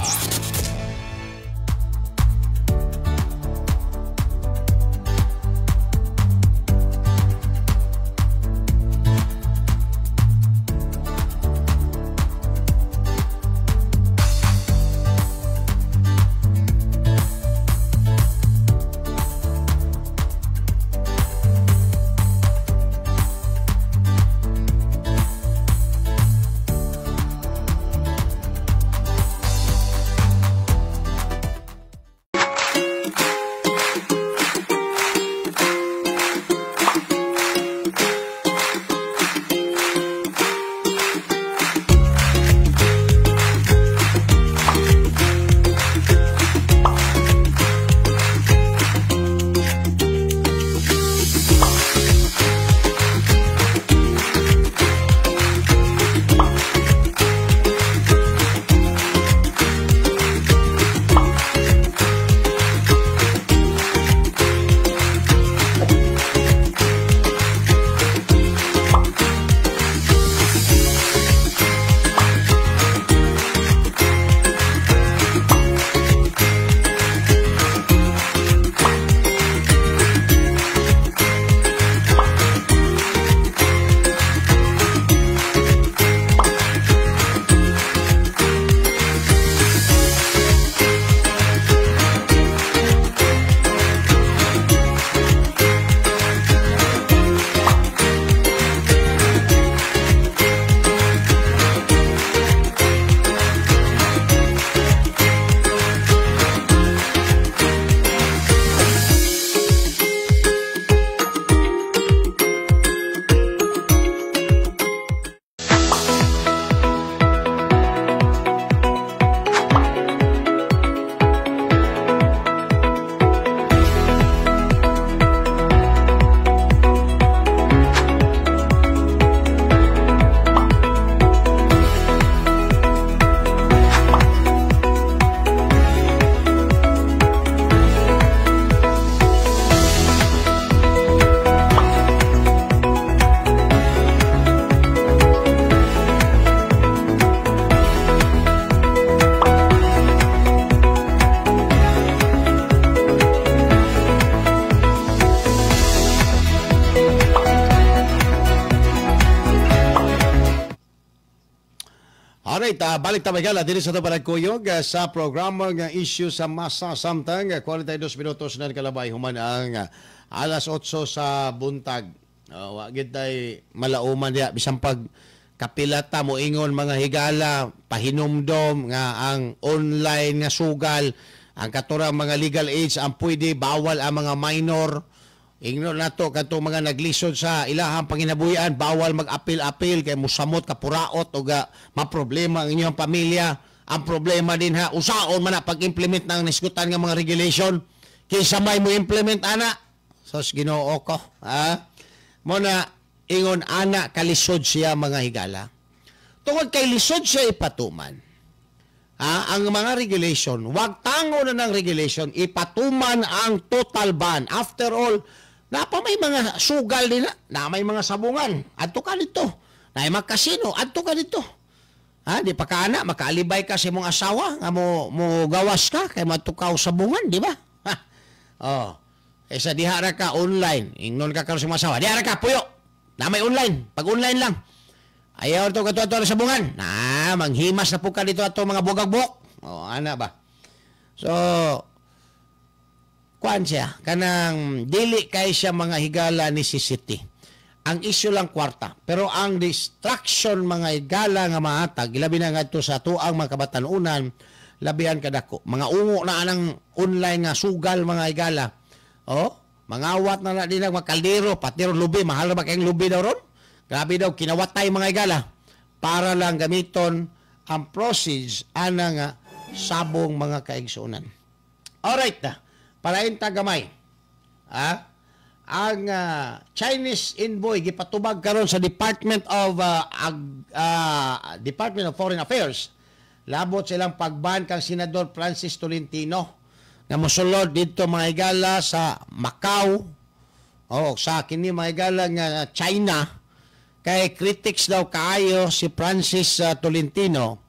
Alright, balik ta magala dinhi sa ato panagkuyog sa programa nga Issue sa Masa samtang 42 minutos na kalabay human ang alas 8 sa buntag. Wa gid tay malauman diha bisan pag kapilata mo ingon, mga higala, pahinumdom nga ang online nga sugal, ang katurang mga legal age ang pwede, bawal ang mga minor. Ingnon nato kadtong mga naglisod sa ilahang panginabuhian, bawal mag-apil-apil kay musamot kapuraot o ga maproblema ang inyong pamilya. Ang problema din ha, usaon man na pag-implement ng nisgutan nga mga regulation. Kinsa may mo implement ana? Sos Ginoo ko. Ha? Mo na ingon ana kalisod siya, mga higala. Tungod kay lisod siya ipatuman. Ha, ang mga regulation, wag tango na ng regulation, ipatuman ang total ban. After all, napa may mga sugal din na may mga sabungan. Adto ka dito. Na may mga kasino, adto ka dito. Ha, di pa ka ana, makaalibay ka sa imong asawa nga mo gawas ka kay matukaw sabungan, di ba? Ha. Oh. Kaysa diha ra ka online, ingnon ka karon sa imong asawa, diha ra ka puyo. Na may online, pag online lang. Ayaw to kadto sa sabungan. Na manghimas na po ka dito ato mga bugag-buok. Oh, ana ba? So, kuan siya, kanang dili kay siya, mga higala, necessity. Ang issue lang kwarta. Pero ang distraction, mga higala, nga mahatag, ilabi na ngadto sa tuang mga kabatanunan, labihan kadako. Mga ungo na anang online nga sugal, mga higala. Oh, mangawat na na din ang mga kaldero, pati ron lubi, mahal na ba kayong lubi daw ron? Grabe daw, kinawatay, mga higala. Para lang gamiton ang proceeds ana nga sabong, mga kaigsunan. Alright na. Palain ta gamay. Ha? Ang Chinese envoy gipatubag karon sa Department of Foreign Affairs labot sa ilang pagban kang Senador Francis Tolentino nga mosulod didto, mga higala, sa Macau o sa kini, mga higala, nga China kay critics daw kaayo si Francis Tolentino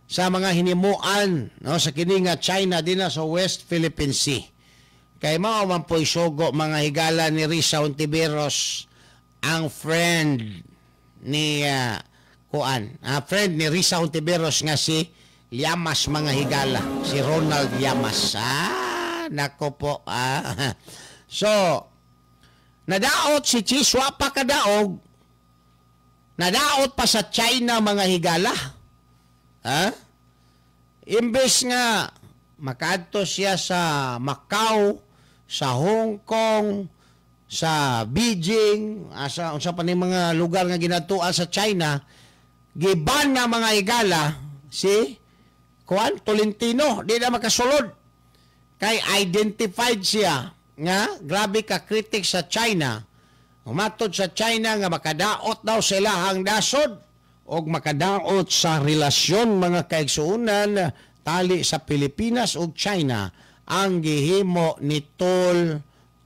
sa mga hinimuan, no, sa kini nga China dinha sa West Philippine Sea. Kay mao man po'y sugo, mga higala, ni Risa Hontiveros, ang friend ni kuan, friend ni Risa Hontiveros nga si Llamas, mga higala, si Ronald Llamas. Ah, nako po. Ah. So, nadaot si Chiz, wa pa kadaog, nadaot pa sa China, mga higala. Ha? Imbes nga makaadto siya sa Macau, sa Hong Kong, sa Beijing, asa unsa pa ni mga lugar nga ginatuan sa China, giban na, mga higala, si Kuan Tolentino, di na makasulod. Kay identified siya nga grabe ka critic sa China. Umatod sa China nga makadaot daw sila ang nasod og makadaot sa relasyon, mga kaigsuonan, tali sa Pilipinas ug China ang gihimo ni Tol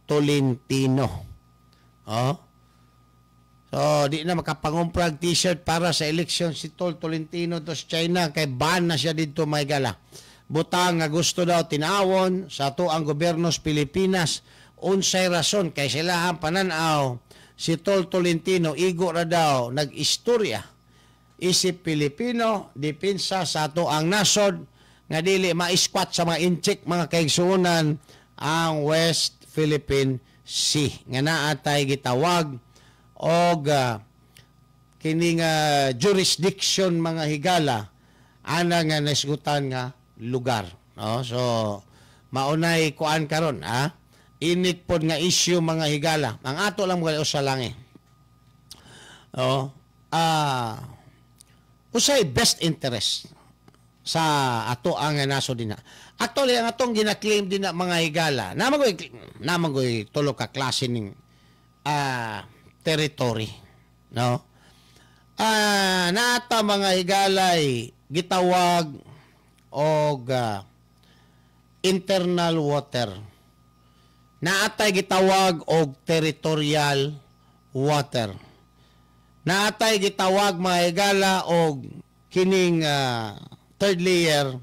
Tolentino. Oh. So, di na makapangumprag t-shirt para sa election si Tol Tolentino to sa China kay ban na siya dito, may gala. Butang nga gusto daw tinawon sa ato ang gobyerno sa Pilipinas. Unsay rason? Kay sila ang pananaw, si Tol Tolentino igo ra daw nag-istorya isip Pilipino, depensa sa ato ang nasod nga dili ma-squat sa mga Intsik, mga kaigsuonan, ang West Philippine Sea nga naatay gitawag og kini nga jurisdiction, mga higala, ana nga nasgutan nga lugar, no? So maunay kuan karon, ha, init pod nga issue, mga higala. Ang ato lang mga usa lang eh, oh, usay best interest sa ato ang nasod dinha. Actually, ang atong gina-claim din na, mga higala, naman ko'y tulo ka klase ning territory, no? Naata, mga higalay, gitawag og internal water. Naatay gitawag og territorial water. Naatay gitawag, mga higala, og kining third layer,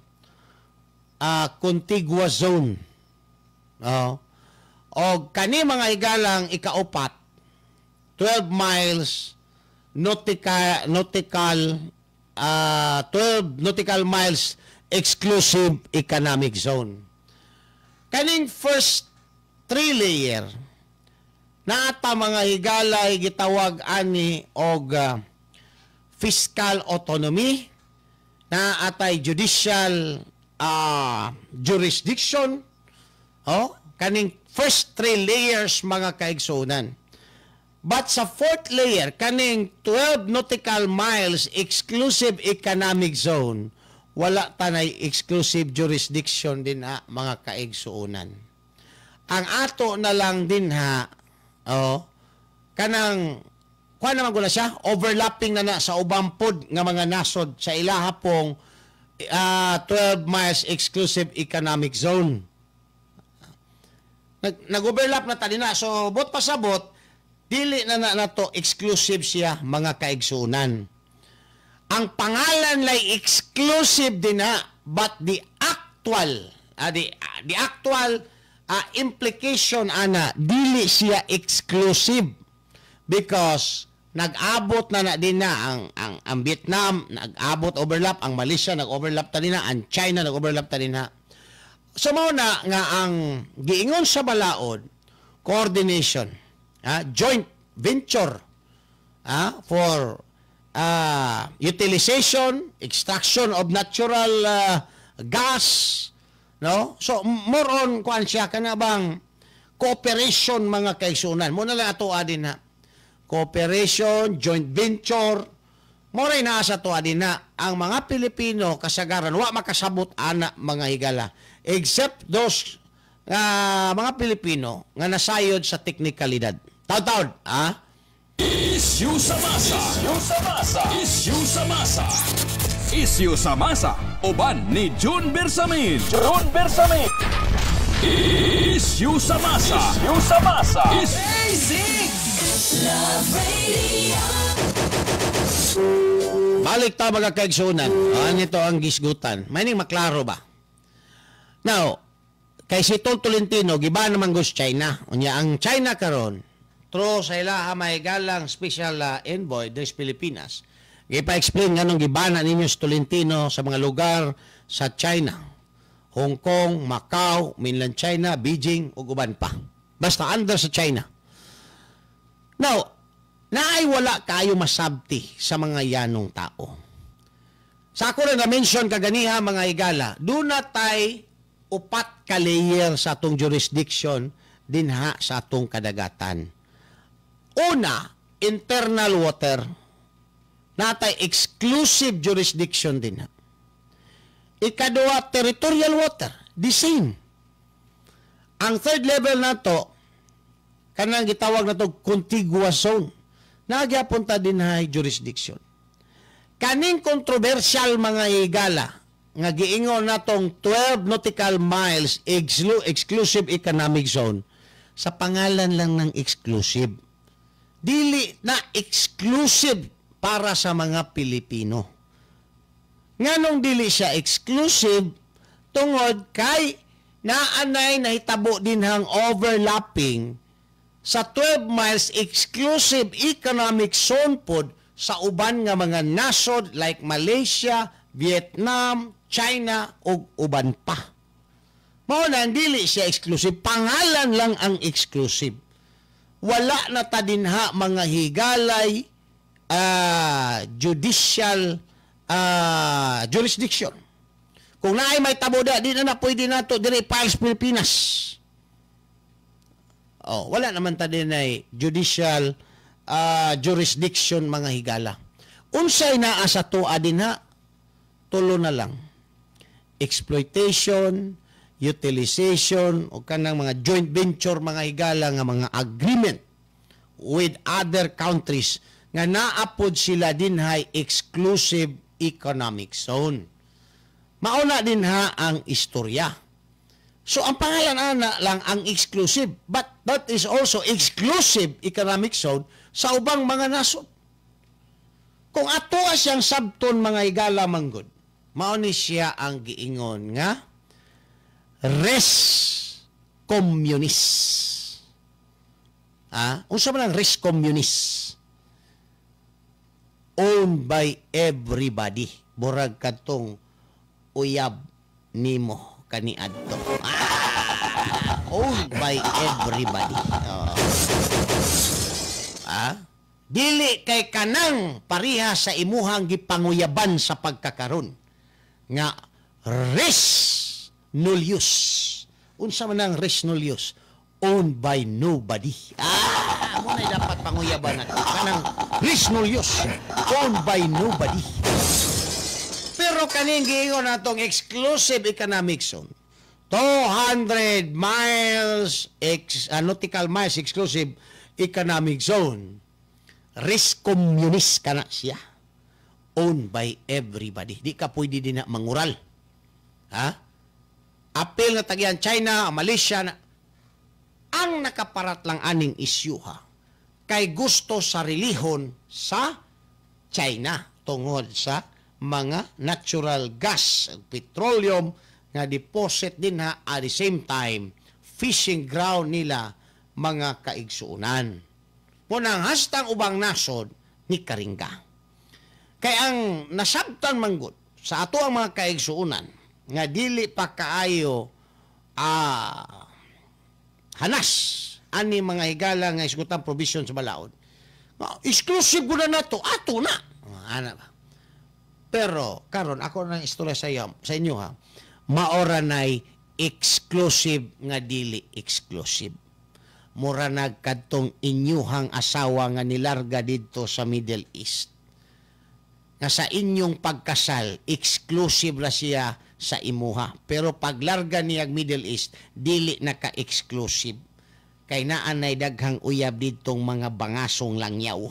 contiguous zone. Oh. Og kani, mga higalang, ikaupat, 12 miles nautical 12 nautical miles exclusive economic zone. Kaning first three layer naata, mga higala, gitawag ani og fiscal autonomy, na atay judicial jurisdiction. Oh, kaning first three layers, mga kaigsunan. But sa fourth layer, kaning 12 nautical miles exclusive economic zone, wala tanay exclusive jurisdiction din ha, mga kaigsuonan. Ang ato na lang din ha, oh, kanang kuha naman ko na siya, overlapping na na sa ubang pod nga mga nasod sa ilaha pong 12 miles exclusive economic zone. Nag-overlap na tali na. So, bot pasabot, dili na na nato exclusive siya, mga kaigsunan. Ang pangalan lay exclusive din na, but the actual implication ana, dili siya exclusive because nag-abot na na din na ang Vietnam, nag-abot, overlap ang Malaysia, nag-overlap ta din na ang China, nag-overlap ta din na. So mao na nga ang giingon sa balaod, coordination, joint venture for utilization, extraction of natural gas, no? So more on kuan siya, kana bang cooperation, mga kaigsunan. Mo na lang ato din na cooperation, joint venture, mo rin naa sa tuwa din na ang mga Pilipino kasagaran wa makasabot ana, mga higala, except those mga Pilipino nga nasayod sa teknikalidad. Taud-taud, ah? Issue sa masa. Issue sa masa. Issue sa masa. Issue sa masa. Uban ni June Bersamin. June Bersamin. Issue sa masa. Issue sa masa. Amazing! Love Radio. Balik ta, mga kaigsunan. Ano ito ang gisgutan? May ning maklaro ba? Now, kay si Tol Tolentino, giba naman gus China. Unya ang China karon, through sa ilaha may galang special envoy des Pilipinas, gipa-explain nganong gibana ninyo si Tolentino sa mga lugar sa China. Hong Kong, Macau, mainland China, Beijing, ug uban pa. Basta under sa China. Now, naay wala kayo masabti sa mga yanong tao. Sa ako rin na-mention kaganiha, mga higala, doon na tay upat ka layer sa atong jurisdiction dinha sa atong kadagatan. Una, internal water. Natay exclusive jurisdiction dinha. Ikaduha, territorial water. The same. Ang third level nato, kanang gitawag na to contiguous zone. Nagyapon ta din hay jurisdiction. Kaning controversial, mga higala, nga giingon natong 12 nautical miles exclusive economic zone, sa pangalan lang ng exclusive. Dili na exclusive para sa mga Pilipino. Nganong dili siya exclusive? Tungod kay naanay nahitabo din hang overlapping sa 12 miles exclusive economic zone pod sa uban nga mga nasod like Malaysia, Vietnam, China ug uban pa. Mao na dili siya exclusive, pangalan lang ang exclusive. Wala na ta dinha, mga higalay, judicial jurisdiction. Kung naay may taboda, di na na pwede nato diri files Pilipinas. Oh, wala naman ta din ay judicial jurisdiction, mga higala. Unsay naa sa tuwa dinha? Tulo na lang. Exploitation, utilization, o kanang mga joint venture, mga higala, nga mga agreement with other countries nga naapod sila dinhay exclusive economic zone. Mauna din ha ang istorya. So ang pangalan ana lang ang exclusive, but that is also exclusive economic zone sa ubang mga nasod. Kung ato siyang sabton, mga higala manggod, mao ni siya ang giingon nga res communis. Ah, unsa man ang res communis? Ownership. Owned by everybody. Murag kadtong uyab nimo kaniadto. Owned by everybody. Oh. Ah? Dili kay kanang pariha sa imuhang gipanguyaban sa pagkakaron nga res nullius. Unsa man ang res nullius? Owned by nobody. Ah, mo na dapat panguyaban nato. Kanang res nullius, owned by nobody. Pero kaning giingon natong exclusive economic zone, 200 miles nautical miles exclusive economic zone, res communis kana siya. Owned by everybody. Di ka pwede din na mangural. Ha? Apil nga tagyan China, Malaysia na. Ang nakaparat lang aning issue ha, kay gusto sa relihon sa China tungod sa mga natural gas, petroleum nga deposit din ha, at the same time fishing ground nila mga kaigsuonan. Munang hastang ubang nasod ni Karingga. Kay ang nasabtan manggod sa ato ang mga kaigsuonan nga dili pa kaayo hanas ani mga higala nga isgutan provision sa balaod. Exclusive gud na nato, ato na. Ana ba? Pero karon ako nang istorya sa iyo, sa inyo ha. Maora nay exclusive nga dili exclusive. Mura nagkadtong inyuhang asawa nga nilarga didto sa Middle East. Nga sa inyong pagkasal, exclusive ra siya sa imuha. Pero paglarga niyag Middle East, dili naka-exclusive. Kay naa nay daghang uyab didtong mga bangasong langyaw.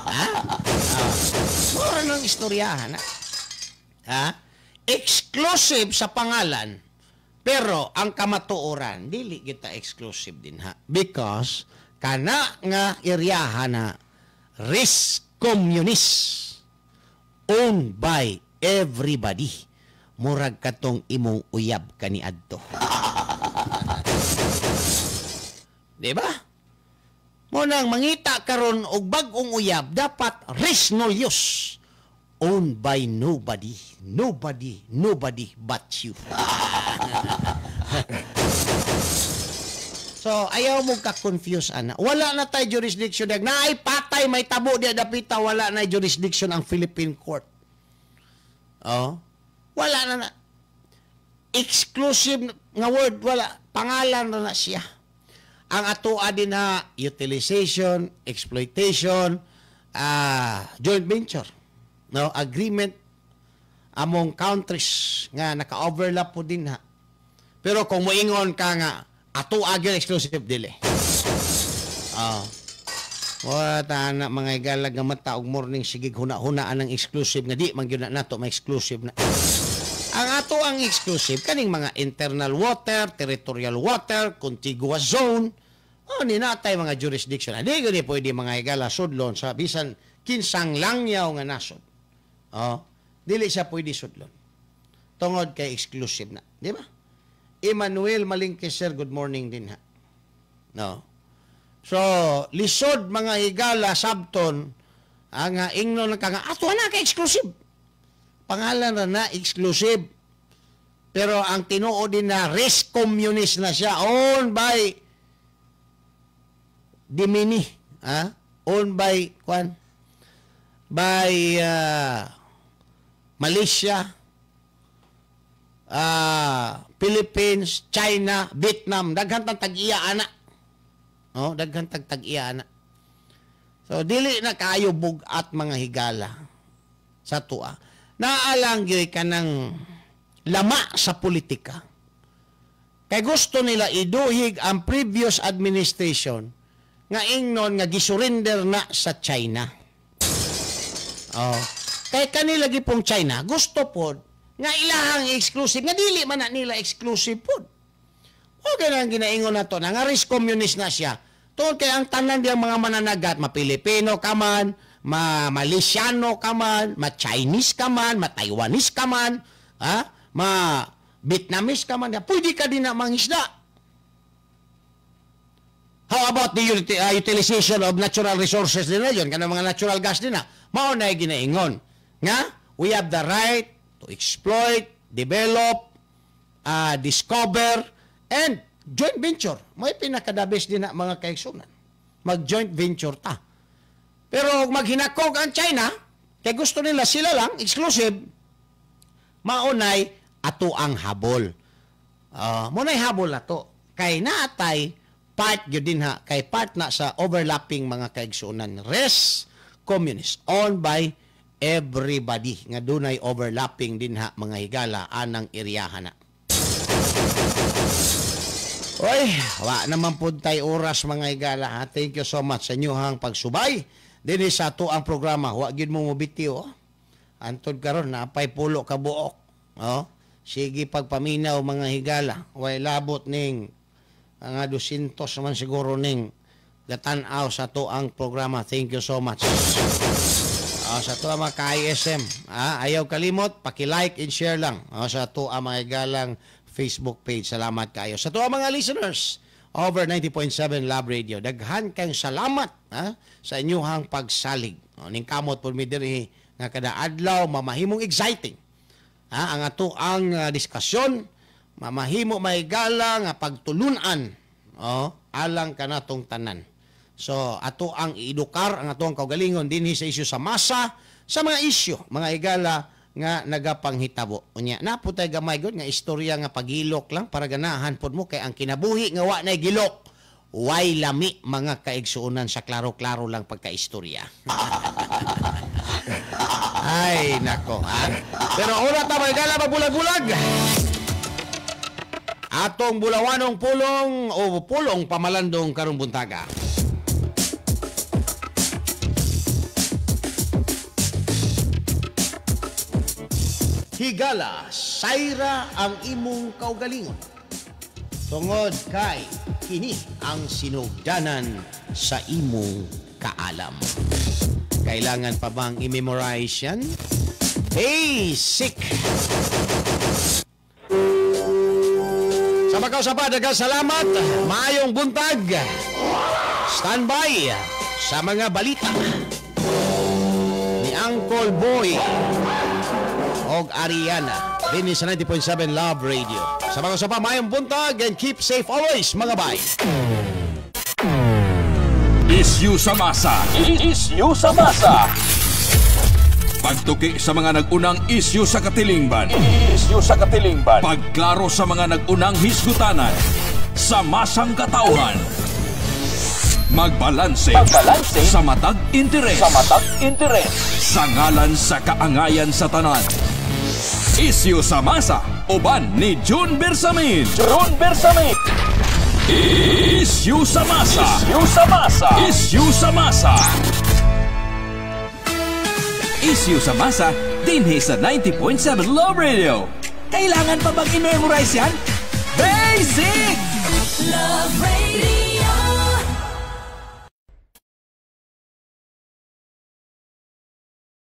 Ha? Mura nang istoryahan, ha? Ha? Exclusive sa pangalan, pero ang kamatuoran, dili kita exclusive din ha. Because kana nga iryahan na res communis, owned by everybody. Murag katong imong uyab kaniadto. Diba? Munang mangita karon og bag-ong uyab, dapat res nullius, owned by nobody, nobody, nobody but you. So, ayaw mo ka-confuse, ana. Wala na tayo jurisdiction. Naay patay, may tabo diya dapita, wala na jurisdiction ang Philippine Court. Oh, wala na na. Exclusive nga word, wala. Pangalan na na siya. Ang atoa din na utilization, exploitation, joint venture. No, agreement among countries nga naka-overlap po din ha. Pero kung moingon ka nga ato agil exclusive dili. Oh. Wala ta na mga igalag nga mata og morning sige huna-hunaan ang exclusive nga di man gyud na nato may exclusive na. Ang ato ang exclusive kaning mga internal water, territorial water, contiguous zone. Oh, ni natay mga jurisdiction. Di gyud pwede mga higala sudlon sa bisan kinsang langyaw nga nasod. Oh, dili siya pwede sudlon. Tungod kay exclusive na, di ba? Emmanuel Malingke sir, good morning din ha. No. So, lisod mga higala sabton ang ingnon ka nga ato na kay exclusive. Pangalan na na exclusive. Pero ang tinuod din na res communis na siya, owned by Dimini, ha? Owned by kwan? By Malaysia, Philippines, China, Vietnam, daghan tag tag-iya ana. No, daghan tag tag-iya ana. So dili na kaayo bug-at mga higala sa tua. Naalang gyud kanang lama sa politika. Kay gusto nila iduhig ang previous administration nga ingnon nga gisurrender na sa China. Oh. Kay kanila gipong China gusto pod nga ilahang exclusive nga dili man na nila exclusive pod. Okay lang ginaingon nato na nga res communist na siya. Tungod kay ang tanan diyang mga mananagat, ma Pilipino ka man, ma Malaysiano ka man, ma Chinese ka man, ma Taiwanese ka man, ha? Ma Vietnamese ka man, pwede ka din na mangisda. How about the utilization of natural resources din na yun? Kanang mga natural gas din na. Mao na ginaingon. Nga, we have the right to exploit, develop, discover, and joint venture. May pinakadabis din na mga kaigsunan. Mag-joint venture ta. Pero maghinakog ang China, kay gusto nila sila lang, exclusive, maunay ato ang habol. Munay habol ato. Kay naatay, part yun din ha, kay part na sa overlapping mga kaigsunan. Res communis, owned by everybody. Nga dunay overlapping din ha, mga higala, anang iriyahan na. Oy, wa naman pud tay oras mga higala ha. Thank you so much sa inyong pagsubay. Dinhi sa ato ang programa. Wa gyud mo mobitiw. Oh. Antod karon napay pulo ka buok. Oh. Sige pagpaminaw mga higala. Way labot ning mga 200 naman siguro ning gatan-aw sa ato ang programa. Thank you so much. Sa ato ang mga ka-ISM, ayaw kalimot, paki-like and share lang sa ato ang mga higalang Facebook page. Salamat kayo. Sa ato ang mga listeners, over 90.7 Love Radio. Daghan kang salamat sa inyuhang pagsalig. Ning kamot pud mi diri nga kada adlaw mamahimong exciting. Ang ato ang diskusyon, mamahimo mahigala nga pagtulunan alang kanatong tanan. So ato ang iedukar ang ato ang kaugalingon dinhi sa isyu sa masa, sa mga isyu, mga higala nga nagapanghitabo. Unya, naputay gamay gud nga istorya nga pagilok lang para ganahan pod mo kay ang kinabuhi nga wa nay gilok. Way lami mga kaigsuonan sa klaro-klaro lang pagkaistorya. Ay nako. Pero ora ta mga higala mabulag-bulag. Atong bulawanong pulong o pulong pamalandong karong buntaga. Higala, sayra ang imong kaugalingon. Tungod kay kini ang sinugdanan sa imong kaalam. Kailangan pa bang i-memorize yan? Basic! Sa pagkausapa, daghang salamat. Maayong buntag. Stand by sa mga balita ni Uncle Boy og Ariana. Dinhi sa 90.7 Love Radio. Sa mga usapa, maayong buntag and keep safe always, mga bay. Isyu sa masa. Isyu sa masa. Pagtuki sa mga nag-unang isyu sa katilingban. Isyu sa katilingban. Pagklaro sa mga nag-unang hisgutanan. Sa masang katauhan. Magbalanse. Magbalanse sa matag interes. Sa matag interes. Sa ngalan sa kaangayan sa tanan. Isyu sa masa, uban ni June Bersamin. June Bersamin. Isyu sa masa. Isyu sa masa. Isyu sa masa. Isyu sa masa, dinhi sa 90.7 Love Radio. Kailangan pa bang i-memorize yan? Basic! Love Radio.